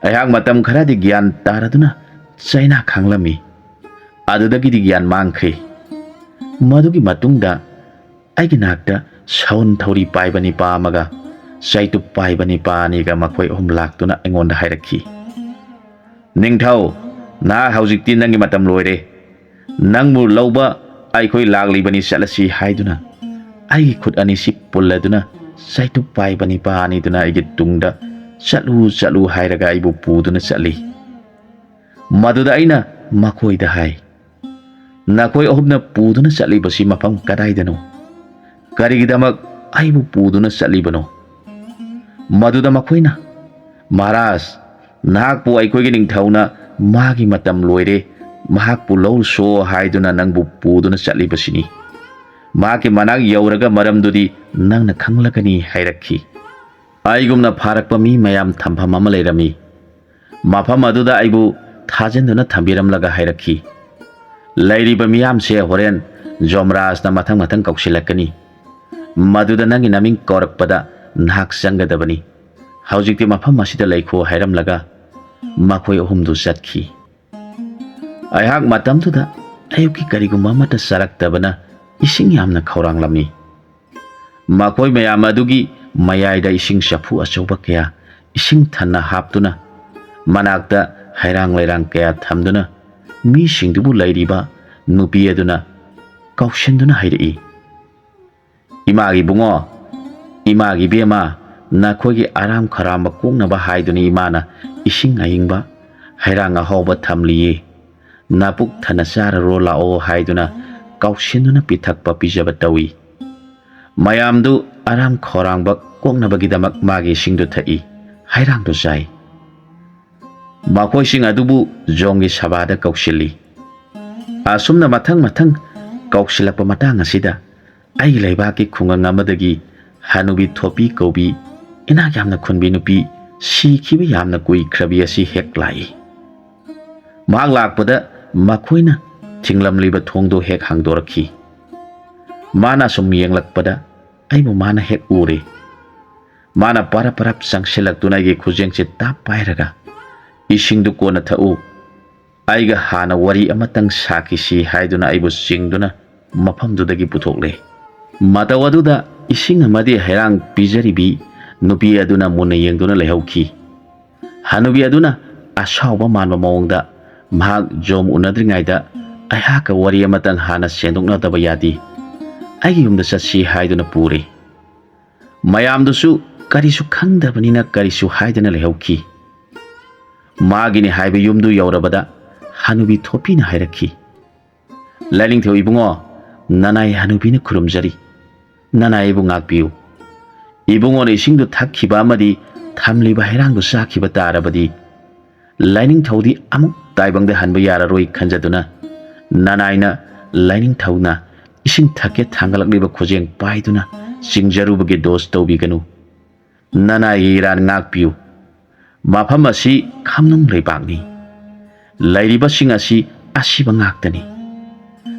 ꯑꯩꯍꯥꯛ ꯃꯇꯝ ꯈꯔꯗꯤ ꯒ꯭ꯌꯥꯟ ꯇꯥꯔꯗꯨꯅ ꯆꯩꯅꯥ ꯈꯥꯡꯂꯝꯃꯤ꯫ ꯑꯗꯨꯗꯒꯤꯗꯤ ꯒ꯭ꯌꯥꯟ ꯃꯥꯡꯈ꯭ꯔꯦ꯫ ꯃꯗꯨꯒꯤ ꯃꯇꯨꯡꯗ ꯑꯩꯒꯤ ꯅꯥꯛꯇ ꯁꯎꯟ ꯊꯧꯔꯤ ꯄꯥꯏꯕ ꯅꯤꯄꯥ ꯑꯃꯒ ꯆꯩꯇꯨꯞ ꯄꯥꯏꯕ ꯅꯤꯄꯥ ꯑꯅꯤꯒ ꯃꯈꯣꯏ ꯑꯍꯨꯝ ꯂꯥꯛꯇꯨꯅ ꯑꯩꯉꯣꯟꯗ ꯍꯥꯏꯔꯛꯈꯤ, "ꯅꯤꯡꯊꯧ, ꯅꯍꯥꯛ ꯍꯧꯖꯤꯛꯇꯤ ꯅꯪꯒꯤ ꯃꯇꯝ ꯂꯣꯏꯔꯦ꯫ ꯅꯪꯕꯨ ꯂꯧꯕ ꯑꯩꯈꯣꯏ ꯂꯥꯛꯂꯤꯕꯅꯤ, ꯆꯠꯂꯁꯤ" ꯍꯥꯏꯗꯨꯅ ꯑꯩꯒꯤ ꯈꯨꯠ ꯑꯅꯤꯁꯤ ꯄꯨꯜꯂꯗꯨꯅ ꯆꯩꯇꯨꯞ ꯄꯥꯏꯕ ꯅꯤꯄꯥ ꯑꯅꯤꯗꯨꯅ ꯑꯩꯒꯤ ꯇꯨꯡꯗ "ꯆꯠꯂꯨ, ꯆꯠꯂꯨ" ꯍꯥꯏꯔꯒ ꯑꯩꯕꯨ ꯄꯨꯗꯨꯅ ꯆꯠꯂꯤ꯫ ꯃꯗꯨꯗ ꯑꯩꯅ ꯃꯈꯣꯏꯗ ꯍꯥꯏ, "ꯅꯈꯣꯏ ꯑꯍꯨꯝꯅ ꯄꯨꯗꯨꯅ ꯆꯠꯂꯤꯕꯁꯤ ꯃꯐꯝ ꯀꯗꯥꯏꯗꯅꯣ? ꯀꯔꯤꯒꯤꯗꯃꯛ ꯑꯩꯕꯨ ꯄꯨꯗꯨꯅ ꯆꯠꯂꯤꯕꯅꯣ?" ꯃꯗꯨꯗ ꯃꯈꯣꯏꯅ, "ꯃꯍꯥꯔꯥꯖ, ꯅꯍꯥꯛꯄꯨ ꯑꯩꯈꯣꯏꯒꯤ ꯅꯤꯡꯊꯧꯅ ꯃꯥꯒꯤ ꯃꯇꯝ ꯂꯣꯏꯔꯦ, ꯃꯍꯥꯛꯄꯨ ꯂꯧꯔꯨꯁꯣ ꯍꯥꯏꯗꯨꯅ ꯅꯪꯕꯨ ꯄꯨꯗꯨꯅ ꯆꯠꯂꯤꯕꯁꯤꯅꯤ꯫ ꯃꯍꯥꯛꯀꯤ ꯃꯅꯥꯛ ꯌꯧꯔꯒ ꯃꯔꯝꯗꯨꯗꯤ ꯅꯪꯅ ꯈꯪꯂꯒꯅꯤ" ꯍꯥꯏꯔꯛꯈꯤ꯫ ꯑꯩꯒꯨꯝꯅ ꯐꯥꯔꯛꯄ ꯃꯤ ꯃꯌꯥꯝ ꯊꯝꯐꯝ ꯑꯃ ꯂꯩꯔꯝꯃꯤ꯫ ꯃꯐꯝ ꯑꯗꯨꯗ ꯑꯩꯕꯨ ꯊꯥꯖꯤꯟꯗꯨꯅ ꯊꯝꯕꯤꯔꯝꯂꯒ ꯍꯥꯏꯔꯛꯈꯤ, "ꯂꯩꯔꯤꯕ ꯃꯤꯌꯥꯝꯁꯦ ꯍꯣꯔꯦꯟ ꯖꯣꯝꯔꯥꯖꯅ ꯃꯊꯪ ꯃꯊꯪ ꯀꯧꯁꯤꯜꯂꯛꯀꯅꯤ꯫ ꯃꯗꯨꯗ ꯅꯪꯒꯤ ꯅꯃꯤꯡ ꯀꯧꯔꯛꯄꯗ ꯅꯍꯥꯛ ꯆꯪꯒꯗꯕꯅꯤ꯫ ꯍꯧꯖꯤꯛꯇꯤ ꯃꯐꯝ ꯑꯁꯤꯗ ꯂꯩꯈꯣ" ꯍꯥꯏꯔꯝꯂꯒ ꯃꯈꯣꯏ ꯑꯍꯨꯝꯗꯨ ꯆꯠꯈꯤ꯫ ꯑꯩꯍꯥꯛ ꯃꯇꯝꯗꯨꯗ ꯑꯌꯨꯛꯀꯤ ꯀꯔꯤꯒꯨꯝꯕ ꯑꯃꯠꯇ ꯆꯥꯔꯛꯇꯕꯅ ꯏꯁꯤꯡ ꯌꯥꯝꯅ ꯈꯧꯔꯥꯡꯂꯝꯃꯤ꯫ ꯃꯈꯣꯏ ꯃꯌꯥꯝ ꯑꯗꯨꯒꯤ ꯃꯌꯥꯏꯗ ꯏꯁꯤꯡ ꯆꯐꯨ ꯑꯆꯧꯕ ꯀꯌꯥ ꯏꯁꯤꯡ ꯊꯟꯅ ꯍꯥꯞꯇꯨꯅ, ꯃꯅꯥꯛꯇ ꯍꯩꯔꯥꯡ ꯂꯩꯔꯥꯡ ꯀꯌꯥ ꯊꯝꯗꯨꯅ, ꯃꯤꯁꯤꯡꯗꯨꯕꯨ ꯂꯩꯔꯤꯕ ꯅꯨꯄꯤ ꯑꯗꯨꯅ ꯀꯧꯁꯤꯟꯗꯨꯅ ꯍꯥꯏꯔꯛꯏ, "ꯏꯃꯥꯒꯤ ꯏꯕꯨꯡꯉꯣ, ꯏꯃꯥꯒꯤ ꯏꯕꯦꯝꯃ, ꯅꯈꯣꯏꯒꯤ ꯑꯔꯥꯝ ꯈꯧꯔꯥꯡꯕ ꯀꯣꯛꯅꯕ ꯍꯥꯏꯗꯨꯅ ꯏꯃꯥꯅ ꯏꯁꯤꯡ ꯑꯏꯪꯕ, ꯍꯩꯔꯥꯡ ꯑꯍꯥꯎꯕ ꯊꯝꯂꯤꯌꯦ꯫ ꯅꯄꯨꯛ ꯊꯟꯅ ꯆꯥꯔꯔꯣ ꯂꯥꯛꯑꯣ" ꯍꯥꯏꯗꯨꯅ ꯀꯧꯁꯤꯟꯗꯨꯅ ꯄꯤꯊꯛꯄ ꯄꯤꯖꯕ ꯇꯧꯏ꯫ ꯃꯌꯥꯝꯗꯨ ꯑꯔꯥꯝ ꯈꯧꯔꯥꯡꯕ ꯀꯣꯛꯅꯕꯒꯤꯗꯃꯛ ꯃꯥꯒꯤ ꯏꯁꯤꯡꯗꯨ ꯊꯛꯏ, ꯍꯩꯔꯥꯡꯗꯨ ꯆꯥꯏ꯫ ꯃꯈꯣꯏꯁꯤꯡ ꯑꯗꯨꯕꯨ ꯖꯣꯝꯒꯤ ꯁꯚꯥꯗ ꯀꯧꯁꯤꯜꯂꯤ꯫ ꯑꯁꯨꯝꯅ ꯃꯊꯪ ꯃꯊꯪ ꯀꯧꯁꯤꯜꯂꯛꯄ ꯃꯇꯥꯡ ꯑꯁꯤꯗ ꯑꯩꯒꯤ ꯂꯩꯕꯥꯛꯀꯤ ꯈꯨꯡꯒꯪ ꯑꯃꯗꯒꯤ ꯍꯅꯨꯕꯤ ꯊꯣꯄꯤ ꯀꯧꯕꯤ, ꯏꯅꯥꯛ ꯌꯥꯝꯅ ꯈꯨꯟꯕꯤ ꯅꯨꯄꯤ, ꯁꯤꯈꯤꯕ ꯌꯥꯝꯅ ꯀꯨꯏꯈ꯭ꯔꯕꯤ ꯑꯁꯤ ꯍꯦꯛ ꯂꯥꯛꯏ꯫ ꯃꯍꯥꯛ ꯂꯥꯛꯄꯗ ꯃꯈꯣꯏꯅ ꯊꯤꯡꯂꯝꯂꯤꯕ ꯊꯣꯡꯗꯣ ꯍꯦꯛ ꯍꯥꯡꯗꯣꯔꯛꯈꯤ꯫ ꯃꯥꯅ ꯑꯁꯨꯝ ꯌꯦꯡꯂꯛꯄꯗ ꯑꯩꯕꯨ ꯃꯥꯅ ꯍꯦꯛ ꯎꯔꯦ꯫ ꯃꯥꯅ ꯄꯔꯞ ꯄꯔꯞ ꯆꯪꯁꯤꯜꯂꯛꯇꯨꯅ ꯑꯩꯒꯤ ꯈꯨꯖꯦꯡꯁꯦ ꯇꯥꯞ ꯄꯥꯏꯔꯒ, "ꯏꯁꯤꯡꯗꯨ ꯀꯣꯟꯅ ꯊꯛꯎ, ꯑꯩꯒ ꯍꯥꯟꯅ ꯋꯥꯔꯤ ꯑꯃꯇꯪ ꯁꯥꯈꯤꯁꯤ" ꯍꯥꯏꯗꯨꯅ ꯑꯩꯕꯨ ꯆꯤꯡꯗꯨꯅ ꯃꯐꯝꯗꯨꯗꯒꯤ ꯄꯨꯊꯣꯛꯂꯦ꯫ ꯃꯇꯧ ꯑꯗꯨꯗ ꯏꯁꯤꯡ ꯑꯃꯗꯤ ꯍꯩꯔꯥꯡ ꯄꯤꯖꯔꯤꯕꯤ ꯅꯨꯄꯤ ꯑꯗꯨꯅ ꯃꯨꯟꯅ ꯌꯦꯡꯗꯨꯅ ꯂꯩꯍꯧꯈꯤ꯫ ꯍꯅꯨꯕꯤ ꯑꯗꯨꯅ ꯑꯁꯥꯎꯕ ꯃꯥꯟꯕ ꯃꯑꯣꯡꯗ, ꯃꯍꯥꯛ ꯖꯣꯝ ꯎꯅꯗ꯭ꯔꯤꯉꯩꯗ ꯑꯩꯍꯥꯛꯀ ꯋꯥꯔꯤ ꯑꯃꯇꯪ ꯍꯥꯟꯅ ꯁꯦꯡꯗꯣꯛꯅꯗꯕ ꯌꯥꯗꯦ, ꯑꯩꯒꯤ ꯌꯨꯝꯗ ꯆꯠꯁꯤ ꯍꯥꯏꯗꯨꯅ ꯄꯨꯔꯦ꯫ ꯃꯌꯥꯝꯗꯨꯁꯨ ꯀꯔꯤꯁꯨ ꯈꯪꯗꯕꯅꯤꯅ ꯀꯔꯤꯁꯨ ꯍꯥꯏꯗꯅ ꯂꯩꯍꯧꯈꯤ꯫ ꯃꯥꯒꯤꯅꯤ ꯍꯥꯏꯕ ꯌꯨꯝꯗꯨ ꯌꯧꯔꯕꯗ ꯍꯅꯨꯕꯤ ꯊꯣꯄꯤꯅ ꯍꯥꯏꯔꯛꯈꯤ, "ꯂꯥꯏꯅꯤꯡꯊꯧ ꯏꯕꯨꯡꯉꯣ, ꯅꯅꯥꯏ ꯍꯅꯨꯕꯤꯅ ꯈꯨꯔꯨꯝꯖꯔꯤ꯫ ꯅꯅꯥꯏ ꯑꯩꯕꯨ ꯉꯥꯛꯄꯤꯌꯨ꯫ ꯏꯕꯨꯡꯉꯣꯅ ꯏꯁꯤꯡꯗꯨ ꯊꯛꯈꯤꯕ ꯑꯃꯗꯤ ꯊꯝꯂꯤꯕ ꯍꯩꯔꯥꯡꯗꯨ ꯆꯥꯈꯤꯕ ꯇꯥꯔꯕꯗꯤ, ꯂꯥꯏꯅꯤꯡꯊꯧꯗꯤ ꯑꯃꯨꯛ ꯇꯥꯏꯕꯪꯗ ꯍꯟꯕ ꯌꯥꯔꯔꯣꯏ ꯈꯟꯖꯗꯨꯅ, ꯅꯅꯥꯏꯅ ꯂꯥꯏꯅꯤꯡꯊꯧꯅ ꯏꯁꯤꯡ ꯊꯛꯀꯦ ꯊꯥꯡꯒꯠꯂꯛꯂꯤꯕ ꯈꯨꯖꯦꯡ ꯄꯥꯏꯗꯨꯅ ꯆꯤꯡꯖꯔꯨꯕꯒꯤ ꯗꯣꯁ ꯇꯧꯕꯤꯒꯅꯨ꯫ ꯅꯅꯥꯏꯒꯤ ꯏꯔꯥꯟ ꯉꯥꯛꯄꯤꯌꯨ꯫ ꯃꯐꯝ ꯑꯁꯤ ꯈꯝꯅꯨꯡ ꯂꯩꯕꯥꯛꯅꯤ꯫ ꯂꯩꯔꯤꯕꯁꯤꯡ ꯑꯁꯤ ꯑꯁꯤꯕ ꯉꯥꯛꯇꯅꯤ꯫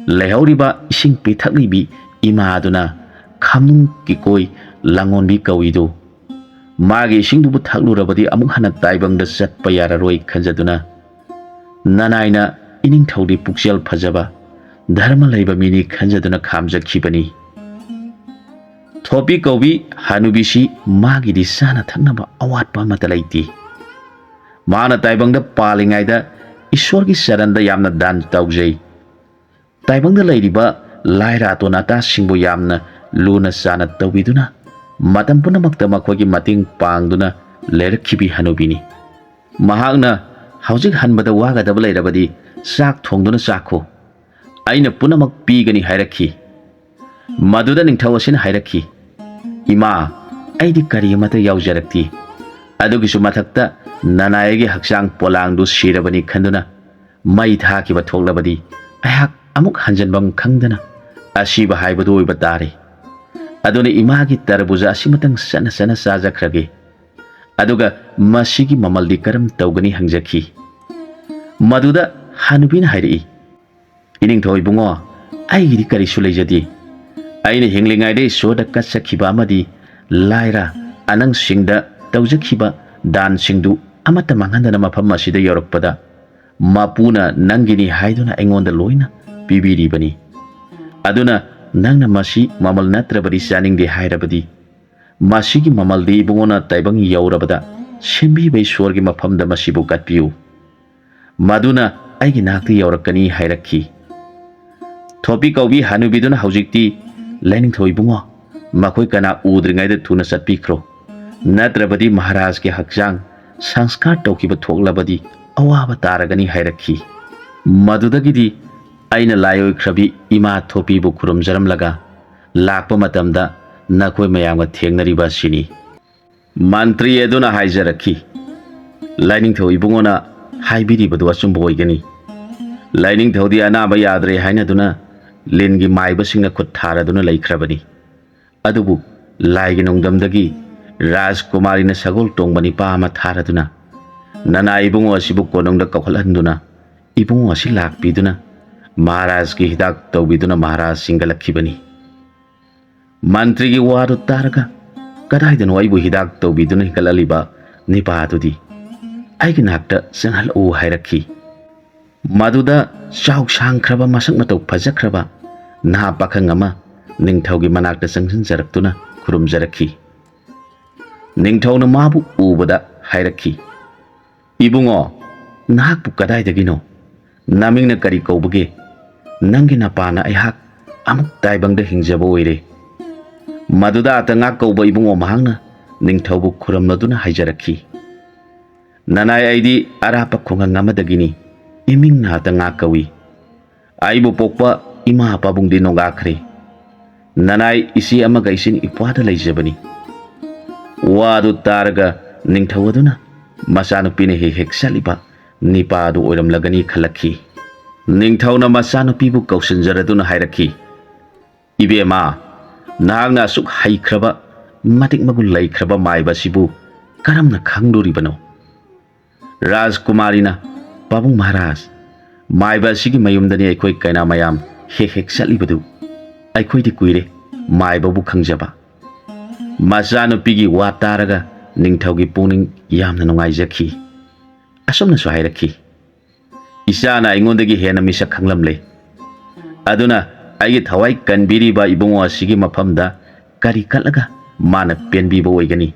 ꯂꯩꯍꯧꯔꯤꯕ ꯏꯁꯤꯡ ꯄꯤꯊꯛꯂꯤꯕꯤ ꯏꯃꯥ ꯑꯗꯨꯅ ꯈꯝꯅꯨꯡ ꯀꯤꯀꯣꯏ ꯂꯥꯡꯉꯣꯟꯕꯤ ꯀꯧꯏꯗꯨ꯫ ꯃꯥꯒꯤ ꯏꯁꯤꯡꯗꯨꯕꯨ ꯊꯛꯂꯨꯔꯕꯗꯤ ꯑꯃꯨꯛ ꯍꯟꯅ ꯇꯥꯏꯕꯪꯗ ꯆꯠꯄ ꯌꯥꯔꯔꯣꯏ ꯈꯟꯖꯗꯨꯅ ꯅꯅꯥꯏꯅ ꯏꯅꯤꯡꯊꯧꯗꯤ ꯄꯨꯛꯆꯦꯜ ꯐꯖꯕ, ꯙꯔꯃ ꯂꯩꯕ ꯃꯤꯅꯤ ꯈꯟꯖꯗꯨꯅ ꯈꯥꯝꯖꯈꯤꯕꯅꯤ꯫ ꯊꯣꯄꯤ ꯀꯧꯕꯤ ꯍꯅꯨꯕꯤꯁꯤ ꯃꯥꯒꯤꯗꯤ ꯆꯥꯅ ꯊꯛꯅꯕ ꯑꯋꯥꯠꯄ ꯑꯃꯠꯇ ꯂꯩꯇꯦ꯫ ꯃꯥꯅ ꯇꯥꯏꯕꯪꯗ ꯄꯥꯜꯂꯤꯉꯩꯗ ꯏꯁꯣꯔꯒꯤ ꯆꯔꯟꯗ ꯌꯥꯝꯅ ꯗꯥꯟ ꯇꯧꯖꯩ꯫ ꯇꯥꯏꯕꯪꯗ ꯂꯩꯔꯤꯕ ꯂꯥꯏꯔ ꯑꯇꯣꯟ ꯑꯇꯥꯁꯤꯡꯕꯨ ꯌꯥꯝꯅ ꯂꯨꯅ ꯆꯥꯅ ꯇꯧꯕꯤꯗꯨꯅ ꯃꯇꯝ ꯄꯨꯝꯅꯃꯛꯇ ꯃꯈꯣꯏꯒꯤ ꯃꯇꯦꯡ ꯄꯥꯡꯗꯨꯅ ꯂꯩꯔꯛꯈꯤꯕꯤ ꯍꯅꯨꯕꯤꯅꯤ꯫ ꯃꯍꯥꯛꯅ "ꯍꯧꯖꯤꯛ ꯍꯟꯕꯗ ꯋꯥꯒꯗꯕ ꯂꯩꯔꯕꯗꯤ ꯆꯥꯛ ꯊꯣꯡꯗꯨꯅ ꯆꯥꯈꯣ, ꯑꯩꯅ ꯄꯨꯝꯅꯃꯛ ꯄꯤꯒꯅꯤ" ꯍꯥꯏꯔꯛꯈꯤ꯫ ꯃꯗꯨꯗ ꯅꯤꯡꯊꯧ ꯑꯁꯤꯅ ꯍꯥꯏꯔꯛꯈꯤ, "ꯏꯃꯥ, ꯑꯩꯗꯤ ꯀꯔꯤ ꯑꯃꯠꯇ ꯌꯥꯎꯖꯔꯛꯇꯦ꯫ ꯑꯗꯨꯒꯤꯁꯨ ꯃꯊꯛꯇ ꯅꯅꯥꯏꯒꯤ ꯍꯛꯆꯥꯡ ꯄꯣꯂꯥꯡꯗꯨ ꯁꯤꯔꯕꯅꯤ ꯈꯟꯗꯨꯅ ꯃꯩ ꯊꯥꯈꯤꯕ ꯊꯣꯛꯂꯕꯗꯤ ꯑꯩꯍꯥꯛ ꯑꯃꯨꯛ ꯍꯟꯖꯤꯟꯐꯝ ꯈꯪꯗꯅ ꯑꯁꯤꯕ ꯍꯥꯏꯕꯗꯨ ꯑꯣꯏꯕ ꯇꯥꯔꯦ꯫ ꯑꯗꯨꯅ ꯏꯃꯥꯒꯤ ꯇꯔꯕꯨꯖ ꯑꯁꯤꯃꯇꯪ ꯆꯠꯅ ꯆꯠꯅ ꯆꯥꯖꯈ꯭ꯔꯒꯦ꯫ ꯑꯗꯨꯒ ꯃꯁꯤꯒꯤ ꯃꯃꯜꯗꯤ ꯀꯔꯝ ꯇꯧꯒꯅꯤ?" ꯍꯪꯖꯈꯤ꯫ ꯃꯗꯨꯗ ꯍꯅꯨꯕꯤꯅ ꯍꯥꯏꯔꯛꯏ, "ꯏꯅꯤꯡꯊꯧ ꯏꯕꯨꯡꯉꯣ, ꯑꯩꯒꯤꯗꯤ ꯀꯔꯤꯁꯨ ꯂꯩꯖꯗꯦ꯫ ꯑꯩꯅ ꯍꯤꯡꯂꯤꯉꯩꯗ ꯏꯁꯣꯔꯗ ꯀꯠꯆꯈꯤꯕ ꯑꯃꯗꯤ ꯂꯥꯏꯔ ꯑꯅꯪꯁꯤꯡꯗ ꯇꯧꯖꯈꯤꯕ ꯗꯥꯟꯁꯤꯡꯗꯨ ꯑꯃꯠꯇ ꯃꯥꯡꯍꯟꯗꯅ ꯃꯐꯝ ꯑꯁꯤꯗ ꯌꯧꯔꯛꯄꯗ ꯃꯄꯨꯅ ꯅꯪꯒꯤꯅꯤ ꯍꯥꯏꯗꯨꯅ ꯑꯩꯉꯣꯟꯗ ꯂꯣꯏꯅ ꯄꯤꯕꯤꯔꯤꯕꯅꯤ꯫ ꯑꯗꯨꯅ ꯅꯪꯅ ꯃꯁꯤ ꯃꯃꯜ ꯅꯠꯇ꯭ꯔꯕꯗꯤ ꯆꯥꯅꯤꯡꯗꯦ ꯍꯥꯏꯔꯕꯗꯤ ꯃꯁꯤꯒꯤ ꯃꯃꯜꯗꯤ ꯏꯕꯨꯡꯉꯣꯅ ꯇꯥꯏꯕꯪ ꯌꯧꯔꯕꯗ ꯁꯦꯝꯕꯤꯕ ꯏꯁꯣꯔꯒꯤ ꯃꯐꯝꯗ ꯃꯁꯤꯕꯨ ꯀꯠꯄꯤꯌꯨ꯫ ꯃꯗꯨꯅ ꯑꯩꯒꯤ ꯅꯥꯛꯇ ꯌꯧꯔꯛꯀꯅꯤ" ꯍꯥꯏꯔꯛꯈꯤ꯫ ꯊꯣꯄꯤ ꯀꯧꯕꯤ ꯍꯅꯨꯕꯤꯗꯨꯅ ꯍꯧꯖꯤꯛꯇꯤ, "ꯂꯥꯏꯅꯤꯡꯊꯧ ꯏꯕꯨꯡꯉꯣ, ꯃꯈꯣꯏ ꯀꯅꯥ ꯎꯗ꯭ꯔꯤꯉꯩꯗ ꯊꯨꯅ ꯆꯠꯄꯤꯈ꯭ꯔꯣ꯫ ꯅꯠꯇ꯭ꯔꯕꯗꯤ ꯃꯍꯥꯔꯥꯖꯀꯤ ꯍꯛꯆꯥꯡ ꯁꯪꯁꯀꯥꯔ ꯇꯧꯈꯤꯕ ꯊꯣꯛꯂꯕꯗꯤ ꯑꯋꯥꯕ ꯇꯥꯔꯒꯅꯤ" ꯍꯥꯏꯔꯛꯈꯤ꯫ ꯃꯗꯨꯗꯒꯤꯗꯤ ꯑꯩꯅ ꯂꯥꯏ ꯑꯣꯏꯈ꯭ꯔꯕꯤ ꯏꯃꯥ ꯊꯣꯄꯤꯕꯨ ꯈꯨꯔꯨꯝꯖꯔꯝꯂꯒ ꯂꯥꯛꯄ ꯃꯇꯝꯗ ꯅꯈꯣꯏ ꯃꯌꯥꯝꯒ ꯊꯦꯡꯅꯔꯤꯕ ꯑꯁꯤꯅꯤ꯫ ꯃꯟꯇ꯭ꯔꯤ ꯑꯗꯨꯅ ꯍꯥꯏꯖꯔꯛꯈꯤ, "ꯂꯥꯏꯅꯤꯡꯊꯧ ꯏꯕꯨꯡꯉꯣꯅ ꯍꯥꯏꯕꯤꯔꯤꯕꯗꯨ ꯑꯆꯨꯝꯕ ꯑꯣꯏꯒꯅꯤ꯫ ꯂꯥꯏꯅꯤꯡꯊꯧꯗꯤ ꯑꯅꯥꯕ ꯌꯥꯗ꯭ꯔꯦ ꯍꯥꯏꯅꯗꯨꯅ ꯂꯤꯟꯒꯤ ꯃꯥꯏꯕꯁꯤꯡꯅ ꯈꯨꯠ ꯊꯥꯔꯗꯨꯅ ꯂꯩꯈ꯭ꯔꯕꯅꯤ꯫ ꯑꯗꯨꯕꯨ ꯂꯥꯏꯒꯤ ꯅꯣꯡꯗꯝꯗꯒꯤ ꯔꯥꯖꯀꯨꯃꯥꯔꯤꯅ ꯁꯒꯣꯜ ꯇꯣꯡꯕ ꯅꯤꯄꯥ ꯑꯃ ꯊꯥꯔꯗꯨꯅ ꯅꯅꯥꯏ ꯏꯕꯨꯡꯉꯣ ꯑꯁꯤꯕꯨ ꯀꯣꯅꯨꯡꯗ ꯀꯧꯈꯠꯍꯟꯗꯨꯅ ꯏꯕꯨꯡꯉꯣ ꯑꯁꯤ ꯂꯥꯛꯄꯤꯗꯨꯅ ꯃꯍꯥꯔꯥꯖꯀꯤ ꯍꯤꯗꯥꯛ ꯇꯧꯕꯤꯗꯨꯅ ꯃꯍꯥꯔꯥꯖ ꯁꯤꯡꯒꯠꯂꯛꯈꯤꯕꯅꯤ꯫ ꯃꯟꯇ꯭ꯔꯤꯒꯤ ꯋꯥꯗꯨ ꯇꯥꯔꯒ, "ꯀꯗꯥꯏꯗꯅꯣ ꯑꯩꯕꯨ ꯍꯤꯗꯥꯛ ꯇꯧꯕꯤꯗꯨꯅ ꯍꯤꯡꯒꯠꯍꯜꯂꯤꯕ ꯅꯤꯄꯥꯗꯨꯗꯤ? ꯑꯩꯒꯤ ꯅꯥꯛꯇ ꯆꯪꯍꯜꯂꯛꯎ" ꯍꯥꯏꯔꯛꯈꯤ꯫ ꯃꯗꯨꯗ ꯆꯥꯎ ꯁꯥꯡꯈ꯭ꯔꯕ, ꯃꯁꯛ ꯃꯇꯧ ꯐꯖꯈ꯭ꯔꯕ ꯅꯍꯥ ꯄꯥꯈꯪ ꯑꯃ ꯅꯤꯡꯊꯧꯒꯤ ꯃꯅꯥꯛꯇ ꯆꯪꯁꯤꯟꯖꯔꯛꯇꯨꯅ ꯈꯨꯔꯨꯝꯖꯔꯛꯈꯤ꯫ ꯅꯤꯡꯊꯧꯅ ꯃꯥꯕꯨ ꯎꯕꯗ ꯍꯥꯏꯔꯛꯈꯤ, "ꯏꯕꯨꯡꯉꯣ, ꯅꯍꯥꯛꯄꯨ ꯀꯗꯥꯏꯗꯒꯤꯅꯣ? ꯅꯃꯤꯡꯅ ꯀꯔꯤ ꯀꯧꯕꯒꯦ? ꯅꯪꯒꯤ ꯅꯄꯥꯅ ꯑꯩꯍꯥꯛ ꯑꯃꯨꯛ ꯇꯥꯏꯕꯪꯗ ꯍꯤꯡꯖꯕ ꯑꯣꯏꯔꯦ"꯫ ꯃꯗꯨꯗ ꯑꯇꯉꯥꯛ ꯀꯧꯕ ꯏꯕꯨꯡꯉꯣ ꯃꯍꯥꯛꯅ ꯅꯤꯡꯊꯧꯕꯨ ꯈꯨꯔꯨꯝꯂꯗꯨꯅ ꯍꯥꯏꯖꯔꯛꯈꯤ, "ꯅꯅꯥꯏ ꯑꯩꯗꯤ ꯑꯔꯥꯞꯄ ꯈꯨꯡꯒꯪ ꯑꯃꯗꯒꯤꯅꯤ꯫ ꯏꯃꯤꯡꯅ ꯑꯇꯉꯥꯛ ꯀꯧꯏ꯫ ꯑꯩꯕꯨ ꯄꯣꯛꯄ ꯏꯃꯥ ꯄꯥꯕꯨꯡꯗꯤ ꯅꯣꯡꯒꯥꯈ꯭ꯔꯦ꯫ ꯅꯅꯥꯏ ꯏꯆꯦ ꯑꯃꯒ ꯏꯆꯤꯟ ꯏꯄ꯭ꯋꯥꯗ ꯂꯩꯖꯕꯅꯤ"꯫ ꯋꯥꯗꯨ ꯇꯥꯔꯒ ꯅꯤꯡꯊꯧ ꯑꯗꯨꯅ ꯃꯆꯥꯅꯨꯄꯤꯅ ꯍꯦꯛ ꯍꯦꯛ ꯆꯠꯂꯤꯕ ꯅꯤꯄꯥ ꯑꯗꯨ ꯑꯣꯏꯔꯝꯂꯒꯅꯤ ꯈꯜꯂꯛꯈꯤ꯫ ꯅꯤꯡꯊꯧꯅ ꯃꯆꯥꯅꯨꯄꯤꯕꯨ ꯀꯧꯁꯤꯟꯖꯔꯗꯨꯅ ꯍꯥꯏꯔꯛꯈꯤ, "ꯏꯕꯦꯝꯃ, ꯅꯍꯥꯛꯅ ꯑꯁꯨꯛ ꯍꯩꯈ꯭ꯔꯕ, ꯃꯇꯤꯛ ꯃꯒꯨꯟ ꯂꯩꯈ꯭ꯔꯕ ꯃꯥꯏꯕ ꯑꯁꯤꯕꯨ ꯀꯔꯝꯅ ꯈꯪꯂꯨꯔꯤꯕꯅꯣ?" ꯔꯥꯖꯀꯨꯃꯥꯔꯤꯅ, "ꯄꯥꯕꯨꯡ ꯃꯍꯥꯔꯥꯖ, ꯃꯥꯏꯕ ꯑꯁꯤꯒꯤ ꯃꯌꯨꯝꯗꯅꯤ ꯑꯩꯈꯣꯏ ꯀꯩꯅꯥ ꯃꯌꯥꯝ ꯍꯦꯛ ꯍꯦꯛ ꯆꯠꯂꯤꯕꯗꯨ꯫ ꯑꯩꯈꯣꯏꯗꯤ ꯀꯨꯏꯔꯦ ꯃꯥꯏꯕꯕꯨ ꯈꯪꯖꯕ"꯫ ꯃꯆꯥꯅꯨꯄꯤꯒꯤ ꯋꯥ ꯇꯥꯔꯒ ꯅꯤꯡꯊꯧꯒꯤ ꯄꯨꯛꯅꯤꯡ ꯌꯥꯝꯅ ꯅꯨꯡꯉꯥꯏꯖꯈꯤ꯫ ꯑꯁꯨꯝꯅꯁꯨ ꯍꯥꯏꯔꯛꯈꯤ, "ꯏꯆꯥꯅ ꯑꯩꯉꯣꯟꯗꯒꯤ ꯍꯦꯟꯅ ꯃꯤꯁꯛ ꯈꯪꯂꯝꯂꯦ꯫ ꯑꯗꯨꯅ ꯑꯩꯒꯤ ꯊꯋꯥꯏ ꯀꯟꯕꯤꯔꯤꯕ ꯏꯕꯨꯡꯉꯣ ꯑꯁꯤꯒꯤ ꯃꯐꯝꯗ ꯀꯔꯤ ꯀꯠꯂꯒ ꯃꯥꯅ ꯄꯦꯟꯕꯤꯕ ꯑꯣꯏꯒꯅꯤ?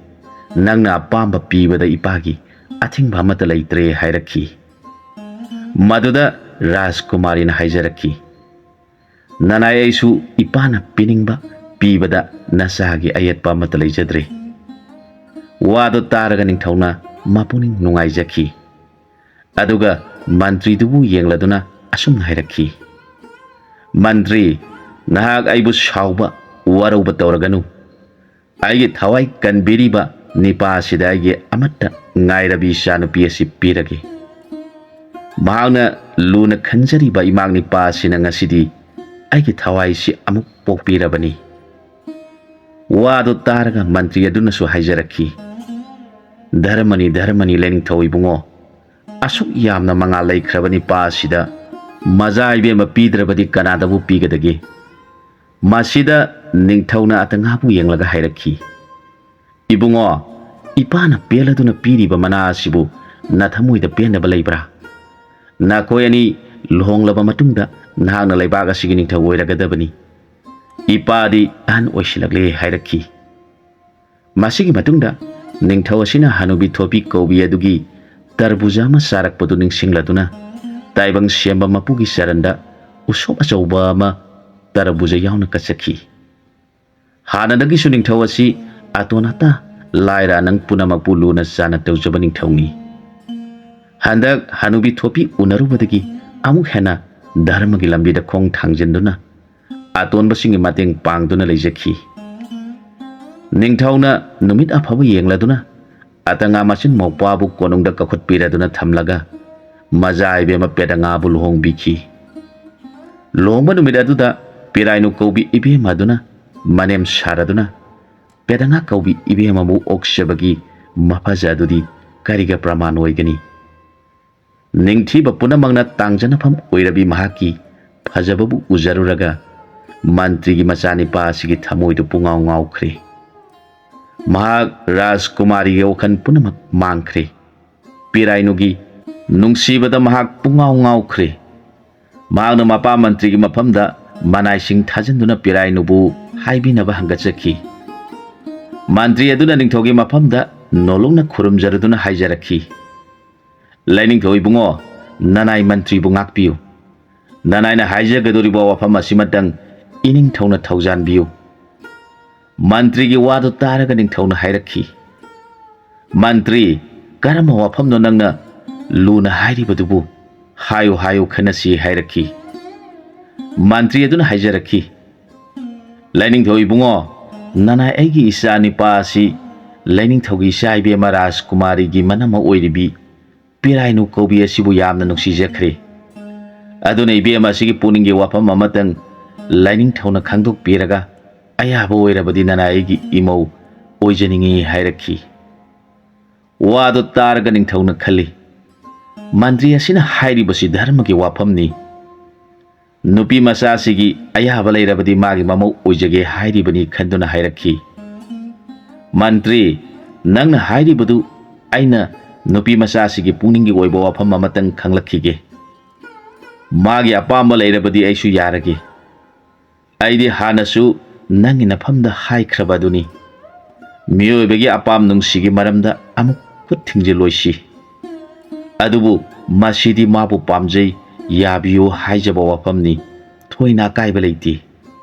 ꯅꯪꯅ ꯑꯄꯥꯝꯕ ꯄꯤꯕꯗ ꯏꯄꯥꯒꯤ ꯑꯊꯤꯡꯕ ꯑꯃꯠꯇ ꯂꯩꯇ꯭ꯔꯦ" ꯍꯥꯏꯔꯛꯈꯤ꯫ ꯃꯗꯨꯗ ꯔꯥꯖꯀꯨꯃꯥꯔꯤꯅ ꯍꯥꯏꯖꯔꯛꯈꯤ, "ꯅꯅꯥꯏ, ꯑꯩꯁꯨ ꯏꯄꯥꯅ ꯄꯤꯅꯤꯡꯕ ꯄꯤꯕꯗ ꯅꯆꯥꯒꯤ ꯑꯌꯦꯠꯄ ꯑꯃꯠꯇ ꯂꯩꯖꯗ꯭ꯔꯦ"꯫ ꯋꯥꯗꯨ ꯇꯥꯔꯒ ꯅꯤꯡꯊꯧꯅ ꯃꯄꯨꯛꯅꯤꯡ ꯅꯨꯡꯉꯥꯏꯖꯈꯤ꯫ ꯑꯗꯨꯒ ꯃꯟꯇ꯭ꯔꯤꯗꯨꯕꯨ ꯌꯦꯡꯂꯗꯨꯅ ꯑꯁꯨꯝꯅ ꯍꯥꯏꯔꯛꯈꯤ, "ꯃꯟꯇ꯭ꯔꯤ, ꯅꯍꯥꯛ ꯑꯩꯕꯨ ꯁꯥꯎꯕ, ꯋꯥꯔꯧꯕ ꯇꯧꯔꯒꯅꯨ꯫ ꯑꯩꯒꯤ ꯊꯋꯥꯏ ꯀꯟꯕꯤꯔꯤꯕ ꯅꯤꯄꯥ ꯑꯁꯤꯗ ꯑꯩꯒꯤ ꯑꯃꯠꯇ ꯉꯥꯏꯔꯕꯤ ꯏꯆꯥꯅꯨꯄꯤ ꯑꯁꯤ ꯄꯤꯔꯒꯦ꯫ ꯃꯍꯥꯛꯅ ꯂꯨꯅ ꯈꯟꯖꯔꯤꯕ ꯏꯃꯥ ꯅꯤꯄꯥ ꯑꯁꯤꯅ ꯉꯁꯤꯗꯤ ꯑꯩꯒꯤ ꯊꯋꯥꯏꯁꯤ ꯑꯃꯨꯛ ꯄꯣꯛꯄꯤꯔꯕꯅꯤ"꯫ ꯋꯥꯗꯨ ꯇꯥꯔꯒ ꯃꯟꯇ꯭ꯔꯤ ꯑꯗꯨꯅꯁꯨ ꯍꯥꯏꯖꯔꯛꯈꯤ, "ꯙꯔꯃꯅꯤ, ꯙꯔꯃꯅꯤ, ꯂꯥꯏꯅꯤꯡꯊꯧ ꯏꯕꯨꯡꯉꯣ, ꯑꯁꯨꯛ ꯌꯥꯝꯅ ꯃꯉꯥꯜ ꯂꯩꯈ꯭ꯔꯕ ꯅꯤꯄꯥ ꯑꯁꯤꯗ ꯃꯖꯥ ꯏꯕꯦꯝꯃ ꯄꯤꯗ꯭ꯔꯕꯗꯤ ꯀꯅꯥꯗꯕꯨ ꯄꯤꯒꯗꯒꯦ?" ꯃꯁꯤꯗ ꯅꯤꯡꯊꯧꯅ ꯑꯇꯉꯥꯕꯨ ꯌꯦꯡꯂꯒ ꯍꯥꯏꯔꯛꯈꯤ, "ꯏꯕꯨꯡꯉꯣ, ꯏꯄꯥꯅ ꯄꯦꯜꯂꯗꯨꯅ ꯄꯤꯔꯤꯕ ꯃꯅꯥ ꯑꯁꯤꯕꯨ ꯅꯊꯃꯣꯏꯗ ꯄꯦꯟꯗꯕ ꯂꯩꯕ꯭ꯔꯥ? ꯅꯈꯣꯏ ꯑꯅꯤ ꯂꯨꯍꯣꯡꯂꯕ ꯃꯇꯨꯡꯗ ꯅꯍꯥꯛꯅ ꯂꯩꯕꯥꯛ ꯑꯁꯤꯒꯤ ꯅꯤꯡꯊꯧ ꯑꯣꯏꯔꯒꯗꯕꯅꯤ꯫ ꯏꯄꯥꯗꯤ ꯑꯍꯟ ꯑꯣꯏꯁꯤꯜꯂꯛꯂꯦ" ꯍꯥꯏꯔꯛꯈꯤ꯫ ꯃꯁꯤꯒꯤ ꯃꯇꯨꯡꯗ ꯅꯤꯡꯊꯧ ꯑꯁꯤꯅ ꯍꯅꯨꯕꯤ ꯊꯣꯄꯤ ꯀꯧꯕꯤ ꯑꯗꯨꯒꯤ ꯇꯔꯕꯨꯖ ꯑꯃ ꯆꯥꯔꯛꯄꯗꯨ ꯅꯤꯡꯁꯤꯡꯂꯗꯨꯅ ꯇꯥꯏꯕꯪ ꯁꯦꯝꯕ ꯃꯄꯨꯒꯤ ꯆꯔꯟꯗ ꯎꯁꯣꯞ ꯑꯆꯧꯕ ꯑꯃ ꯇꯔꯕꯨꯖ ꯌꯥꯎꯅ ꯀꯠꯆꯈꯤ꯫ ꯍꯥꯟꯅꯗꯒꯤꯁꯨ ꯅꯤꯡꯊꯧ ꯑꯁꯤ ꯑꯇꯣꯟ ꯑꯇꯥ, ꯂꯥꯏꯔ ꯑꯅꯪ ꯄꯨꯝꯅꯃꯛꯄꯨ ꯂꯨꯅ ꯆꯥꯟꯅ ꯇꯧꯖꯕ ꯅꯤꯡꯊꯧꯅꯤ꯫ ꯍꯟꯗꯛ ꯍꯅꯨꯕꯤ ꯊꯣꯄꯤ ꯎꯅꯔꯨꯕꯗꯒꯤ ꯑꯃꯨꯛ ꯍꯦꯟꯅ ꯙꯔꯃꯒꯤ ꯂꯝꯕꯤꯗ ꯈꯣꯡ ꯊꯥꯡꯖꯤꯟꯗꯨꯅ ꯑꯇꯣꯟꯕꯁꯤꯡꯒꯤ ꯃꯇꯦꯡ ꯄꯥꯡꯗꯨꯅ ꯂꯩꯖꯈꯤ꯫ ꯅꯤꯡꯊꯧꯅ ꯅꯨꯃꯤꯠ ꯑꯐꯕ ꯌꯦꯡꯂꯗꯨꯅ ꯑꯇꯉꯥ ꯃꯆꯤꯟ ꯃꯧꯄ꯭ꯋꯥꯕꯨ ꯀꯣꯅꯨꯡꯗ ꯀꯧꯈꯠꯄꯤꯔꯗꯨꯅ ꯊꯝꯂꯒ ꯃꯖꯥ ꯏꯕꯦꯝꯃ ꯄꯦꯗꯉꯥꯕꯨ ꯂꯨꯍꯣꯡꯕꯤꯈꯤ꯫ ꯂꯨꯍꯣꯡꯕ ꯅꯨꯃꯤꯠ ꯑꯗꯨꯗ ꯄꯤꯔꯥꯏꯅꯨ ꯀꯧꯕꯤ ꯏꯕꯦꯝꯃ ꯑꯗꯨꯅ ꯃꯅꯦꯝ ꯁꯥꯔꯗꯨꯅ ꯄꯦꯗꯉꯥ ꯀꯧꯕꯤ ꯏꯕꯦꯝꯃꯕꯨ ꯑꯣꯛꯆꯕꯒꯤ ꯃꯐꯖ ꯑꯗꯨꯗꯤ ꯀꯔꯤꯒ ꯄ꯭ꯔꯃꯥꯟ ꯑꯣꯏꯒꯅꯤ? ꯅꯤꯡꯊꯤꯕ ꯄꯨꯝꯅꯃꯛꯅ ꯇꯥꯡꯖꯅꯐꯝ ꯑꯣꯏꯔꯕꯤ ꯃꯍꯥꯛꯀꯤ ꯐꯖꯕꯕꯨ ꯎꯖꯔꯨꯔꯒ ꯃꯟꯇ꯭ꯔꯤꯒꯤ ꯃꯆꯥꯅꯤꯄꯥ ꯑꯁꯤꯒꯤ ꯊꯃꯣꯏꯗꯨ ꯄꯨꯡꯉꯥꯎ ꯉꯥꯎꯈ꯭ꯔꯦ꯫ ꯃꯍꯥꯛ ꯔꯥꯖꯀꯨꯃꯥꯔꯤꯒꯤ ꯋꯥꯈꯜ ꯄꯨꯝꯅꯃꯛ ꯃꯥꯡꯈ꯭ꯔꯦ꯫ ꯄꯤꯔꯥꯏꯅꯨꯒꯤ ꯅꯨꯡꯁꯤꯕꯗ ꯃꯍꯥꯛ ꯄꯨꯡꯉꯥꯎ ꯉꯥꯎꯈ꯭ꯔꯦ꯫ ꯃꯍꯥꯛꯅ ꯃꯄꯥ ꯃꯟꯇ꯭ꯔꯤꯒꯤ ꯃꯐꯝꯗ ꯃꯅꯥꯏꯁꯤꯡ ꯊꯥꯖꯤꯟꯗꯨꯅ ꯄꯤꯔꯥꯏꯅꯨꯕꯨ ꯍꯥꯏꯕꯤꯅꯕ ꯍꯪꯒꯠꯆꯈꯤ꯫ ꯃꯟꯇ꯭ꯔꯤ ꯑꯗꯨꯅ ꯅꯤꯡꯊꯧꯒꯤ ꯃꯐꯝꯗ ꯅꯣꯂꯨꯛꯅ ꯈꯨꯔꯨꯝꯖꯔꯗꯨꯅ ꯍꯥꯏꯖꯔꯛꯈꯤ, "ꯂꯥꯏꯅꯤꯡꯊꯧ ꯏꯕꯨꯡꯉꯣ, ꯅꯅꯥꯏ ꯃꯟꯇ꯭ꯔꯤꯕꯨ ꯉꯥꯛꯄꯤꯌꯨ꯫ ꯅꯅꯥꯏꯅ ꯍꯥꯏꯖꯒꯗꯧꯔꯤꯕ ꯋꯥꯐꯝ ꯑꯁꯤꯃꯇꯪ ꯏꯅꯤꯡꯊꯧꯅ ꯊꯧꯖꯥꯟꯕꯤꯌꯨ꯫" ꯃꯟꯇ꯭ꯔꯤꯒꯤ ꯋꯥꯗꯨ ꯇꯥꯔꯒ ꯅꯤꯡꯊꯧꯅ ꯍꯥꯏꯔꯛꯈꯤ, "ꯃꯟꯇ꯭ꯔꯤ, ꯀꯔꯝꯕ ꯋꯥꯐꯝꯅꯣ ꯅꯪꯅ ꯂꯨꯅ ꯍꯥꯏꯔꯤꯕꯗꯨꯕꯨ? ꯍꯥꯏꯌꯨ, ꯍꯥꯏꯌꯨ, ꯈꯟꯅꯁꯤ" ꯍꯥꯏꯔꯛꯈꯤ꯫ ꯃꯟꯇ꯭ꯔꯤ ꯑꯗꯨꯅ ꯍꯥꯏꯖꯔꯛꯈꯤ, "ꯂꯥꯏꯅꯤꯡꯊꯧ ꯏꯕꯨꯡꯉꯣ, ꯅꯅꯥꯏ ꯑꯩꯒꯤ ꯏꯆꯥ ꯅꯤꯄꯥ ꯑꯁꯤ ꯂꯥꯏꯅꯤꯡꯊꯧꯒꯤ ꯏꯆꯥ ꯏꯕꯦꯝꯃ ꯔꯥꯖꯀꯨꯃꯥꯔꯤꯒꯤ ꯃꯅꯝꯃ ꯑꯣꯏꯔꯤꯕꯤ ꯄꯤꯔꯥꯏꯅꯨ ꯀꯧꯕꯤ ꯑꯁꯤꯕꯨ ꯌꯥꯝꯅ ꯅꯨꯡꯁꯤꯖꯈ꯭ꯔꯦ꯫ ꯑꯗꯨꯅ ꯏꯕꯦꯝꯃ ꯑꯁꯤꯒꯤ ꯄꯨꯛꯅꯤꯡꯒꯤ ꯋꯥꯐꯝ ꯑꯃꯇꯪ ꯂꯥꯏꯅꯤꯡꯊꯧꯅ ꯈꯪꯗꯣꯛꯄꯤꯔꯒ ꯑꯌꯥꯕ ꯑꯣꯏꯔꯕꯗꯤ ꯅꯅꯥꯏ ꯑꯩꯒꯤ ꯏꯃꯧ ꯑꯣꯏꯖꯅꯤꯡꯏ ꯍꯥꯏꯔꯛꯈꯤ꯫ ꯋꯥꯗꯨ ꯇꯥꯔꯒ ꯅꯤꯡꯊꯧꯅ ꯈꯜꯂꯤ, ꯃꯟꯇ꯭ꯔꯤ ꯑꯁꯤꯅ ꯍꯥꯏꯔꯤꯕꯁꯤ ꯙꯔꯃꯒꯤ ꯋꯥꯐꯝꯅꯤ꯫ ꯅꯨꯄꯤ ꯃꯆꯥꯁꯤꯒꯤ ꯑꯌꯥꯕ ꯂꯩꯔꯕꯗꯤ ꯃꯥꯒꯤ ꯃꯃꯧ ꯑꯣꯏꯖꯒꯦ ꯍꯥꯏꯔꯤꯕꯅꯤ ꯈꯟꯗꯨꯅ ꯍꯥꯏꯔꯛꯈꯤ꯫ ꯃꯟꯇ꯭ꯔꯤ, ꯅꯪꯅ ꯍꯥꯏꯔꯤꯕꯗꯨ ꯑꯩꯅ ꯅꯨꯄꯤ ꯃꯆꯥꯁꯤꯒꯤ ꯄꯨꯛꯅꯤꯡꯒꯤ ꯑꯣꯏꯕ ꯋꯥꯐꯝ ꯑꯃꯇꯪ ꯈꯪꯂꯛꯈꯤꯒꯦ꯫ ꯃꯥꯒꯤ ꯑꯄꯥꯝꯕ ꯂꯩꯔꯕꯗꯤ ꯑꯩꯁꯨ ꯌꯥꯔꯒꯦ꯫ ꯑꯩꯗꯤ ꯍꯥꯟꯅꯁꯨ ꯅꯪꯒꯤ ꯅꯐꯝꯗ ꯍꯥꯏꯈ꯭ꯔꯕ ꯑꯗꯨꯅꯤ꯫ ꯃꯤꯑꯣꯏꯕꯒꯤ ꯑꯄꯥꯝ ꯅꯨꯡꯁꯤꯒꯤ ꯃꯔꯝꯗ ꯑꯃꯨꯛ ꯈꯨꯠ ꯊꯤꯡꯖꯤꯜꯂꯣꯏꯁꯤ꯫ ꯑꯗꯨꯕꯨ ꯃꯁꯤꯗꯤ ꯃꯥꯕꯨ ꯄꯥꯝꯖꯩ, ꯌꯥꯕꯤꯌꯨ ꯍꯥꯏꯖꯕ ꯋꯥꯐꯝꯅꯤ꯫ ꯊꯣꯏꯅ ꯑꯀꯥꯏꯕ ꯂꯩꯇꯦ꯫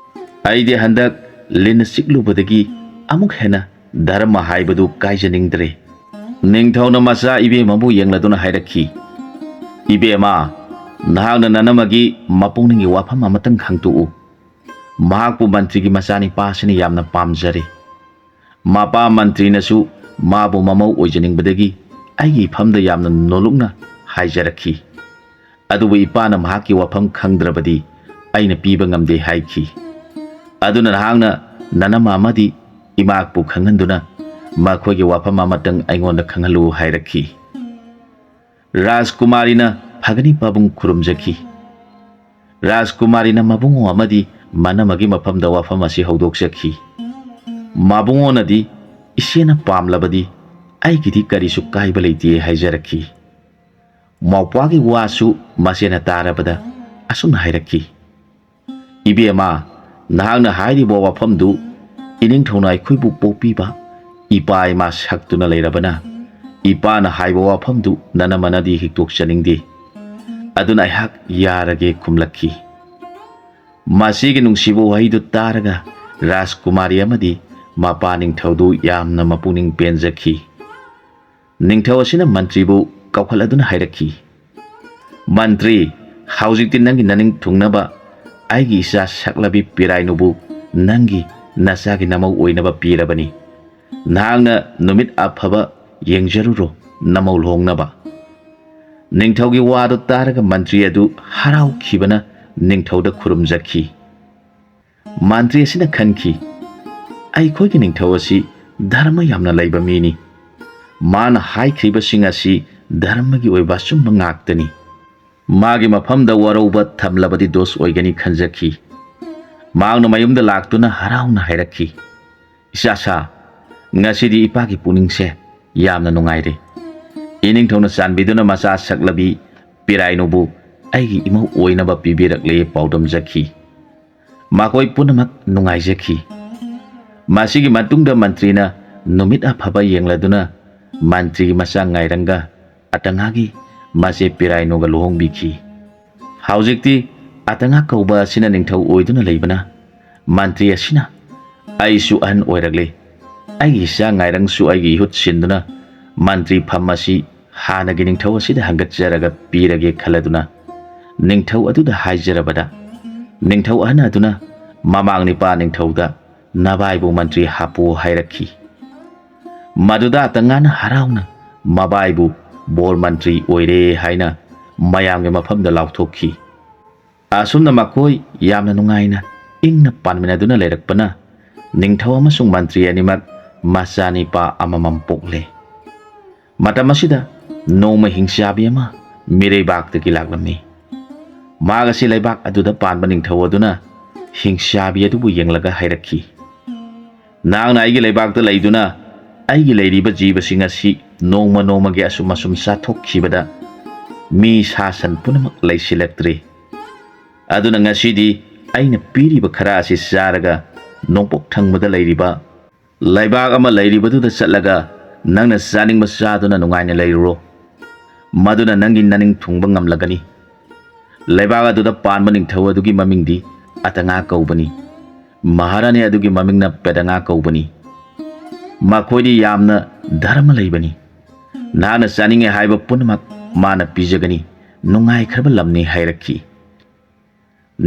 ꯑꯩꯗꯤ ꯍꯟꯗꯛ ꯂꯤꯟꯅ ꯆꯤꯛꯂꯨꯕꯗꯒꯤ ꯑꯃꯨꯛ ꯍꯦꯟꯅ ꯙꯔꯃ ꯍꯥꯏꯕꯗꯨ ꯀꯥꯏꯖꯅꯤꯡꯗ꯭ꯔꯦ꯫ ꯅꯤꯡꯊꯧꯅ ꯃꯆꯥ ꯏꯕꯦꯝꯃꯕꯨ ꯌꯦꯡꯂꯗꯨꯅ ꯍꯥꯏꯔꯛꯈꯤ, ꯏꯕꯦꯝꯃ, ꯅꯍꯥꯛꯅ ꯅꯅꯝꯃꯒꯤ ꯃꯄꯨꯛꯅꯤꯡꯒꯤ ꯋꯥꯐꯝ ꯑꯃꯇꯪ ꯈꯪꯇꯣꯛꯎ꯫ ꯃꯍꯥꯛꯄꯨ ꯃꯟꯇ꯭ꯔꯤꯒꯤ ꯃꯆꯥꯅꯤꯄꯥꯁꯤꯅ ꯌꯥꯝꯅ ꯄꯥꯝꯖꯔꯦ꯫ ꯃꯄꯥ ꯃꯟꯇ꯭ꯔꯤꯅꯁꯨ ꯃꯥꯕꯨ ꯃꯃꯧ ꯑꯣꯏꯖꯅꯤꯡꯕꯗꯒꯤ ꯑꯩꯒꯤ ꯏꯐꯝꯗ ꯌꯥꯝꯅ ꯅꯣꯂꯨꯛꯅ ꯍꯥꯏꯖꯔꯛꯈꯤ꯫ ꯑꯗꯨꯕꯨ ꯏꯄꯥꯅ ꯃꯍꯥꯛꯀꯤ ꯋꯥꯐꯝ ꯈꯪꯗ꯭ꯔꯕꯗꯤ ꯑꯩꯅ ꯄꯤꯕ ꯉꯝꯗꯦ ꯍꯥꯏꯈꯤ꯫ ꯑꯗꯨꯅ ꯅꯍꯥꯛꯅ ꯅꯅꯝꯃ ꯑꯃꯗꯤ ꯏꯃꯥꯄꯨ ꯈꯪꯍꯟꯗꯨꯅ ꯃꯈꯣꯏꯒꯤ ꯋꯥꯐꯝ ꯑꯃꯇꯪ ꯑꯩꯉꯣꯟꯗ ꯈꯪꯍꯜꯂꯨ ꯍꯥꯏꯔꯛꯈꯤ꯫ ꯔꯥꯖꯀꯨꯃꯥꯔꯤꯅ ꯐꯒꯅꯤ ꯄꯥꯕꯨꯡ ꯈꯨꯔꯨꯝꯖꯈꯤ꯫ ꯔꯥꯖꯀꯨꯃꯥꯔꯤꯅ ꯃꯕꯨꯡꯉꯣ ꯑꯃꯗꯤ ꯃꯅꯝꯃꯒꯤ ꯃꯐꯝꯗ ꯋꯥꯐꯝ ꯑꯁꯤ ꯍꯧꯗꯣꯛꯆꯈꯤ꯫ ꯃꯕꯨꯡꯉꯣꯅꯗꯤ ꯏꯆꯦꯅ ꯄꯥꯝꯂꯕꯗꯤ ꯑꯩꯒꯤꯗꯤ ꯀꯔꯤꯁꯨ ꯀꯥꯏꯕ ꯂꯩꯇꯦ ꯍꯥꯏꯖꯔꯛꯈꯤ꯫ ꯃꯧꯄ꯭ꯋꯥꯒꯤ ꯋꯥꯁꯨ ꯃꯆꯦꯅ ꯇꯥꯔꯕꯗ ꯑꯁꯨꯝꯅ ꯍꯥꯏꯔꯛꯈꯤ, ꯏꯕꯦꯝꯃ, ꯅꯍꯥꯛꯅ ꯍꯥꯏꯔꯤꯕ ꯋꯥꯐꯝꯗꯨ ꯏꯅꯤꯡꯊꯧꯅ ꯑꯩꯈꯣꯏꯕꯨ ꯄꯣꯛꯄꯤꯕ ꯏꯄꯥ ꯏꯃꯥ ꯁꯛꯇꯨꯅ ꯂꯩꯔꯕꯅ ꯏꯄꯥꯅ ꯍꯥꯏꯕ ꯋꯥꯐꯝꯗꯨ ꯅꯅꯝꯃꯅꯗꯤ ꯍꯤꯛꯇꯣꯛꯆꯅꯤꯡꯗꯦ꯫ ꯑꯗꯨꯅ ꯑꯩꯍꯥꯛ ꯌꯥꯔꯒꯦ ꯈꯨꯝꯂꯛꯈꯤ꯫ ꯃꯁꯤꯒꯤ ꯅꯨꯡꯁꯤꯕ ꯋꯥꯍꯩꯗꯨ ꯇꯥꯔꯒ ꯔꯥꯖꯀꯨꯃꯥꯔꯤ ꯑꯃꯗꯤ ꯃꯄꯥ ꯅꯤꯡꯊꯧꯗꯨ ꯌꯥꯝꯅ ꯃꯄꯨꯛꯅꯤꯡ ꯄꯦꯟꯖꯈꯤ꯫ ꯅꯤꯡꯊꯧ ꯑꯁꯤꯅ ꯃꯟꯇ꯭ꯔꯤꯕꯨ ꯀꯧꯈꯠꯂꯗꯨꯅ ꯍꯥꯏꯔꯛꯈꯤ, ꯃꯟꯇ꯭ꯔꯤ, ꯍꯧꯖꯤꯛꯇꯤ ꯅꯪꯒꯤ ꯅꯅꯤꯡ ꯊꯨꯡꯅꯕ ꯑꯩꯒꯤ ꯏꯆꯥ ꯁꯛꯂꯕꯤ ꯄꯤꯔꯥꯏꯅꯨꯕꯨ ꯅꯪꯒꯤ ꯅꯆꯥꯒꯤ ꯅꯃꯧ ꯑꯣꯏꯅꯕ ꯄꯤꯔꯕꯅꯤ꯫ ꯅꯍꯥꯛꯅ ꯅꯨꯃꯤꯠ ꯑꯐꯕ ꯌꯦꯡꯖꯔꯨꯔꯣ ꯅꯃꯧ ꯂꯨꯍꯣꯡꯅꯕ꯫ ꯅꯤꯡꯊꯧꯒꯤ ꯋꯥꯗꯨ ꯇꯥꯔꯒ ꯃꯟꯇ꯭ꯔꯤ ꯑꯗꯨ ꯍꯔꯥꯎꯈꯤꯕꯅ ꯅꯤꯡꯊꯧꯗ ꯈꯨꯔꯨꯝꯖꯈꯤ꯫ ꯃꯟꯇ꯭ꯔꯤ ꯑꯁꯤꯅ ꯈꯟꯈꯤ, "ꯑꯩꯈꯣꯏꯒꯤ ꯅꯤꯡꯊꯧ ꯑꯁꯤ ꯙꯔꯃ ꯌꯥꯝꯅ ꯂꯩꯕ ꯃꯤꯅꯤ꯫ ꯃꯥꯅ ꯍꯥꯏꯈ꯭ꯔꯤꯕꯁꯤꯡ ꯑꯁꯤ ꯙꯔꯃꯒꯤ ꯑꯣꯏꯕ ꯑꯆꯨꯝꯕ ꯉꯥꯛꯇꯅꯤ꯫ ꯃꯥꯒꯤ ꯃꯐꯝꯗ ꯋꯥꯔꯧꯕ ꯊꯝꯂꯕꯗꯤ ꯗꯣꯁ ꯑꯣꯏꯒꯅꯤ" ꯈꯟꯖꯈꯤ꯫ ꯃꯍꯥꯛꯅ ꯃꯌꯨꯝꯗ ꯂꯥꯛꯇꯨꯅ ꯍꯔꯥꯎꯅ ꯍꯥꯏꯔꯛꯈꯤ, "ꯏꯆꯥꯁꯥ, ꯉꯁꯤꯗꯤ ꯏꯄꯥꯒꯤ ꯄꯨꯛꯅꯤꯡꯁꯦ ꯌꯥꯝꯅ ꯅꯨꯡꯉꯥꯏꯔꯦ꯫ ꯏꯅꯤꯡꯊꯧꯅ ꯆꯥꯟꯕꯤꯗꯨꯅ ꯃꯆꯥ ꯁꯛꯂꯕꯤ ꯄꯤꯔꯥꯏꯅꯨꯕꯨ ꯑꯩꯒꯤ ꯏꯃꯧ ꯑꯣꯏꯅꯕ ꯄꯤꯕꯤꯔꯛꯂꯦ" ꯄꯥꯎꯗꯝꯖꯈꯤ꯫ ꯃꯈꯣꯏ ꯄꯨꯝꯅꯃꯛ ꯅꯨꯡꯉꯥꯏꯖꯈꯤ꯫ ꯃꯁꯤꯒꯤ ꯃꯇꯨꯡꯗ ꯃꯟꯇ꯭ꯔꯤꯅ ꯅꯨꯃꯤꯠ ꯑꯐꯕ ꯌꯦꯡꯂꯗꯨꯅ ꯃꯟꯇ꯭ꯔꯤꯒꯤ ꯃꯆꯥ ꯉꯥꯏꯔꯪꯒ ꯑꯇꯉꯥꯒꯤ ꯃꯆꯦ ꯄꯤꯔꯥꯏꯅꯨꯒ ꯂꯨꯍꯣꯡꯕꯤꯈꯤ꯫ ꯍꯧꯖꯤꯛꯇꯤ ꯑꯇꯉꯥ ꯀꯧꯕ ꯑꯁꯤꯅ ꯅꯤꯡꯊꯧ ꯑꯣꯏꯗꯨꯅ ꯂꯩꯕꯅ ꯃꯟꯇ꯭ꯔꯤ ꯑꯁꯤꯅ, "ꯑꯩꯁꯨ ꯑꯍꯟ ꯑꯣꯏꯔꯛꯂꯦ꯫ ꯑꯩꯒꯤ ꯏꯆꯥ ꯉꯥꯏꯔꯪꯁꯨ ꯑꯩꯒꯤ ꯏꯍꯨꯠ ꯁꯤꯟꯗꯨꯅ ꯃꯟꯇ꯭ꯔꯤ ꯐꯝ ꯑꯁꯤ ꯍꯥꯟꯅꯒꯤ ꯅꯤꯡꯊꯧ ꯑꯁꯤꯗ ꯍꯪꯒꯠꯆꯔꯒ ꯄꯤꯔꯒꯦ" ꯈꯜꯂꯗꯨꯅ ꯅꯤꯡꯊꯧ ꯑꯗꯨꯗ ꯍꯥꯏꯖꯔꯕꯗ, ꯅꯤꯡꯊꯧ ꯑꯍꯟ ꯑꯗꯨꯅ ꯃꯃꯥꯡ ꯅꯤꯄꯥ ꯅꯤꯡꯊꯧꯗ "ꯅꯕꯥꯏꯕꯨ ꯃꯟꯇ꯭ꯔꯤ ꯍꯥꯞꯄꯨ" ꯍꯥꯏꯔꯛꯈꯤ꯫ ꯃꯗꯨꯗ ꯑꯇꯉꯥꯅ ꯍꯔꯥꯎꯅ ꯃꯕꯥꯏꯕꯨ ꯕꯣꯔ ꯃꯟꯇ꯭ꯔꯤ ꯑꯣꯏꯔꯦ ꯍꯥꯏꯅ ꯃꯌꯥꯝꯒꯤ ꯃꯐꯝꯗ ꯂꯥꯎꯊꯣꯛꯈꯤ꯫ ꯑꯁꯨꯝꯅ ꯃꯈꯣꯏ ꯌꯥꯝꯅ ꯅꯨꯡꯉꯥꯏꯅ ꯏꯪꯅ ꯄꯥꯟꯃꯤꯟꯅꯗꯨꯅ ꯂꯩꯔꯛꯄꯅ ꯅꯤꯡꯊꯧ ꯑꯃꯁꯨꯡ ꯃꯟꯇ꯭ꯔꯤ ꯑꯅꯤꯃꯛ ꯃꯆꯥꯅꯤꯄꯥ ꯑꯃꯃꯝ ꯄꯣꯛꯂꯦ꯫ ꯃꯇꯝ ꯑꯁꯤꯗ ꯅꯣꯡꯃ ꯍꯤꯡꯆꯥꯕꯤ ꯑꯃ ꯃꯤꯔꯩꯕꯥꯛꯇꯒꯤ ꯂꯥꯛꯂꯝꯃꯤ꯫ ꯃꯍꯥꯛ ꯑꯁꯤ ꯂꯩꯕꯥꯛ ꯑꯗꯨꯗ ꯄꯥꯟꯕ ꯅꯤꯡꯊꯧ ꯑꯗꯨꯅ ꯍꯤꯡꯆꯥꯕꯤ ꯑꯗꯨꯕꯨ ꯌꯦꯡꯂꯒ ꯍꯥꯏꯔꯛꯈꯤ, "ꯅꯍꯥꯛꯅ ꯑꯩꯒꯤ ꯂꯩꯕꯥꯛꯇ ꯂꯩꯗꯨꯅ ꯑꯩꯒꯤ ꯂꯩꯔꯤꯕ ꯖꯤꯕꯁꯤꯡ ꯑꯁꯤ ꯅꯣꯡꯃ ꯅꯣꯡꯃꯒꯤ ꯑꯁꯨꯝ ꯑꯁꯨꯝ ꯆꯥꯊꯣꯛꯈꯤꯕꯗ ꯃꯤ ꯁꯥ ꯁꯟ ꯄꯨꯝꯅꯃꯛ ꯂꯩꯁꯤꯜꯂꯛꯇ꯭ꯔꯦ꯫ ꯑꯗꯨꯅ ꯉꯁꯤꯗꯤ ꯑꯩꯅ ꯄꯤꯔꯤꯕ ꯈꯔ ꯑꯁꯤ ꯆꯥꯔꯒ ꯅꯣꯡꯄꯣꯛ ꯊꯪꯕꯗ ꯂꯩꯔꯤꯕ ꯂꯩꯕꯥꯛ ꯑꯃ ꯂꯩꯔꯤꯕꯗꯨꯗ ꯆꯠꯂꯒ ꯅꯪꯅ ꯆꯥꯅꯤꯡꯕ ꯆꯥꯗꯨꯅ ꯅꯨꯡꯉꯥꯏꯅ ꯂꯩꯔꯨꯔꯣ꯫ ꯃꯗꯨꯅ ꯅꯪꯒꯤ ꯅꯅꯤꯡ ꯊꯨꯡꯕ ꯉꯝꯂꯒꯅꯤ꯫ ꯂꯩꯕꯥꯛ ꯑꯗꯨꯗ ꯄꯥꯟꯕ ꯅꯤꯡꯊꯧ ꯑꯗꯨꯒꯤ ꯃꯃꯤꯡꯗꯤ ꯑꯇꯉꯥ ꯀꯧꯕꯅꯤ꯫ ꯃꯍꯥꯔꯥꯅꯤ ꯑꯗꯨꯒꯤ ꯃꯃꯤꯡꯅ ꯄꯦꯗꯉꯥ ꯀꯧꯕꯅꯤ꯫ ꯃꯈꯣꯏꯗꯤ ꯌꯥꯝꯅ ꯙꯔꯃ ꯂꯩꯕꯅꯤ꯫ ꯅꯍꯥꯛꯅ ꯆꯥꯅꯤꯡꯉꯦ ꯍꯥꯏꯕ ꯄꯨꯝꯅꯃꯛ ꯃꯥꯅ ꯄꯤꯖꯒꯅꯤ꯫ ꯅꯨꯡꯉꯥꯏꯈ꯭ꯔꯕ ꯂꯝꯅꯤ" ꯍꯥꯏꯔꯛꯈꯤ꯫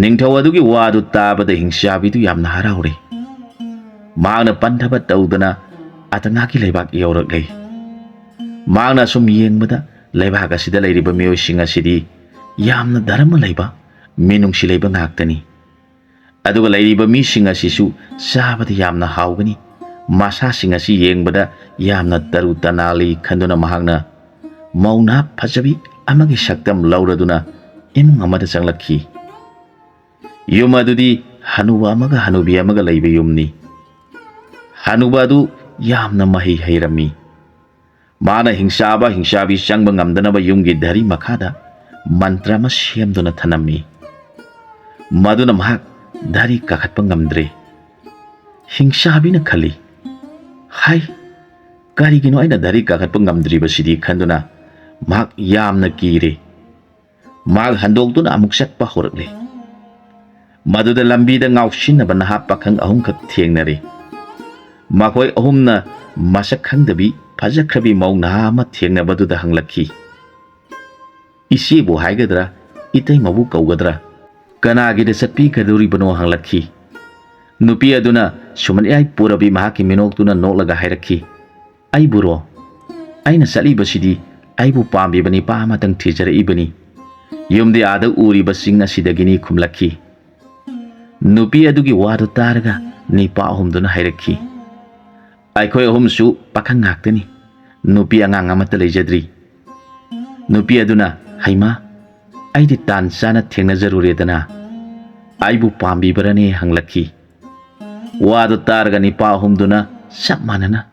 ꯅꯤꯡꯊꯧ ꯑꯗꯨꯒꯤ ꯋꯥꯗꯨ ꯇꯥꯕꯗ ꯍꯤꯡꯆꯥꯕꯤꯗꯨ ꯌꯥꯝꯅ ꯍꯔꯥꯎꯔꯦ꯫ ꯃꯍꯥꯛꯅ ꯄꯟꯊꯕ ꯇꯧꯗꯅ ꯑꯇꯉꯥꯒꯤ ꯂꯩꯕꯥꯛ ꯌꯧꯔꯛꯂꯦ꯫ ꯃꯍꯥꯛꯅ ꯑꯁꯨꯝ ꯌꯦꯡꯕꯗ ꯂꯩꯕꯥꯛ ꯑꯁꯤꯗ ꯂꯩꯔꯤꯕ ꯃꯤꯑꯣꯏꯁꯤꯡ ꯑꯁꯤꯗꯤ ꯌꯥꯝꯅ ꯙꯔꯃ ꯂꯩꯕ, ꯃꯤꯅꯨꯡꯁꯤ ꯂꯩꯕ ꯉꯥꯛꯇꯅꯤ꯫ ꯑꯗꯨꯒ ꯂꯩꯔꯤꯕ ꯃꯤꯁꯤꯡ ꯑꯁꯤꯁꯨ ꯆꯥꯕꯗ ꯌꯥꯝꯅ ꯍꯥꯎꯒꯅꯤ, ꯃꯁꯥꯁꯤꯡ ꯑꯁꯤ ꯌꯦꯡꯕꯗ ꯌꯥꯝꯅ ꯇꯔꯨ ꯇꯅꯥꯜꯂꯤ ꯈꯟꯗꯨꯅ ꯃꯍꯥꯛꯅ ꯃꯧ ꯅꯍꯥ ꯐꯖꯕꯤ ꯑꯃꯒꯤ ꯁꯛꯇꯝ ꯂꯧꯔꯗꯨꯅ ꯏꯃꯨꯡ ꯑꯃꯗ ꯆꯪꯂꯛꯈꯤ꯫ ꯌꯨꯝ ꯑꯗꯨꯗꯤ ꯍꯅꯨꯕ ꯑꯃꯒ ꯍꯅꯨꯕꯤ ꯑꯃꯒ ꯂꯩꯕ ꯌꯨꯝꯅꯤ꯫ ꯍꯅꯨꯕ ꯑꯗꯨ ꯌꯥꯝꯅ ꯃꯍꯩ ꯍꯩꯔꯝꯃꯤ꯫ ꯃꯥꯅ ꯍꯤꯡꯆꯥꯕ ꯍꯤꯡꯆꯥꯕꯤ ꯆꯪꯕ ꯉꯝꯗꯅꯕ ꯌꯨꯝꯒꯤ ꯙꯔꯤ ꯃꯈꯥꯗ ꯃꯟꯇ꯭ꯔ ꯑꯃ ꯁꯦꯝꯗꯨꯅ ꯊꯅꯝꯃꯤ꯫ ꯃꯗꯨꯅ ꯃꯍꯥꯛ ꯙꯔꯤ ꯀꯥꯈꯠꯄ ꯉꯝꯗ꯭ꯔꯦ꯫ ꯍꯤꯡꯆꯥꯕꯤꯅ ꯈꯜꯂꯤ, "ꯍꯥꯏ, ꯀꯔꯤꯒꯤꯅꯣ ꯑꯩꯅ ꯙꯔꯤ ꯀꯥꯈꯠꯄ ꯉꯝꯗ꯭ꯔꯤꯕꯁꯤꯗꯤ?" ꯈꯟꯗꯨꯅ ꯃꯍꯥꯛ ꯌꯥꯝꯅ ꯀꯤꯔꯦ꯫ ꯃꯍꯥꯛ ꯍꯟꯗꯣꯛꯇꯨꯅ ꯑꯃꯨꯛ ꯆꯠꯄ ꯍꯧꯔꯛꯂꯦ꯫ ꯃꯗꯨꯗ ꯂꯝꯕꯤꯗ ꯉꯥꯎꯁꯤꯟꯅꯕ ꯅꯍꯥ ꯄꯥꯈꯪ ꯑꯍꯨꯝꯈꯛ ꯊꯦꯡꯅꯔꯦ꯫ ꯃꯈꯣꯏ ꯑꯍꯨꯝꯅ ꯃꯁꯛ ꯈꯪꯗꯕꯤ ꯐꯖꯈ꯭ꯔꯕꯤ ꯃꯧ ꯅꯍꯥ ꯑꯃ ꯊꯦꯡꯅꯕꯗꯨꯗ ꯍꯪꯂꯛꯈꯤ, "ꯏꯆꯦꯕꯨ ꯍꯥꯏꯒꯗ꯭ꯔꯥ, ꯏꯇꯩꯃꯕꯨ ꯀꯧꯒꯗ꯭ꯔꯥ, ꯀꯅꯥꯒꯤꯗ ꯆꯠꯄꯤꯒꯗꯧꯔꯤꯕꯅꯣ?" ꯍꯪꯂꯛꯈꯤ꯫ ꯅꯨꯄꯤ ꯑꯗꯨꯅ ꯁꯨꯃꯟꯌꯥꯏ ꯄꯨꯔꯕꯤ ꯃꯍꯥꯛꯀꯤ ꯃꯤꯅꯣꯛꯇꯨꯅ ꯅꯣꯛꯂꯒ ꯍꯥꯏꯔꯛꯈꯤ, "ꯑꯩꯕꯨꯔꯣ? ꯑꯩꯅ ꯆꯠꯂꯤꯕꯁꯤꯗꯤ ꯑꯩꯕꯨ ꯄꯥꯝꯕꯤꯕ ꯅꯤꯄꯥ ꯑꯃꯇꯪ ꯊꯤꯖꯔꯛꯏꯕꯅꯤ꯫ ꯌꯨꯝꯗꯤ ꯑꯥꯗ ꯎꯔꯤꯕ ꯆꯤꯡ ꯑꯁꯤꯗꯒꯤꯅꯤ" ꯈꯨꯝꯂꯛꯈꯤ꯫ ꯅꯨꯄꯤ ꯑꯗꯨꯒꯤ ꯋꯥꯗꯨ ꯇꯥꯔꯒ ꯅꯤꯄꯥ ꯑꯍꯨꯝꯗꯨꯅ ꯍꯥꯏꯔꯛꯈꯤ, "ꯑꯩꯈꯣꯏ ꯑꯍꯨꯝꯁꯨ ꯄꯥꯈꯪ ꯉꯥꯛꯇꯅꯤ, ꯅꯨꯄꯤ ꯑꯉꯥꯡ ꯑꯃꯠꯇ ꯂꯩꯖꯗ꯭ꯔꯤ"꯫ ꯅꯨꯄꯤ ꯑꯗꯨꯅ, "ꯍꯩꯃꯥ, ꯑꯩꯗꯤ ꯇꯥꯟ ꯆꯥꯅ ꯊꯦꯡꯅꯖꯔꯨꯔꯦꯗꯅ, ꯑꯩꯕꯨ ꯄꯥꯝꯕꯤꯕ꯭ꯔꯅꯦ?" ꯍꯪꯂꯛꯈꯤ꯫ ꯋꯥꯗꯨ ꯇꯥꯔꯒ ꯅꯤꯄꯥ ꯑꯍꯨꯝꯗꯨꯅ ꯆꯞ ꯃꯥꯟꯅꯅ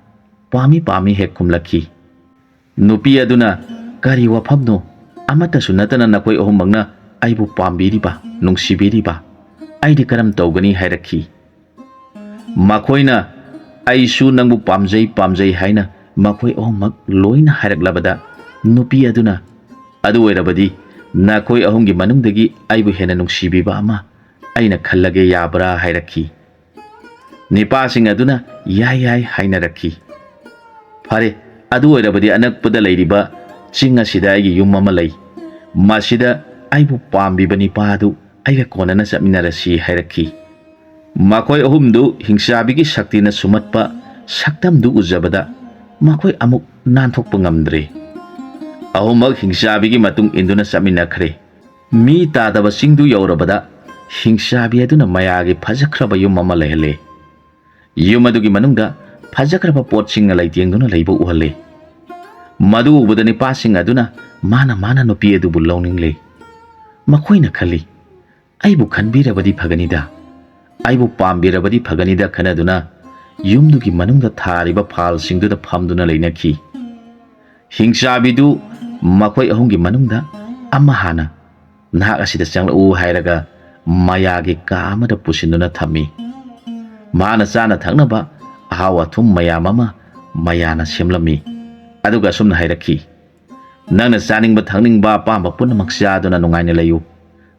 "ꯄꯥꯝꯃꯤ, ꯄꯥꯝꯃꯤ" ꯍꯦꯛ ꯈꯨꯝꯂꯛꯈꯤ꯫ ꯅꯨꯄꯤ ꯑꯗꯨꯅ, "ꯀꯔꯤ ꯋꯥꯐꯝꯅꯣ? ꯑꯃꯠꯇꯁꯨ ꯅꯠꯇꯅ ꯅꯈꯣꯏ ꯑꯍꯨꯝꯃꯛꯅ ꯑꯩꯕꯨ ꯄꯥꯝꯕꯤꯔꯤꯕ, ꯅꯨꯡꯁꯤꯕꯤꯔꯤꯕ? ꯑꯩꯗꯤ ꯀꯔꯝ ꯇꯧꯒꯅꯤ?" ꯍꯥꯏꯔꯛꯈꯤ꯫ ꯃꯈꯣꯏꯅ, "ꯑꯩꯁꯨ ꯅꯪꯕꯨ ꯄꯥꯝꯖꯩ, ꯄꯥꯝꯖꯩ" ꯍꯥꯏꯅ ꯃꯈꯣꯏ ꯑꯍꯨꯝꯃꯛ ꯂꯣꯏꯅ ꯍꯥꯏꯔꯛꯂꯕꯗ, ꯅꯨꯄꯤ ꯑꯗꯨꯅ, "ꯑꯗꯨ ꯑꯣꯏꯔꯕꯗꯤ ꯅꯈꯣꯏ ꯑꯍꯨꯝꯒꯤ ꯃꯅꯨꯡꯗꯒꯤ ꯑꯩꯕꯨ ꯍꯦꯟꯅ ꯅꯨꯡꯁꯤꯕꯤꯕ ꯑꯃ ꯑꯩꯅ ꯈꯜꯂꯒꯦ ꯌꯥꯕ꯭ꯔꯥ?" ꯍꯥꯏꯔꯛꯈꯤ꯫ ꯅꯤꯄꯥꯁꯤꯡ ꯑꯗꯨꯅ, "ꯌꯥꯏ, ꯌꯥꯏ" ꯍꯥꯏꯅꯔꯛꯈꯤ꯫ "ꯐꯔꯦ, ꯑꯗꯨ ꯑꯣꯏꯔꯕꯗꯤ ꯑꯅꯛꯄꯗ ꯂꯩꯔꯤꯕ ꯆꯤꯡ ꯑꯁꯤꯗ ꯑꯩꯒꯤ ꯌꯨꯝ ꯑꯃ ꯂꯩ꯫ ꯃꯁꯤꯗ ꯑꯩꯕꯨ ꯄꯥꯝꯕꯤꯕ ꯅꯤꯄꯥ ꯑꯗꯨ ꯑꯩꯒ ꯀꯣꯟꯅꯅ ꯆꯠꯃꯤꯟꯅꯔꯁꯤ" ꯍꯥꯏꯔꯛꯈꯤ꯫ ꯃꯈꯣꯏ ꯑꯍꯨꯝꯗꯨ ꯍꯤꯡꯆꯥꯕꯤꯒꯤ ꯁꯛꯇꯤꯅ ꯁꯨꯝꯍꯠꯄ ꯁꯛꯇꯝꯗꯨ ꯎꯖꯕꯗ ꯃꯈꯣꯏ ꯑꯃꯨꯛ ꯅꯥꯟꯊꯣꯛꯄ ꯉꯝꯗ꯭ꯔꯦ꯫ ꯑꯍꯨꯝꯃꯛ ꯍꯤꯡꯆꯥꯕꯤꯒꯤ ꯃꯇꯨꯡ ꯏꯟꯗꯨꯅ ꯆꯠꯃꯤꯟꯅꯈ꯭ꯔꯦ꯫ ꯃꯤ ꯇꯥꯗꯕ ꯆꯤꯡꯗꯨ ꯌꯧꯔꯕꯗ ꯍꯤꯡꯆꯥꯕꯤ ꯑꯗꯨꯅ ꯃꯌꯥꯒꯤ ꯐꯖꯈ꯭ꯔꯕ ꯌꯨꯝ ꯑꯃ ꯂꯩꯍꯜꯂꯦ꯫ ꯌꯨꯝ ꯑꯗꯨꯒꯤ ꯃꯅꯨꯡꯗ ꯐꯖꯈ꯭ꯔꯕ ꯄꯣꯠꯁꯤꯡꯅ ꯂꯩꯇꯦꯡꯗꯨꯅ ꯂꯩꯕ ꯎꯍꯜꯂꯦ꯫ ꯃꯗꯨ ꯎꯕꯗ ꯅꯤꯄꯥꯁꯤꯡ ꯑꯗꯨꯅ ꯃꯥꯅ ꯃꯥꯅ ꯅꯨꯄꯤ ꯑꯗꯨꯕꯨ ꯂꯧꯅꯤꯡꯂꯦ꯫ ꯃꯈꯣꯏꯅ ꯈꯜꯂꯤ, "ꯑꯩꯕꯨ ꯈꯟꯕꯤꯔꯕꯗꯤ ꯐꯒꯅꯤꯗ, ꯑꯩꯕꯨ ꯄꯥꯝꯕꯤꯔꯕꯗꯤ ꯐꯒꯅꯤꯗ" ꯈꯟꯅꯗꯨꯅ ꯌꯨꯝꯗꯨꯒꯤ ꯃꯅꯨꯡꯗ ꯊꯥꯔꯤꯕ ꯐꯥꯜꯁꯤꯡꯗꯨꯗ ꯐꯝꯗꯨꯅ ꯂꯩꯅꯈꯤ꯫ ꯍꯤꯡꯆꯥꯕꯤꯗꯨ ꯃꯈꯣꯏ ꯑꯍꯨꯝꯒꯤ ꯃꯅꯨꯡꯗ ꯑꯃ ꯍꯥꯟꯅ "ꯅꯍꯥꯛ ꯑꯁꯤꯗ ꯆꯪꯂꯛꯎ" ꯍꯥꯏꯔꯒ ꯃꯌꯥꯒꯤ ꯀꯥ ꯑꯃꯗ ꯄꯨꯁꯤꯟꯗꯨꯅ ꯊꯝꯃꯤ꯫ ꯃꯥꯅ ꯆꯥꯅ ꯊꯛꯅꯕ ꯑꯍꯥꯎ ꯑꯊꯨꯝ ꯃꯌꯥꯝ ꯑꯃ ꯃꯌꯥꯅ ꯁꯦꯝꯂꯝꯃꯤ꯫ ꯑꯗꯨꯒ ꯑꯁꯨꯝꯅ ꯍꯥꯏꯔꯛꯈꯤ, "ꯅꯪꯅ ꯆꯥꯅꯤꯡꯕ ꯊꯛꯅꯤꯡꯕ ꯑꯄꯥꯝꯕ ꯄꯨꯝꯅꯃꯛ ꯆꯥꯗꯨꯅ ꯅꯨꯡꯉꯥꯏꯅ ꯂꯩꯌꯨ꯫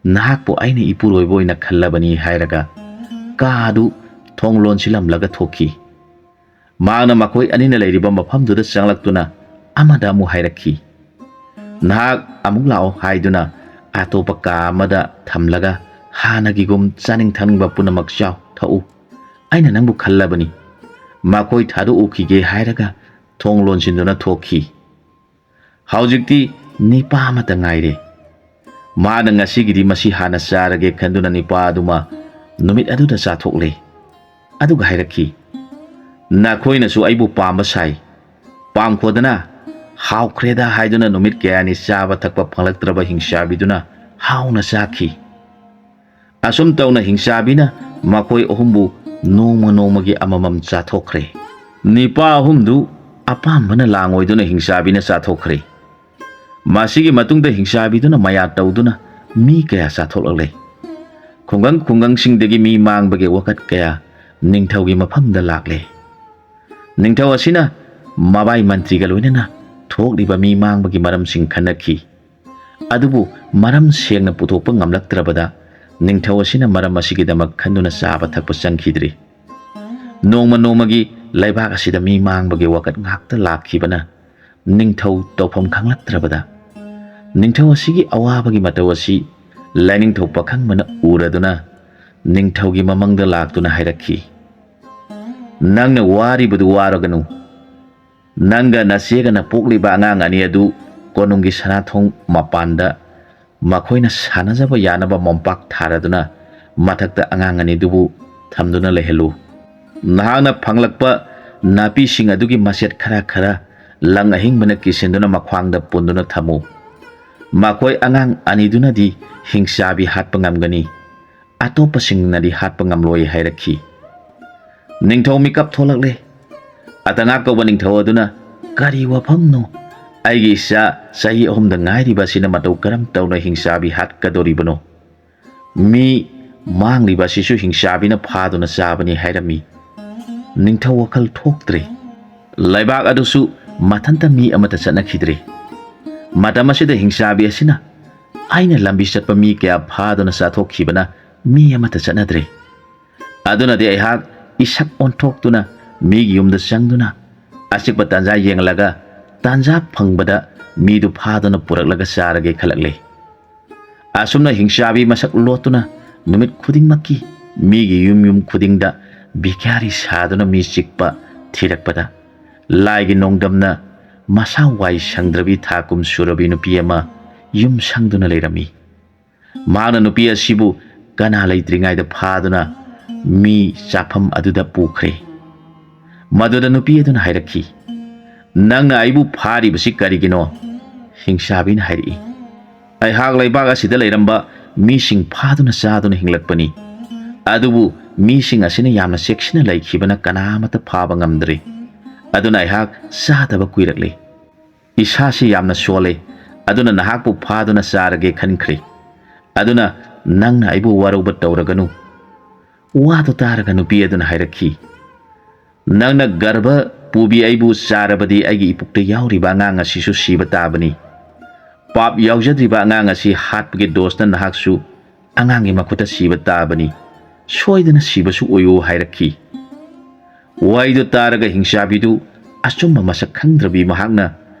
ꯅꯍꯥꯛꯄꯨ ꯑꯩꯅ ꯏꯄꯨꯔꯣꯏꯕ ꯑꯣꯏꯅ ꯈꯜꯂꯕꯅꯤ" ꯍꯥꯏꯔꯒ ꯀꯥ ꯑꯗꯨ ꯊꯣꯡ ꯂꯣꯟꯁꯤꯜꯂꯝꯂꯒ ꯊꯣꯛꯈꯤ꯫ ꯃꯍꯥꯛꯅ ꯃꯈꯣꯏ ꯑꯅꯤꯅ ꯂꯩꯔꯤꯕ ꯃꯐꯝꯗꯨꯗ ꯆꯪꯂꯛꯇꯨꯅ ꯑꯃꯗ ꯑꯃꯨꯛ ꯍꯥꯏꯔꯛꯈꯤ, "ꯅꯍꯥꯛ ꯑꯃꯨꯛ ꯂꯥꯛꯑꯣ" ꯍꯥꯏꯗꯨꯅ ꯑꯇꯣꯞꯄ ꯀꯥ ꯑꯃꯗ ꯊꯝꯂꯒ ꯍꯥꯟꯅꯒꯤꯒꯨꯝ ꯆꯥꯅꯤꯡ ꯊꯛꯅꯤꯡꯕ ꯄꯨꯝꯅꯃꯛ ꯆꯥꯎ ꯊꯛꯎ, ꯑꯩꯅ ꯅꯪꯕꯨ ꯈꯜꯂꯕꯅꯤ꯫ ꯃꯈꯣꯏ ꯊꯥꯗꯣꯛꯎꯈꯤꯒꯦ ꯍꯥꯏꯔꯒ ꯊꯣꯡ ꯂꯣꯟꯁꯤꯟꯗꯨꯅ ꯊꯣꯛꯈꯤ꯫ ꯍꯧꯖꯤꯛꯇꯤ ꯅꯤꯄꯥ ꯑꯃꯠꯇ ꯉꯥꯏꯔꯦ꯫ ꯃꯥꯅ ꯉꯁꯤꯒꯤꯗꯤ ꯃꯁꯤ ꯍꯥꯟꯅ ꯆꯥꯔꯒꯦ ꯈꯟꯗꯨꯅ ꯅꯤꯄꯥ ꯑꯗꯨꯃ ꯅꯨꯃꯤꯠ ꯑꯗꯨꯗ ꯆꯥꯊꯣꯛꯂꯦ꯫ ꯑꯗꯨꯒ ꯍꯥꯏꯔꯛꯈꯤ, "ꯅꯈꯣꯏꯅꯁꯨ ꯑꯩꯕꯨ ꯄꯥꯝꯕ ꯁꯥꯏ꯫ ꯄꯥꯝꯈꯣꯗꯅ ꯍꯥꯎꯈ꯭ꯔꯦꯗ" ꯍꯥꯏꯗꯨꯅ ꯅꯨꯃꯤꯠ ꯀꯌꯥꯅꯤ ꯆꯥꯕ ꯊꯛꯄ ꯐꯪꯂꯛꯇ꯭ꯔꯕ ꯍꯤꯡꯆꯥꯕꯤꯗꯨꯅ ꯍꯥꯎꯅ ꯆꯥꯈꯤ꯫ ꯑꯁꯨꯝ ꯇꯧꯅ ꯍꯤꯡꯆꯥꯕꯤꯅ ꯃꯈꯣꯏ ꯑꯍꯨꯝꯕꯨ ꯅꯣꯡꯃ ꯅꯣꯡꯃꯒꯤ ꯑꯃꯃꯝ ꯆꯥꯊꯣꯛꯈ꯭ꯔꯦ꯫ ꯅꯤꯄꯥ ꯑꯍꯨꯝꯗꯨ ꯑꯄꯥꯝꯕꯅ ꯂꯥꯡ ꯑꯣꯏꯗꯨꯅ ꯍꯤꯡꯆꯥꯕꯤꯅ ꯆꯥꯊꯣꯛꯈ꯭ꯔꯦ꯫ ꯃꯁꯤꯒꯤ ꯃꯇꯨꯡꯗ ꯍꯤꯡꯆꯥꯕꯤꯗꯨꯅ ꯃꯌꯥ ꯇꯧꯗꯨꯅ ꯃꯤ ꯀꯌꯥ ꯆꯥꯊꯣꯛꯂꯛꯂꯦ꯫ ꯈꯨꯡꯒꯪ ꯈꯨꯡꯒꯪꯁꯤꯡꯗꯒꯤ ꯃꯤ ꯃꯥꯡꯕꯒꯤ ꯋꯥꯀꯠ ꯀꯌꯥ ꯅꯤꯡꯊꯧꯒꯤ ꯃꯐꯝꯗ ꯂꯥꯛꯂꯦ꯫ ꯅꯤꯡꯊꯧ ꯑꯁꯤꯅ ꯃꯕꯥꯏ ꯃꯟꯇ꯭ꯔꯤꯒ ꯂꯣꯏꯅꯅ ꯊꯣꯛꯂꯤꯕ ꯃꯤ ꯃꯥꯡꯕꯒꯤ ꯃꯔꯝꯁꯤꯡ ꯈꯟꯅꯈꯤ꯫ ꯑꯗꯨꯕꯨ ꯃꯔꯝ ꯁꯦꯡꯅ ꯄꯨꯊꯣꯛꯄ ꯉꯝꯂꯛꯇ꯭ꯔꯕꯗ ꯅꯤꯡꯊꯧ ꯑꯁꯤꯅ ꯃꯔꯝ ꯑꯁꯤꯒꯤꯗꯃꯛ ꯈꯟꯗꯨꯅ ꯆꯥꯕ ꯊꯛꯄ ꯆꯪꯈꯤꯗ꯭ꯔꯤ꯫ ꯅꯣꯡꯃ ꯅꯣꯡꯃꯒꯤ ꯂꯩꯕꯥꯛ ꯑꯁꯤꯗ ꯃꯤ ꯃꯥꯡꯕꯒꯤ ꯋꯥꯀꯠ ꯉꯥꯛꯇ ꯂꯥꯛꯈꯤꯕꯅ ꯅꯤꯡꯊꯧ ꯇꯧꯐꯝ ꯈꯪꯂꯛꯇ꯭ꯔꯕꯗ ꯅꯤꯡꯊꯧ ꯑꯁꯤꯒꯤ ꯑꯋꯥꯕꯒꯤ ꯃꯇꯧ ꯑꯁꯤ ꯂꯥꯏꯅꯤꯡꯊꯧ ꯄꯥꯈꯪꯕꯅ ꯎꯔꯗꯨꯅ ꯅꯤꯡꯊꯧꯒꯤ ꯃꯃꯪꯗ ꯂꯥꯛꯇꯨꯅ ꯍꯥꯏꯔꯛꯈꯤ, "ꯅꯪꯅ ꯋꯥꯔꯤꯕꯗꯨ ꯋꯥꯔꯒꯅꯨ꯫ ꯅꯪꯒ ꯅꯆꯦꯒꯅ ꯄꯣꯛꯂꯤꯕ ꯑꯉꯥꯡ ꯑꯅꯤ ꯑꯗꯨ ꯀꯣꯅꯨꯡꯒꯤ ꯁꯅꯥꯊꯣꯡ ꯃꯄꯥꯟꯗ ꯃꯈꯣꯏꯅ ꯁꯥꯟꯅꯖꯕ ꯌꯥꯅꯕ ꯃꯣꯝꯄꯥꯛ ꯊꯥꯔꯗꯨꯅ ꯃꯊꯛꯇ ꯑꯉꯥꯡ ꯑꯅꯤꯗꯨꯕꯨ ꯊꯝꯗꯨꯅ ꯂꯩꯍꯜꯂꯨ꯫ ꯅꯍꯥꯛꯅ ꯐꯪꯂꯛꯄ ꯅꯥꯄꯤꯁꯤꯡ ꯑꯗꯨꯒꯤ ꯃꯆꯦꯠ ꯈꯔ ꯈꯔ ꯂꯪ ꯑꯍꯤꯡꯕꯅ ꯀꯤꯁꯤꯟꯗꯨꯅ ꯃꯈ꯭ꯋꯥꯡꯗ ꯄꯨꯟꯗꯨꯅ ꯊꯝꯃꯨ꯫ ꯃꯈꯣꯏ ꯑꯉꯥꯡ ꯑꯅꯤꯗꯨꯅꯗꯤ ꯍꯤꯡꯆꯥꯕꯤ ꯍꯥꯠꯄ ꯉꯝꯒꯅꯤ, ꯑꯇꯣꯞꯄꯁꯤꯡꯅꯗꯤ ꯍꯥꯠꯄ ꯉꯝꯂꯣꯏ ꯍꯥꯏꯔꯛꯈꯤ꯫ ꯅꯤꯡꯊꯧ ꯃꯤꯀꯞ ꯊꯣꯛꯂꯛꯂꯦ꯫ ꯑꯇꯉꯥ ꯀꯧꯕ ꯅꯤꯡꯊꯧ ꯑꯗꯨꯅ, "ꯀꯔꯤ ꯋꯥꯐꯝꯅꯣ? ꯑꯩꯒꯤ ꯏꯆꯥ ꯆꯍꯤ ꯑꯍꯨꯝꯗ ꯉꯥꯏꯔꯤꯕ ꯑꯁꯤꯅ ꯃꯇꯧ ꯀꯔꯝ ꯇꯧꯅ ꯍꯤꯡꯆꯥꯕꯤ ꯍꯥꯠꯀꯗꯧꯔꯤꯕꯅꯣ? ꯃꯤ ꯃꯥꯡꯂꯤꯕ ꯑꯁꯤꯁꯨ ꯍꯤꯡꯆꯥꯕꯤꯅ ꯐꯥꯗꯨꯅ ꯆꯥꯕꯅꯤ" ꯍꯥꯏꯔꯝꯃꯤ꯫ ꯅꯤꯡꯊꯧ ꯋꯥꯈꯜ ꯊꯣꯛꯇ꯭ꯔꯦ꯫ ꯂꯩꯕꯥꯛ ꯑꯗꯨꯁꯨ ꯃꯊꯟꯇ ꯃꯤ ꯑꯃꯠꯇ ꯆꯠꯅꯈꯤꯗ꯭ꯔꯦ꯫ ꯃꯇꯝ ꯑꯁꯤꯗ ꯍꯤꯡꯆꯥꯕꯤ ꯑꯁꯤꯅ, "ꯑꯩꯅ ꯂꯝꯕꯤ ꯆꯠꯄ ꯃꯤ ꯀꯌꯥ ꯐꯥꯗꯨꯅ ꯆꯥꯊꯣꯛꯈꯤꯕꯅ ꯃꯤ ꯑꯃꯠꯇ ꯆꯠꯅꯗ꯭ꯔꯦ꯫ ꯑꯗꯨꯅꯗꯤ ꯑꯩꯍꯥꯛ ꯏꯁꯛ ꯑꯣꯟꯊꯣꯛꯇꯨꯅ ꯃꯤꯒꯤ ꯌꯨꯝꯗ ꯆꯪꯗꯨꯅ ꯑꯆꯤꯛꯄ ꯇꯥꯟꯖꯥ ꯌꯦꯡꯂꯒ ꯇꯥꯟꯖꯥ ꯐꯪꯕꯗ ꯃꯤꯗꯨ ꯐꯥꯗꯨꯅ ꯄꯨꯔꯛꯂꯒ ꯆꯥꯔꯒꯦ ꯈꯜꯂꯛꯂꯦ"꯫ ꯑꯁꯨꯝꯅ ꯍꯤꯡꯆꯥꯕꯤ ꯃꯁꯛ ꯂꯣꯠꯇꯨꯅ ꯅꯨꯃꯤꯠ ꯈꯨꯗꯤꯡꯃꯛꯀꯤ ꯃꯤꯒꯤ ꯌꯨꯝ ꯌꯨꯝ ꯈꯨꯗꯤꯡꯗ ꯚꯤꯈ꯭ꯌꯥꯔꯤ ꯁꯥꯗꯨꯅ ꯃꯤ ꯆꯤꯛꯄ ꯊꯤꯔꯛꯄꯗ, ꯂꯥꯏꯒꯤ ꯅꯣꯡꯗꯝꯅ ꯃꯁꯥ ꯋꯥꯏ ꯁꯪꯗ꯭ꯔꯕꯤ ꯊꯥ ꯀꯨꯝ ꯁꯨꯔꯕꯤ ꯅꯨꯄꯤ ꯑꯃ ꯌꯨꯝ ꯁꯪꯗꯨꯅ ꯂꯩꯔꯝꯃꯤ꯫ ꯃꯍꯥꯛꯅ ꯅꯨꯄꯤ ꯑꯁꯤꯕꯨ ꯀꯅꯥ ꯂꯩꯇ꯭ꯔꯤꯉꯩꯗ ꯐꯥꯗꯨꯅ ꯃꯤ ꯆꯥꯐꯝ ꯑꯗꯨꯗ ꯄꯨꯈ꯭ꯔꯦ꯫ ꯃꯗꯨꯗ ꯅꯨꯄꯤ ꯑꯗꯨꯅ ꯍꯥꯏꯔꯛꯈꯤ, "ꯅꯪꯅ ꯑꯩꯕꯨ ꯐꯥꯔꯤꯕꯁꯤ ꯀꯔꯤꯒꯤꯅꯣ?" ꯍꯤꯡꯆꯥꯕꯤꯅ ꯍꯥꯏꯔꯛꯏ, "ꯑꯩꯍꯥꯛ ꯂꯩꯕꯥꯛ ꯑꯁꯤꯗ ꯂꯩꯔꯝꯕ ꯃꯤꯁꯤꯡ ꯐꯥꯗꯨꯅ ꯆꯥꯗꯨꯅ ꯍꯤꯡꯂꯛꯄꯅꯤ꯫ ꯑꯗꯨꯕꯨ ꯃꯤꯁꯤꯡ ꯑꯁꯤꯅ ꯌꯥꯝꯅ ꯆꯦꯛꯁꯤꯟꯅ ꯂꯩꯈꯤꯕꯅ ꯀꯅꯥ ꯑꯃꯠꯇ ꯐꯥꯕ ꯉꯝꯗ꯭ꯔꯦ꯫ ꯑꯗꯨꯅ ꯑꯩꯍꯥꯛ ꯆꯥꯗꯕ ꯀꯨꯏꯔꯛꯂꯦ꯫ ꯏꯁꯥꯁꯤ ꯌꯥꯝꯅ ꯁꯣꯜꯂꯦ꯫ ꯑꯗꯨꯅ ꯅꯍꯥꯛꯄꯨ ꯐꯥꯗꯨꯅ ꯆꯥꯔꯒꯦ ꯈꯟꯈ꯭ꯔꯦ꯫ ꯑꯗꯨꯅ ꯅꯪꯅ ꯑꯩꯕꯨ ꯋꯥꯔꯧꯕ ꯇꯧꯔꯒꯅꯨ"꯫ ꯋꯥꯗꯨ ꯇꯥꯔꯒ ꯅꯨꯄꯤ ꯑꯗꯨꯅ ꯍꯥꯏꯔꯛꯈꯤ, "ꯅꯪꯅ ꯒꯔꯚ ꯄꯨꯕꯤ ꯑꯩꯕꯨ ꯆꯥꯔꯕꯗꯤ ꯑꯩꯒꯤ ꯏꯄꯨꯛꯇ ꯌꯥꯎꯔꯤꯕ ꯑꯉꯥꯡ ꯑꯁꯤꯁꯨ ꯁꯤꯕ ꯇꯥꯕꯅꯤ꯫ ꯄꯥꯞ ꯌꯥꯎꯖꯗ꯭ꯔꯤꯕ ꯑꯉꯥꯡ ꯑꯁꯤ ꯍꯥꯠꯄꯒꯤ ꯗꯣꯁꯅ ꯅꯍꯥꯛꯁꯨ ꯑꯉꯥꯡꯒꯤ ꯃꯈꯨꯠꯇ ꯁꯤꯕ ꯇꯥꯕꯅꯤ꯫ ꯁꯣꯏꯗꯅ ꯁꯤꯕꯁꯨ ꯑꯣꯏꯌꯨ" ꯍꯥꯏꯔꯛꯈꯤ꯫ ꯋꯥꯍꯩꯗꯨ ꯇꯥꯔꯒ ꯍꯤꯡꯆꯥꯕꯤꯗꯨ ꯑꯆꯨꯝꯕ ꯃꯁꯛ ꯈꯪꯗ꯭ꯔꯕꯤ ꯃꯍꯥꯛꯅ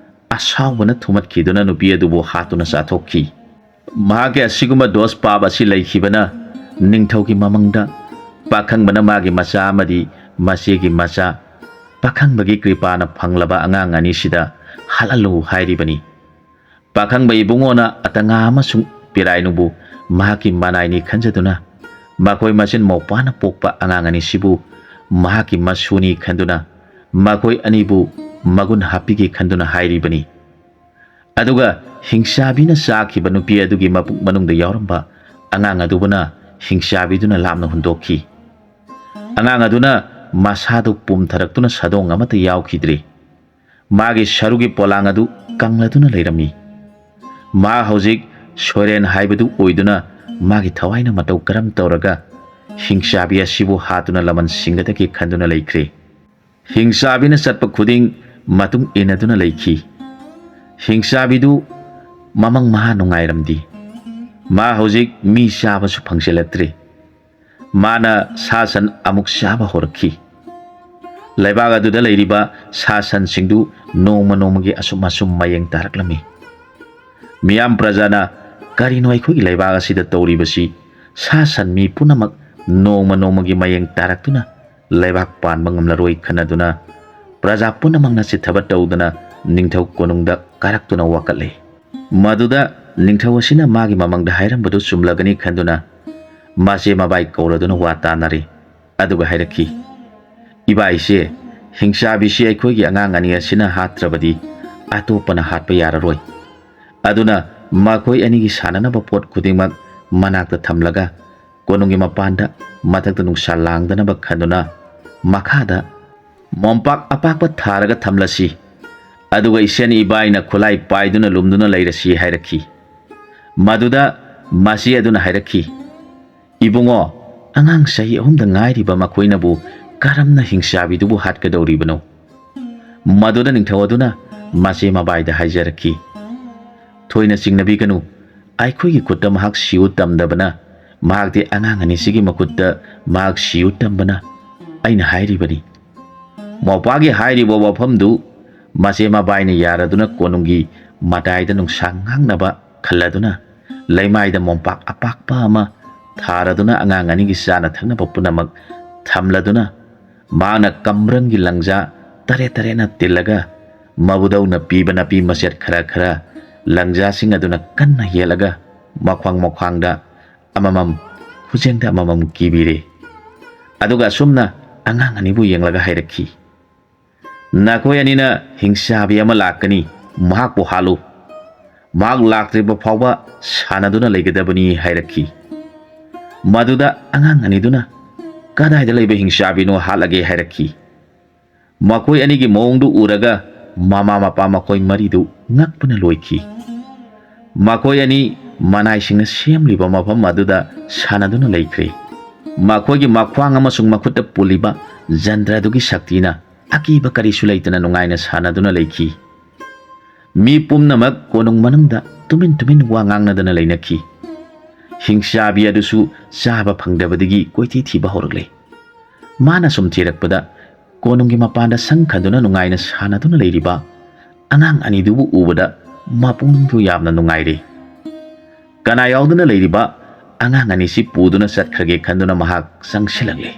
ꯑꯁꯥꯎꯕꯅ ꯊꯨꯝꯍꯠꯈꯤꯗꯨꯅ ꯅꯨꯄꯤ ꯑꯗꯨꯕꯨ ꯍꯥꯠꯇꯨꯅ ꯆꯥꯊꯣꯛꯈꯤ꯫ ꯃꯍꯥꯛꯀꯤ ꯑꯁꯤꯒꯨꯝꯕ ꯗꯣꯁ ꯄꯥꯞ ꯑꯁꯤ ꯂꯩꯈꯤꯕꯅ ꯅꯤꯡꯊꯧꯒꯤ ꯃꯃꯪꯗ ꯄꯥꯈꯪꯕꯅ ꯃꯥꯒꯤ ꯃꯆꯥ ꯑꯃꯗꯤ ꯃꯆꯦꯒꯤ ꯃꯆꯥ, ꯄꯥꯈꯪꯕꯒꯤ ꯀ꯭ꯔꯤꯄꯥꯅ ꯐꯪꯂꯕ ꯑꯉꯥꯡ ꯑꯅꯤꯁꯤꯗ ꯍꯥꯠꯍꯜꯂꯨ ꯍꯥꯏꯔꯤꯕꯅꯤ꯫ ꯄꯥꯈꯪꯕ ꯏꯕꯨꯡꯉꯣꯅ ꯑꯇꯉꯥ ꯑꯃꯁꯨꯡ ꯄꯤꯔꯥꯏꯅꯨꯕꯨ ꯃꯍꯥꯛꯀꯤ ꯃꯅꯥꯏꯅꯤ ꯈꯟꯖꯗꯨꯅ ꯃꯈꯣꯏ ꯃꯆꯤꯟ ꯃꯧꯄꯥꯅ ꯄꯣꯛꯄ ꯑꯉꯥꯡ ꯑꯅꯤꯁꯤꯕꯨ ꯃꯍꯥꯛꯀꯤ ꯃꯁꯨꯅꯤ ꯈꯟꯗꯨꯅ ꯃꯈꯣꯏ ꯑꯅꯤꯕꯨ ꯃꯒꯨꯟ ꯍꯥꯞꯄꯤꯒꯦ ꯈꯟꯗꯨꯅ ꯍꯥꯏꯔꯤꯕꯅꯤ꯫ ꯑꯗꯨꯒ ꯍꯤꯡꯆꯥꯕꯤꯅ ꯆꯥꯈꯤꯕ ꯅꯨꯄꯤ ꯑꯗꯨꯒꯤ ꯃꯄꯨꯛ ꯃꯅꯨꯡꯗ ꯌꯥꯎꯔꯝꯕ ꯑꯉꯥꯡ ꯑꯗꯨꯕꯨꯅ ꯍꯤꯡꯆꯥꯕꯤꯗꯨꯅ ꯂꯥꯞꯅ ꯍꯨꯟꯗꯣꯛꯈꯤ꯫ ꯑꯉꯥꯡ ꯑꯗꯨꯅ ꯃꯁꯥꯗꯨ ꯄꯨꯝꯊꯔꯛꯇꯨꯅ ꯁꯥꯗꯣꯡ ꯑꯃꯠꯇ ꯌꯥꯎꯈꯤꯗ꯭ꯔꯦ꯫ ꯃꯥꯒꯤ ꯁꯔꯨꯒꯤ ꯄꯣꯂꯥꯡ ꯑꯗꯨ ꯀꯪꯂꯗꯨꯅ ꯂꯩꯔꯝꯃꯤ꯫ ꯃꯥ ꯍꯧꯖꯤꯛ ꯁꯣꯏꯔꯦꯟ ꯍꯥꯏꯕꯗꯨ ꯑꯣꯏꯗꯨꯅ ꯃꯥꯒꯤ ꯊꯋꯥꯏꯅ ꯃꯇꯧ ꯀꯔꯝ ꯇꯧꯔꯒ ꯍꯤꯡꯆꯥꯕꯤ ꯑꯁꯤꯕꯨ ꯍꯥꯠꯇꯨꯅ ꯂꯃꯟ ꯁꯤꯡꯒꯗꯒꯦ ꯈꯟꯗꯨꯅ ꯂꯩꯈ꯭ꯔꯦ꯫ ꯍꯤꯡꯆꯥꯕꯤꯅ ꯆꯠꯄ ꯈꯨꯗꯤꯡ ꯃꯇꯨꯡ ꯏꯟꯅꯗꯨꯅ ꯂꯩꯈꯤ꯫ ꯍꯤꯡꯆꯥꯕꯤꯗꯨ ꯃꯃꯪ ꯃꯍꯥ ꯅꯨꯡꯉꯥꯏꯔꯝꯗꯦ꯫ ꯃꯥ ꯍꯧꯖꯤꯛ ꯃꯤ ꯆꯥꯕꯁꯨ ꯐꯪꯁꯤꯜꯂꯛꯇ꯭ꯔꯦ꯫ ꯃꯥꯅ ꯁꯥ ꯁꯟ ꯑꯃꯨꯛ ꯆꯥꯕ ꯍꯧꯔꯛꯈꯤ꯫ ꯂꯩꯕꯥꯛ ꯑꯗꯨꯗ ꯂꯩꯔꯤꯕ ꯁꯥ ꯁꯟꯁꯤꯡꯗꯨ ꯅꯣꯡꯃ ꯅꯣꯡꯃꯒꯤ ꯑꯁꯨꯝ ꯑꯁꯨꯝ ꯃꯌꯦꯡ ꯇꯥꯔꯛꯂꯝꯃꯤ꯫ ꯃꯤꯌꯥꯝ ꯄ꯭ꯔꯖꯥꯅ "ꯀꯔꯤꯅꯣ ꯑꯩꯈꯣꯏꯒꯤ ꯂꯩꯕꯥꯛ ꯑꯁꯤꯗ ꯇꯧꯔꯤꯕꯁꯤ? ꯁꯥ ꯁꯟ ꯃꯤ ꯄꯨꯝꯅꯃꯛ ꯅꯣꯡꯃ ꯅꯣꯡꯃꯒꯤ ꯃꯌꯦꯡ ꯇꯥꯔꯛꯇꯨꯅ ꯂꯩꯕꯥꯛ ꯄꯥꯟꯕ ꯉꯝꯂꯔꯣꯏ" ꯈꯟꯅꯗꯨꯅ ꯄ꯭ꯔꯖꯥ ꯄꯨꯝꯅꯃꯛꯅ ꯆꯤꯠꯊꯕ ꯇꯧꯗꯅ ꯅꯤꯡꯊꯧ ꯀꯣꯅꯨꯡꯗ ꯀꯥꯔꯛꯇꯨꯅ ꯋꯥꯀꯠꯂꯤ꯫ ꯃꯗꯨꯗ ꯅꯤꯡꯊꯧ ꯑꯁꯤꯅ ꯃꯥꯒꯤ ꯃꯃꯥꯡꯗ ꯍꯥꯏꯔꯝꯕꯗꯨ ꯆꯨꯝꯂꯒꯅꯤ ꯈꯟꯗꯨꯅ ꯃꯆꯦ ꯃꯕꯥꯏ ꯀꯧꯔꯗꯨꯅ ꯋꯥ ꯇꯥꯅꯔꯦ꯫ ꯑꯗꯨꯒ ꯍꯥꯏꯔꯛꯈꯤ, "ꯏꯕꯥꯏꯁꯦ, ꯍꯤꯡꯆꯥꯕꯤꯁꯤ ꯑꯩꯈꯣꯏꯒꯤ ꯑꯉꯥꯡ ꯑꯅꯤ ꯑꯁꯤꯅ ꯍꯥꯠꯇ꯭ꯔꯕꯗꯤ ꯑꯇꯣꯞꯄꯅ ꯍꯥꯠꯄ ꯌꯥꯔꯔꯣꯏ꯫ ꯑꯗꯨꯅ ꯃꯈꯣꯏ ꯑꯅꯤꯒꯤ ꯁꯥꯟꯅꯅꯕ ꯄꯣꯠ ꯈꯨꯗꯤꯡꯃꯛ ꯃꯅꯥꯛꯇ ꯊꯝꯂꯒ ꯀꯣꯅꯨꯡꯒꯤ ꯃꯄꯥꯟꯗ ꯃꯊꯛꯇ ꯅꯨꯡꯁꯥ ꯂꯥꯡꯗꯅꯕ ꯈꯟꯗꯨꯅ ꯃꯈꯥꯗ ꯃꯣꯝꯄꯥꯛ ꯑꯄꯥꯛꯄ ꯊꯥꯔꯒ ꯊꯝꯂꯁꯤ꯫ ꯑꯗꯨꯒ ꯏꯆꯟ ꯏꯕꯥꯏꯅ ꯈꯨꯠꯂꯥꯏ ꯄꯥꯏꯗꯨꯅ ꯂꯨꯝꯗꯨꯅ ꯂꯩꯔꯁꯤ" ꯍꯥꯏꯔꯛꯈꯤ꯫ ꯃꯗꯨꯗ ꯃꯆꯦ ꯑꯗꯨꯅ ꯍꯥꯏꯔꯛꯈꯤ, "ꯏꯕꯨꯡꯉꯣ, ꯑꯉꯥꯡ ꯆꯍꯤ ꯑꯍꯨꯝꯗ ꯉꯥꯏꯔꯤꯕ ꯃꯈꯣꯏꯅꯕꯨ ꯀꯔꯝꯅ ꯍꯤꯡꯆꯥꯕꯤꯗꯨꯕꯨ ꯍꯥꯠꯀꯗꯧꯔꯤꯕꯅꯣ?" ꯃꯗꯨꯗ ꯅꯤꯡꯊꯧ ꯑꯗꯨꯅ ꯃꯆꯦ ꯃꯕꯥꯏꯗ ꯍꯥꯏꯖꯔꯛꯈꯤ, "ꯊꯣꯏꯅ ꯆꯤꯡꯅꯕꯤꯒꯅꯨ, ꯑꯩꯈꯣꯏꯒꯤ ꯈꯨꯠꯇ ꯃꯍꯥꯛ ꯁꯤꯎ ꯇꯝꯗꯕꯅ, ꯃꯍꯥꯛꯇꯤ ꯑꯉꯥꯡ ꯑꯅꯤꯁꯤꯒꯤ ꯃꯈꯨꯠꯇ ꯃꯍꯥꯛ ꯁꯤꯎ ꯇꯝꯕꯅ ꯑꯩꯅ ꯍꯥꯏꯔꯤꯕꯅꯤ"꯫ ꯃꯧꯄꯥꯒꯤ ꯍꯥꯏꯔꯤꯕ ꯋꯥꯐꯝꯗꯨ ꯃꯆꯦ ꯃꯕꯥꯏꯅ ꯌꯥꯔꯗꯨꯅ ꯀꯣꯅꯨꯡꯒꯤ ꯃꯇꯥꯏꯗ ꯅꯨꯡꯁꯥ ꯉꯥꯡꯅꯕ ꯈꯜꯂꯗꯨꯅ ꯂꯩꯃꯥꯏꯗ ꯃꯣꯝꯄꯥꯛ ꯑꯄꯥꯛꯄ ꯑꯃ ꯊꯥꯔꯗꯨꯅ ꯑꯉꯥꯡ ꯑꯅꯤꯒꯤ ꯆꯥꯅ ꯊꯛꯅꯕ ꯄꯨꯝꯅꯃꯛ ꯊꯝꯂꯗꯨꯅ ꯃꯍꯥꯛꯅ ꯀꯝꯔꯪꯒꯤ ꯂꯪꯖꯥ ꯇꯔꯦꯠ ꯇꯔꯦꯠꯅ ꯇꯤꯜꯂꯒ ꯃꯕꯨꯗꯧꯅ ꯄꯤꯕ ꯅꯥꯄꯤ ꯃꯆꯦꯠ ꯈꯔ ꯈꯔ ꯂꯪꯖꯥꯁꯤꯡ ꯑꯗꯨꯅ ꯀꯟꯅ ꯌꯦꯠꯂꯒ ꯃꯈ꯭ꯋꯥꯡ ꯃꯈ꯭ꯋꯥꯡꯗ ꯑꯃꯃꯝ ꯈꯨꯖꯦꯡꯗ ꯑꯃꯃꯝ ꯀꯤꯕꯤꯔꯦ꯫ ꯑꯗꯨꯒ ꯑꯁꯨꯝꯅ ꯑꯉꯥꯡ ꯑꯅꯤꯕꯨ ꯌꯦꯡꯂꯒ ꯍꯥꯏꯔꯛꯈꯤ, "ꯅꯈꯣꯏ ꯑꯅꯤꯅ ꯍꯤꯡꯆꯥꯕꯤ ꯑꯃ ꯂꯥꯛꯀꯅꯤ, ꯃꯍꯥꯛꯄꯨ ꯍꯥꯠꯂꯨ꯫ ꯃꯍꯥꯛ ꯂꯥꯛꯇ꯭ꯔꯤꯕ ꯐꯥꯎꯕ ꯁꯥꯟꯅꯗꯨꯅ ꯂꯩꯒꯗꯕꯅꯤ" ꯍꯥꯏꯔꯛꯈꯤ꯫ ꯃꯗꯨꯗ ꯑꯉꯥꯡ ꯑꯅꯤꯗꯨꯅ "ꯀꯗꯥꯏꯗ ꯂꯩꯕ ꯍꯤꯡꯆꯥꯕꯤꯅꯣ ꯍꯥꯠꯂꯒꯦ" ꯍꯥꯏꯔꯛꯈꯤ꯫ ꯃꯈꯣꯏ ꯑꯅꯤꯒꯤ ꯃꯑꯣꯡꯗꯨ ꯎꯔꯒ ꯃꯃꯥ ꯃꯄꯥ ꯃꯈꯣꯏ ꯃꯔꯤꯗꯨ ꯉꯛꯄꯅ ꯂꯣꯏꯈꯤ꯫ ꯃꯈꯣꯏ ꯑꯅꯤ ꯃꯅꯥꯏꯁꯤꯡꯅ ꯁꯦꯝꯂꯤꯕ ꯃꯐꯝ ꯑꯗꯨꯗ ꯁꯥꯟꯅꯗꯨꯅ ꯂꯩꯈ꯭ꯔꯦ꯫ ꯃꯈꯣꯏꯒꯤ ꯃꯈ꯭ꯋꯥꯡ ꯑꯃꯁꯨꯡ ꯃꯈꯨꯠꯇ ꯄꯨꯜꯂꯤꯕ ꯖꯟꯇ꯭ꯔꯗꯨꯒꯤ ꯁꯛꯇꯤꯅ ꯑꯀꯤꯕ ꯀꯔꯤꯁꯨ ꯂꯩꯇꯅ ꯅꯨꯡꯉꯥꯏꯅ ꯁꯥꯟꯅꯗꯨꯅ ꯂꯩꯈꯤ꯫ ꯃꯤ ꯄꯨꯝꯅꯃꯛ ꯀꯣꯅꯨꯡ ꯃꯅꯨꯡꯗ ꯇꯨꯃꯤꯟ ꯇꯨꯃꯤꯟ ꯋꯥ ꯉꯥꯡꯅꯗꯅ ꯂꯩꯅꯈꯤ꯫ ꯍꯤꯡꯆꯥꯕꯤ ꯑꯗꯨꯁꯨ ꯆꯥꯕ ꯐꯪꯗꯕꯗꯒꯤ ꯀꯣꯏꯊꯤ ꯊꯤꯕ ꯍꯧꯔꯛꯂꯦ꯫ ꯃꯥꯅ ꯁꯨꯝ ꯊꯤꯔꯛꯄꯗ ꯀꯣꯅꯨꯡꯒꯤ ꯃꯄꯥꯟꯗ ꯁꯪ ꯈꯟꯗꯨꯅ ꯅꯨꯡꯉꯥꯏꯅ ꯁꯥꯟꯅꯗꯨꯅ ꯂꯩꯔꯤꯕ ꯑꯉꯥꯡ ꯑꯅꯤꯗꯨꯕꯨ ꯎꯕꯗ ꯃꯄꯨꯛꯅꯤꯡꯗꯨ ꯌꯥꯝꯅ ꯅꯨꯡꯉꯥꯏꯔꯦ꯫ ꯀꯅꯥ ꯌꯥꯎꯗꯨꯅ ꯂꯩꯔꯤꯕ ꯑꯉꯥꯡ ꯑꯅꯤꯁꯤ ꯄꯨꯗꯨꯅ ꯆꯠꯈ꯭ꯔꯒꯦ ꯈꯟꯗꯨꯅ ꯃꯍꯥꯛ ꯆꯪꯁꯤꯜꯂꯛꯂꯦ꯫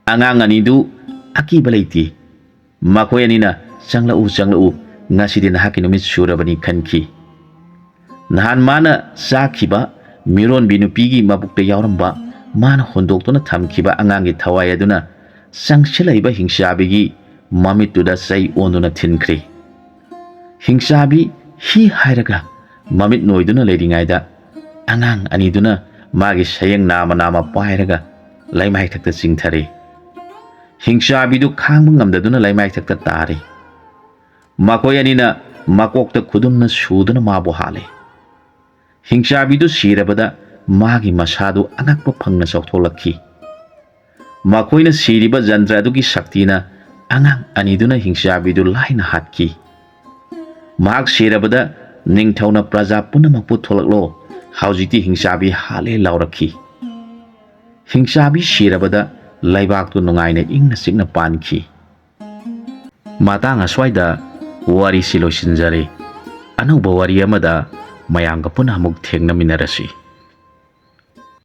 ꯑꯉꯥꯡ ꯑꯅꯤꯗꯨ ꯑꯀꯤꯕ ꯂꯩꯇꯦ꯫ ꯃꯈꯣꯏ ꯑꯅꯤꯅ, "ꯆꯪꯂꯛꯎ, ꯆꯪꯂꯛꯎ, ꯉꯁꯤꯗꯤ ꯅꯍꯥꯛꯀꯤ ꯅꯨꯃꯤꯠ ꯁꯨꯔꯕꯅꯤ" ꯈꯟꯈꯤ꯫ ꯅꯍꯥꯟ ꯃꯥꯅ ꯆꯥꯈꯤꯕ ꯃꯤꯔꯣꯟꯕꯤ ꯅꯨꯄꯤꯒꯤ ꯃꯕꯨꯛꯇ ꯌꯥꯎꯔꯝꯕ, ꯃꯥꯅ ꯍꯨꯟꯗꯣꯛꯇꯨꯅ ꯊꯝꯈꯤꯕ ꯑꯉꯥꯡꯒꯤ ꯊꯋꯥꯏ ꯑꯗꯨꯅ ꯆꯪꯁꯤꯜꯂꯛꯏꯕ ꯍꯤꯡꯆꯥꯕꯤꯒꯤ ꯃꯃꯤꯠꯇꯨꯗ ꯆꯩ ꯑꯣꯟꯗꯨꯅ ꯊꯤꯟꯈ꯭ꯔꯦ꯫ ꯍꯤꯡꯆꯥꯕꯤ ꯍꯤ ꯍꯥꯏꯔꯒ ꯃꯃꯤꯠ ꯅꯣꯏꯗꯨꯅ ꯂꯩꯔꯤꯉꯩꯗ, ꯑꯉꯥꯡ ꯑꯅꯤꯗꯨꯅ ꯃꯥꯒꯤ ꯁꯌꯦꯡ ꯅꯥꯝꯃ ꯅꯥꯝꯃ ꯄꯥꯏꯔꯒ ꯂꯩꯃꯥꯏꯊꯛꯇ ꯆꯤꯡꯊꯔꯦ꯫ ꯍꯤꯡꯆꯥꯕꯤꯗꯨ ꯈꯥꯡꯕ ꯉꯝꯗꯗꯨꯅ ꯂꯩꯃꯥꯏꯊꯛꯇ ꯇꯥꯔꯦ꯫ ꯃꯈꯣꯏ ꯑꯅꯤꯅ ꯃꯀꯣꯛꯇ ꯈꯨꯗꯨꯝꯅ ꯁꯨꯗꯨꯅ ꯃꯥꯕꯨ ꯍꯥꯠꯂꯦ꯫ ꯍꯤꯡꯆꯥꯕꯤꯗꯨ ꯁꯤꯔꯕꯗ ꯃꯥꯒꯤ ꯃꯁꯥꯗꯨ ꯑꯉꯛꯄ ꯐꯪꯅ ꯆꯥꯎꯊꯣꯛꯂꯛꯈꯤ꯫ ꯃꯈꯣꯏꯅ ꯁꯤꯔꯤꯕ ꯖꯟꯇ꯭ꯔ ꯑꯗꯨꯒꯤ ꯁꯛꯇꯤꯅ ꯑꯉꯥꯡ ꯑꯅꯤꯗꯨꯅ ꯍꯤꯡꯆꯥꯕꯤꯗꯨ ꯂꯥꯏꯅ ꯍꯥꯠꯈꯤ꯫ ꯃꯍꯥꯛ ꯁꯤꯔꯕꯗ ꯅꯤꯡꯊꯧꯅ ꯄ꯭ꯔꯖꯥ ꯄꯨꯝꯅꯃꯛꯄꯨ "ꯊꯣꯛꯂꯛꯂꯣ, ꯍꯧꯖꯤꯛꯇꯤ ꯍꯤꯡꯆꯥꯕꯤ ꯍꯥꯠꯂꯦ" ꯂꯥꯎꯔꯛꯈꯤ꯫ ꯍꯤꯡꯆꯥꯕꯤ ꯁꯤꯔꯕꯗ ꯂꯩꯕꯥꯛꯇꯨ ꯅꯨꯡꯉꯥꯏꯅ ꯏꯪꯅ ꯆꯤꯛꯅ ꯄꯥꯟꯈꯤ꯫ ꯃꯇꯥꯡ ꯑꯁ꯭ꯋꯥꯏꯗ ꯋꯥꯔꯤꯁꯤ ꯂꯣꯏꯁꯤꯟꯖꯔꯦ꯫ ꯑꯅꯧꯕ ꯋꯥꯔꯤ ꯑꯃꯗ ꯃꯌꯥꯝꯒ ꯄꯨꯟꯅ ꯑꯃꯨꯛ ꯊꯦꯡꯅꯃꯤꯟꯅꯔꯁꯤ꯫